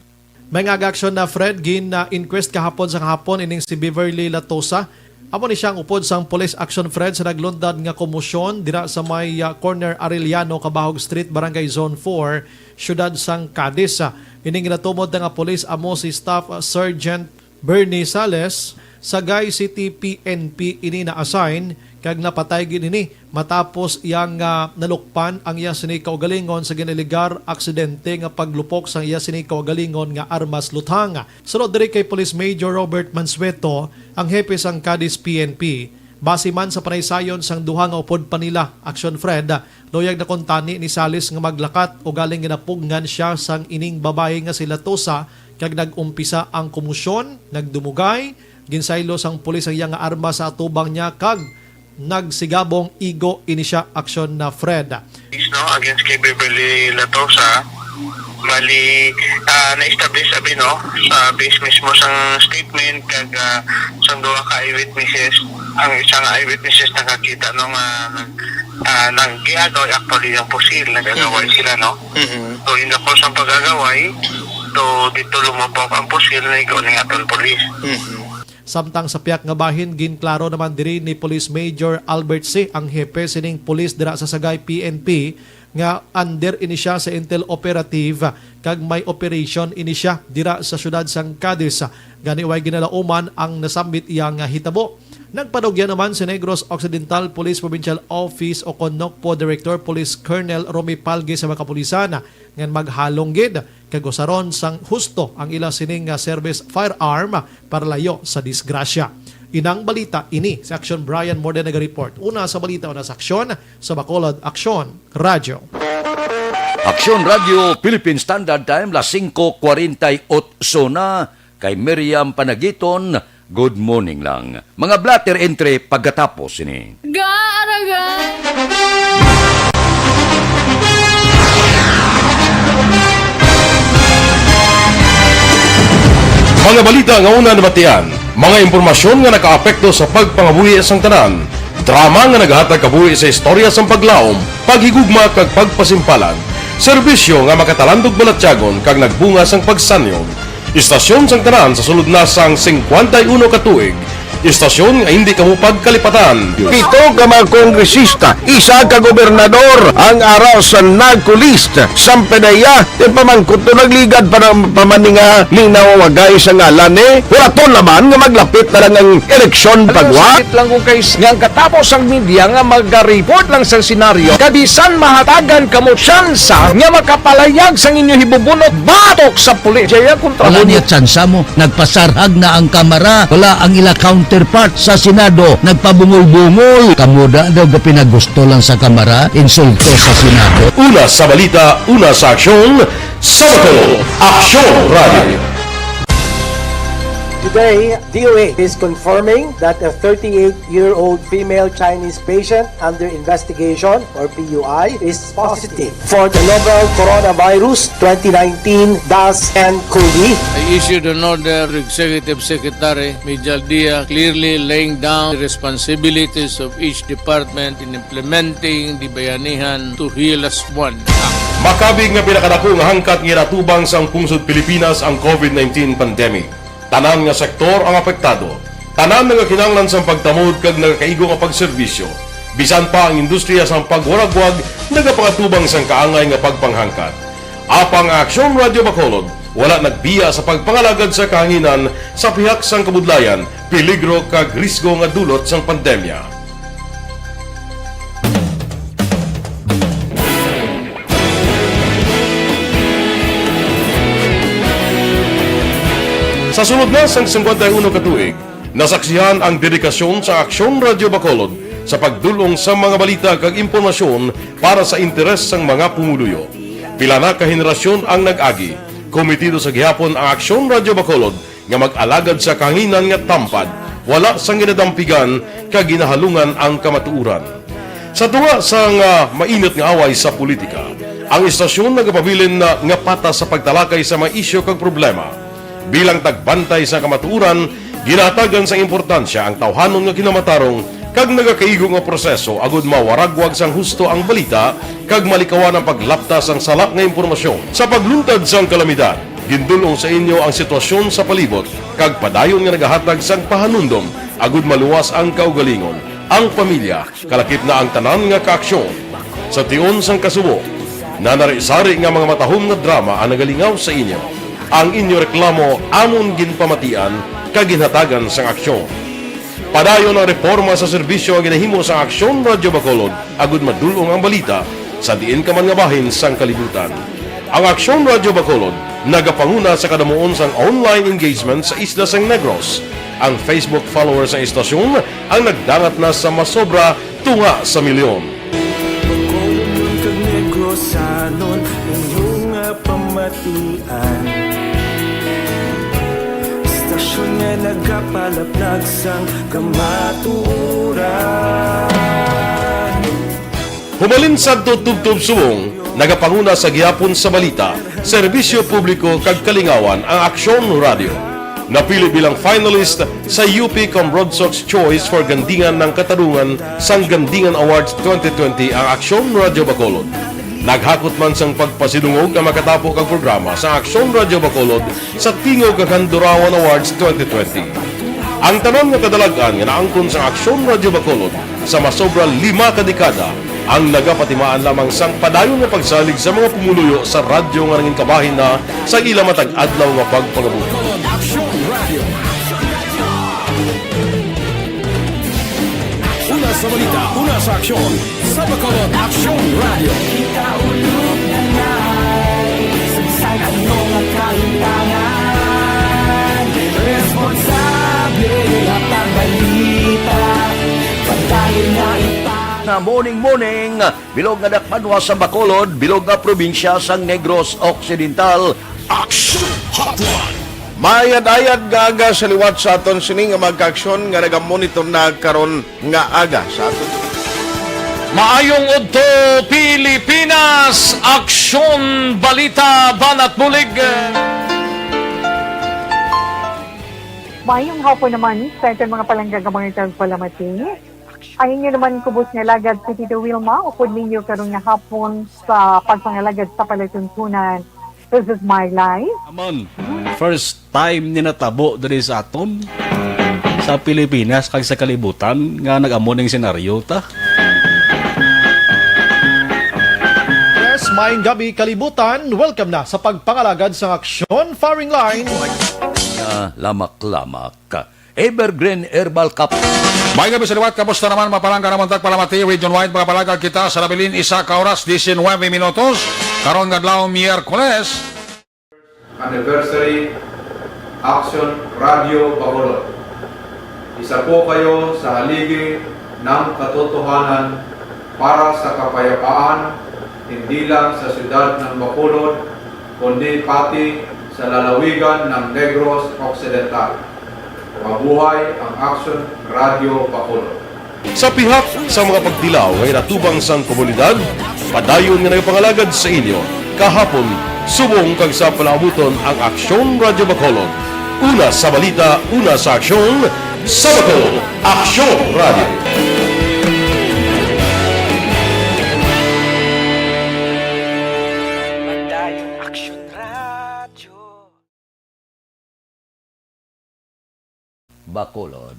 May nga aksyon na, Fred, gin-inquest kahapon sang hapon ining si Beverly Latosa. Amo ni siya ang upod sang Police Action Fred sa naglundad nga komosyon dira sa may, ah, corner Arellano, Cabahog Street, Barangay Zone four, siyudad sang Cadiz. Ah, ining ginatumod na nga pulis amo si Staff, ah, Sergeant Bernie Sales. Sagay City P N P ini na-assign kag napatay gid ini matapos iya nga nalukpan ang iya sini kaugalingon sa ginaligar aksidente nga paglupok sang iya sini kaugalingon nga armas luthang. Sulod diri kay Police Major Robert Mansueto, ang hepe sang Cadiz P N P, base man sa panaysayon sang duha nga upod pa nila, Action Fred, luyag na kuntani ni Sales nga maglakat, ugaling ginapugngan siya sang ining babayi nga si Latosa, kag nag-umpisa ang komosyon, nagdumugay, ginsaylo sang pulis ang iya nga armas sa atubang niya, kag nagsigabong igo ini siya, Action na Fred. Case, no, against kay Beverly Latosa, bali, ah, na-establish abi, no, sa base mismo sang statement kag, ah, sang duha ka eyewitnesses. Ang isa nga eyewitnesses nakakita, no, nga nag-, ah, nag-, giagaw actually ang pusil, nag-agaway Mhm. sila, no? Mhm. So, in the course ng pag-agaway, so, dito lumupok ang pusil, naigo ni atong pulis. Mhm. Samtang sa piyak nga bahin, ginklaro naman diri ni Police Major Albert C., ang hepe sining pulis dira sa Sagay P N P, nga under ini siya sa intel operative kag may operation ini siya dira sa siyudad sang Cadiz. Gani, way ginalauman ang nasambit iya nga hitabo. Nagpanugyan naman si Negros Occidental Police Provincial Office o kon NOCPO Director Police Colonel Romy Palgue sa mga kapulisan ngan maghalong gid kag usaron sang husto ang ila sining nga service firearm para layo sa disgrasya. Inang balita ini, si Action Brian Morden naga-report. Una sa balita, una sa aksyon, sa Bacolod Aksyon Radyo. Aksyon Radyo Philippine Standard Time, las singko kwarenta y otso na. Kay Miriam Panagiton, good morning lang. Mga blotter entry pagkatapos sini. Gaaragan. Mga balita nga una nabatian, mga impormasyon nga nakaapekto sa pagpangabuhi sang tanan, drama nga nagahatag kabuhi sa istorya sang paglaom, paghigugma kag pagpasimpalan. Serbisyo nga makatalandog balatyagon kag nagbunga sang pagsanyog. Istasyon sang tanan sa sulod na sang singkwenta y uno ka tuig. Istasyon nga hindi kamo pagkalipatan. Pito ka mga kongresista, isa ka gobernador ang ara sa narco list sang PDEA. Ti pamangkot to, nagligad pa na pa man ni nga linawagay sa ngalan ni. Hulaton naman nga maglapit na lang ang eleksyon. Alam mo, pagwa. Sakit lang kung kay nga ang katapos ang media nga maga-report lang sa senaryo, kabisan mahatagan kamo tsansa nga makapalayag sang inyo hibubunot batok sa pulis. Jaya kontra. Wala mo niya tsansa mo. Nagpasarhag na ang Kamara. Wala ang ila counterpart sa Senado. Nagpabungol-bungol. Kamo da daw gapinagusto lang sa Kamara, insulto sa Senado. Una sa balita, una sa aksyon, sa Bacolod, Aksyon Radio. Today, D O A is confirming that a thirty-eight-year-old female Chinese patient under investigation, or P U I, is positive for the novel Coronavirus twenty nineteen dash N cov. I issued an order to Executive Secretary Mijal Dia, clearly laying down the responsibilities of each department in implementing the Bayanihan to Heal As One Act. Makabig nga pinakadako nga hangkat nga ginatubang sang pungsod Pilipinas ang covid nineteen pandemic. Tanan nga sektor ang apektado. Tanan nagakinahanglan sang pagtamod kag nagakaigo nga pagserbisyo. Bisan pa ang industriya sang pagwaragwag nagapangatubang sang kaangay nga pagpanghangkat. Apang ang Aksyon Radio Bacolod wala nagbiya sa pagpangalagad sa kahanginan sa pihak sang kabudlayan, peligro kag risgo nga dulot sang pandemya. Sa sulod na sang singkwenta y uno ka tuig, nasaksihan ang dedikasyon sa Aksyon Radio Bacolod sa pagdul-ong sa mga balita kag impormasyon para sa interes sang mga pumuluyo. Pila na ka henerasyon ang nag-agi. Komitido sa gihapon ang Aksyon Radio Bacolod nga mag-alagad sa kahanginan nga tampad, wala sang ginadampigan kag ginahalungan ang kamatuoran. Sa tunga sang, ah, mainit nga away sa politika, ang istasyon nagapabilin na nga patas sa pagtalakay sa mga isyu kag problema. Bilang tagbantay sa kamatuoran, ginahatagan sang importansya ang tawhanon nga kinamatarong kag nagakaigo nga proseso agud mawaragwag sang husto ang balita kag malikawan ang paglapta sang sala nga impormasyon. Sa pagluntad sang kalamidad, gindul-ong sa inyo ang sitwasyon sa palibot kag padayon nga nagahatag sang pahanumdom agud maluwas ang kaugalingon, ang pamilya, kalakip na ang tanan nga kaaksyon. Sa tion sang kasubo, nanari-sari nga mga matahom nga drama ang nagalingaw sa inyo. Ang inyo reklamo amon ginpamatian kag ginhatagan sang aksyon. Padayon ang reporma sa serbisyo nga ginahimo sang Aksyon Radyo Bacolod agud madul-ong ang balita sa diin ka man nga bahin sang kalibutan. Ang Aksyon Radyo Bacolod nagapanguna sa kadamuon sang online engagement sa isla sang Negros. Ang Facebook followers sang istasyon ang nagdangat na sa masobra tunga sa milyon. Bacolod kag Negrosanon, inyo nga pamatian. Istasyon nga nagapalaplag sang kamatuoran. Humalin sadto tubtob subong, nagapanguna sa gihapon sa balita, serbisyo publiko kag kalingawan ang Aksyon Radyo. Napili bilang finalist sa U P Comrodsocs Choice for Gandingan ng Katarungan sang Gandingan Awards twenty twenty ang Aksyon Radyo Bacolod. Naghakot man sang pagpasidungog ang makatapo kag programa sa Aksyon Radyo Bacolod sa Tingog kag Handurawan Awards twenty twenty. Ang tanan nga kadalag-an nga naangkon sang Aksyon Radyo Bacolod sa masobra lima ka dekada ang nagapatimaan lamang sang padayon nga pagsalig sa mga pumuluyo sa radyo nga nangin kabahin na sa ila matag adlaw nga pagpangabuhi. Bacolod Aksyon Radyo. Una sa balita, una sa aksyon, sa Bacolod Aksyon Radyo. Kita ulog na nai, sa bisan ano nga kahintangan, responsable nga pagbalita, padayon na ipang- Na morning, morning. Bilog nga dakbanwa sa Bacolod, bilog nga probinsya sang Negros Occidental. Action Hotline. Maayad-ayad nga aga sa liwat sa aton sini nga mga kaaksyon nga nagamonitor na karon nga aga sa aton. Maayong udto, Pilipinas! Aksyon, balita, banat bulig. Maayong hapon naman sa aton mga palangga nga mga tagpalamati. Ang inyo naman kubos nga alagad si Tito Wilma, upod ninyo karon nga hapon sa pagpangalagad sa palatuntunan. This is My Life. Amon, first time ni natabo diri sa aton, sa Pilipinas kag sa kalibutan, nga nag-amo ning senaryo ta. Yes, maayong gabi, kalibutan. Welcome na sa pagpangalagad sang Aksyon Firing Line. Ah, lamak-lamak. Evergreen Herbal Cup. May gabi sa liwat, kamusta naman? Mapalangga naman tagpalamati, region-wide, mga palagad kita sa nabilin, isa ka oras, diecinuebe minutos. Karon nga adlaw, Miyerkules. Anniversary, Action Radio Bacolod. Isa po kayo sa haligi ng katotohanan para sa kapayapaan, hindi lang sa siyudad ng Bacolod, kundi pati sa lalawigan ng Negros Occidental. Mabuhay ang Action Radio Bacolod. Sa pihak sa mga pagtilaw nga ginatubang sang komunidad, padayon nga nagapangalagad sa inyo kahapon, subong kag sa palaabuton ang Aksyon Radyo Bacolod. Una sa balita, una sa aksyon, sa Bacolod, Aksyon Radyo. Padayon Aksyon Radyo. Bacolod.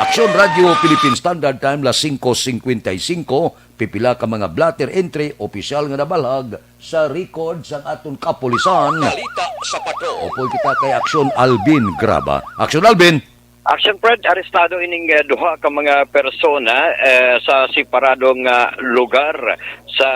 Aksyon Radyo Philippine Standard Time, las singko singkwenta y singko, pipila ka mga blotter entry, opisyal nga nabalhag sa record sang aton kapulisan. Balita sa Bacolod. Upod kita kay Aksyon Alvin Graba. Aksyon Alvin. Aksyon Fred, arestado ining, eh, duha ka mga persona, eh, sa separado nga lugar sa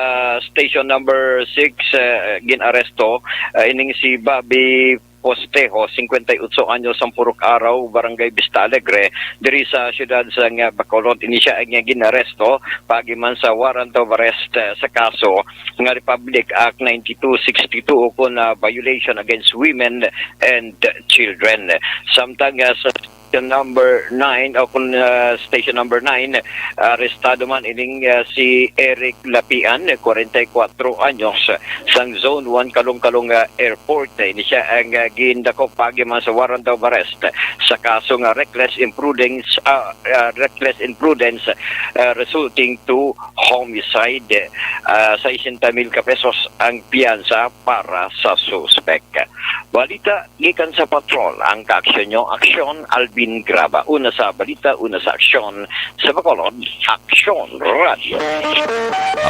station number six, eh, gin-aresto, eh, ining si Bobby Postejo, singkwenta y otso anyos, sang Purok Araw, Barangay Vista Alegre, diri sa siyudad sang Bacolod. Ini sia ang gin-aresto paagi man sa warrant of arrest, eh, sa kaso nga Republic Act ninety-two sixty-two, ukon na violation against women and children. Samtang, eh, sa station number nine, o kung, ah, station number nine, arestado man ining, ah, si Eric Lapian, kwarenta y kuwatro anyos, sang Zone one Calong-Calong, ah, Airport. Ini sia ang, ah, gindakop paagi man sa warrant of arrest sa kaso nga reckless imprudence, ah, ah, reckless imprudence, ah, resulting to homicide. Ah, sesenta mil ka pesos ang piyansa para sa suspek. Balita gikan sa patrol, ang kaaksyon nyo, Aksyon Alvin Graba. Una sa balita, una sa aksyon, sa Bacolod, Aksyon Radio.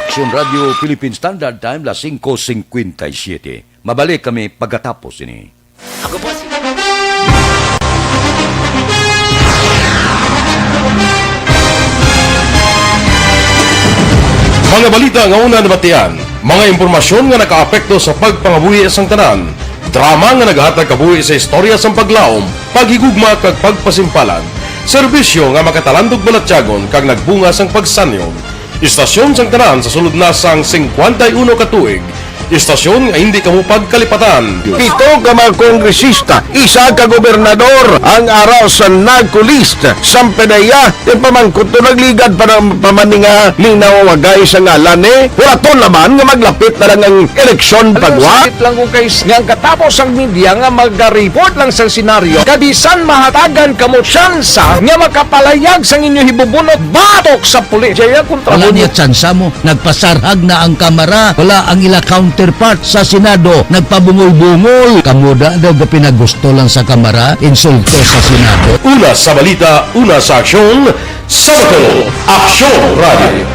Aksyon Radio Philippine Standard Time, las singko singkwenta y siyete. Mabalik kami pagkatapos ini. Ako po si Mga balita nga una nabatian, mga impormasyon nga nakaapekto sa pagpangabuhi sang tanan, drama nga naghatag kabuhi sa istorya sang paglaom, paghigugma kag pagpasimpalan, serbisyo nga makatalandog balatyagon kag nagbunga sang pagsanyon. Istasyon sang tanan sa sulod na sang singkwenta y uno ka tuig. Istasyon nga hindi kamo pagkalipatan. Pito ka mga kongresista, isa ka gobernador ang ara sa NAGCO list. Sang PDEA, ipamangkot to, nagligad pa na, pa man ni nga linaw wagay sa ngalan ni. Hulaton naman nga maglapit na lang ang eleksyon. Alam mo, pagwa. Sakit lang ko kay s-, nga ang katapos ang media nga mag-report lang sa senaryo, kabisan mahatagan kamo tsansa nga makapalayag sang inyo hibubunot batok sa pulis. Jaya kontra. Wala mo niya tsansa mo. Nagpasarhag na ang kamara, wala ang ila counterpart sa Senado, nagpabungol-bungol. Kamo da daw ga pinagusto lang sa kamara, insulto sa Senado. Una sa balita, una sa aksyon, sa Bacolod, Aksyon Radio.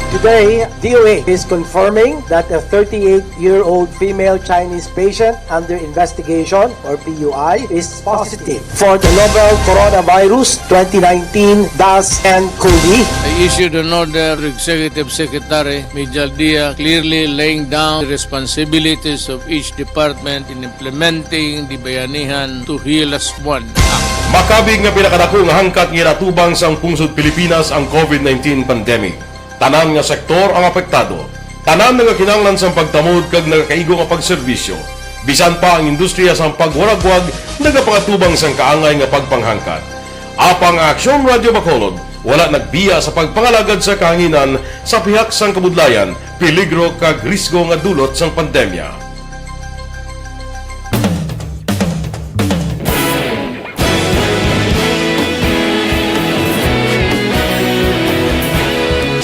Today, D O H is confirming that a thirty-eight-year-old female Chinese patient under investigation, or P U I, is positive for the novel Coronavirus twenty nineteen dash nCoV. I issued an order to Executive Secretary Mijal Dia, clearly laying down the responsibilities of each department in implementing the Bayanihan to Heal Us One Act. Makabig nga pinakadako nga hangkat nga ginatubang sang pungsod Pilipinas ang COVID nineteen pandemic. Tanan nga sektor ang apektado. Tanan nagakinahanglan sang pagtamod kag nagakaigo nga pagserbisyo. Bisan pa ang industriya sang pagwaragwag nagapangatubang sang kaangay nga pagpanghangkat. Apang ang Aksyon Radio Bacolod wala nagbiya sa pagpangalagad sa kahanginan sa pihak sang kabudlayan, peligro kag risgo nga dulot sang pandemya.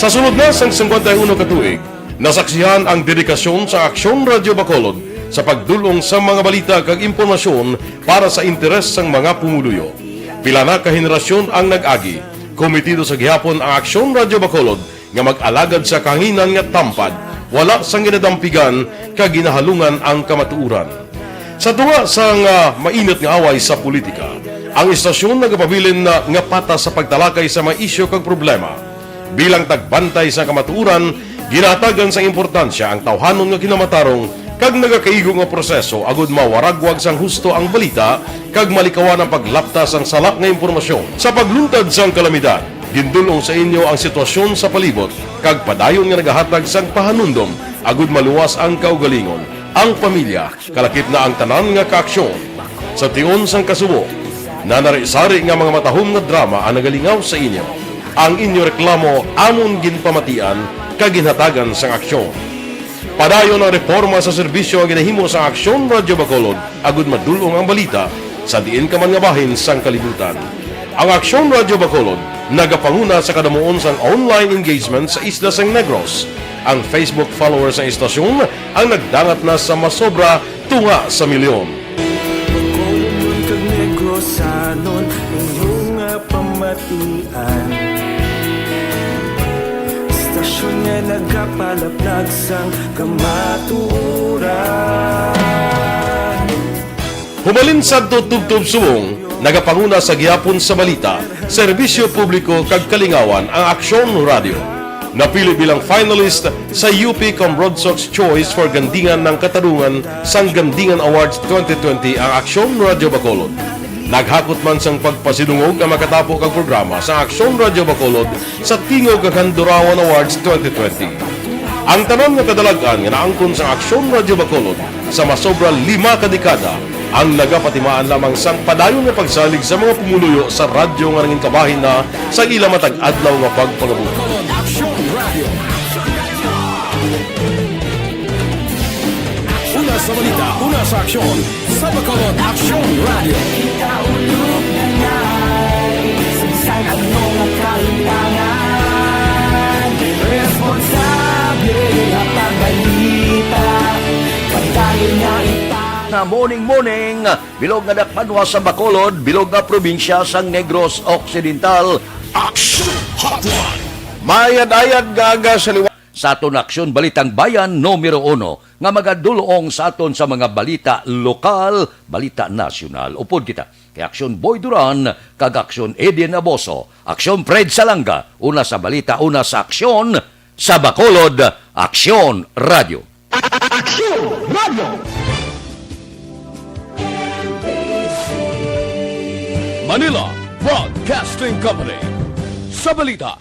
Sa sulod na sang singkwenta y uno ka tuig, nasaksihan ang dedikasyon sa Aksyon Radyo Bacolod sa pagdul-ong sa mga balita kag impormasyon para sa interes sang mga pumuluyo. Pila na ka henerasyon ang nag-agi. Komitido sa gihapon ang Aksyon Radyo Bacolod nga mag-alagad sa kahanginan nga tampad, wala sang ginadampigan kag ginahalungan ang kamatuoran. Sa tunga sang, ah, mainit nga away sa politika, ang istasyon nagapabilin na nga patas sa pagtalakay sa mga isyu kag problema. Bilang tagbantay sa kamatuoran, ginahatagan sang importansya ang tawhanon nga kinamatarong kag nagakaigo nga proseso agud mawaragwag sang husto ang balita kag malikawan ang paglapta sang sala nga impormasyon. Sa pagluntad sang kalamidad, gindul-ong sa inyo ang sitwasyon sa palibot kag padayon nga nagahatag sang pahanumdom agud maluwas ang kaugalingon, ang pamilya, kalakip na ang tanan nga kaaksyon. Sa tion sang kasubo, nanari-sari nga mga matahom nga drama ang nagalingaw sa inyo. Ang inyo reklamo amon ginpamatian kag ginhatagan sang aksyon. Padayon ang reporma sa serbisyo nga ginahimo sang Aksyon Radyo Bacolod agud madul-ong ang balita sa diin ka man nga bahin sang kalibutan. Ang Aksyon Radyo Bacolod nagapanguna sa kadamuon sang online engagement sa isla sang Negros. Ang Facebook followers sang istasyon ang nagdangat na sa masobra tunga sa milyon. Bacolodnon kag Negrosanon, inyo nga pamatian. Istasyon nga nagapalaplag sang kamatuoran. Hubalin sadto tubtob subong, nagapanguna sa gihapon sa balita, serbisyo publiko kag kalingawan ang Aksyon Radyo. Napili bilang finalist sa U P Comrade Sox Choice for Gandingan ng Katarungan sang Gandingan Awards twenty twenty ang Aksyon Radyo Bacolod. Naghakot man sang pagpasidungog ang makatapo kag programa sa Aksyon Radyo Bacolod sa Tingog kag Handurawan Awards twenty twenty. Ang tanan nga kadalag-an nga naangkon sa Aksyon Radyo Bacolod sa masobra lima ka dekada ang nagapatimaan lamang sang padayon nga pagsalig sa mga pumuluyo sa radyo nga nangin kabahin na sa ila matag adlaw nga pagpangabuhi. Aksyon Radyo. Una sa balita, una sa aksyon, sa Bacolod Aksyon Radyo. Kita ulog na ngay, sa bisan ano nga kahilangan, responsable nga pagbalita, padayon nga ipang- Na morning, morning, bilog nga dakbanwa sa Bacolod, bilog nga probinsya sang Negros Occidental. Aksyon Hotline. Mayad-ayad nga aga sa liwa- Sa aton Aksyon Balitang Bayan numero uno nga magadul-ong sa aton sa mga balita lokal, balita nasyonal. Upod kita kay Aksyon Boy Duran kag Aksyon Eden Aboso, Aksyon Fred Salanga, una sa balita, una sa aksyon, sa Bacolod, Aksyon Radio. Aksyon Radio. Manila Broadcasting Company. Sa balita,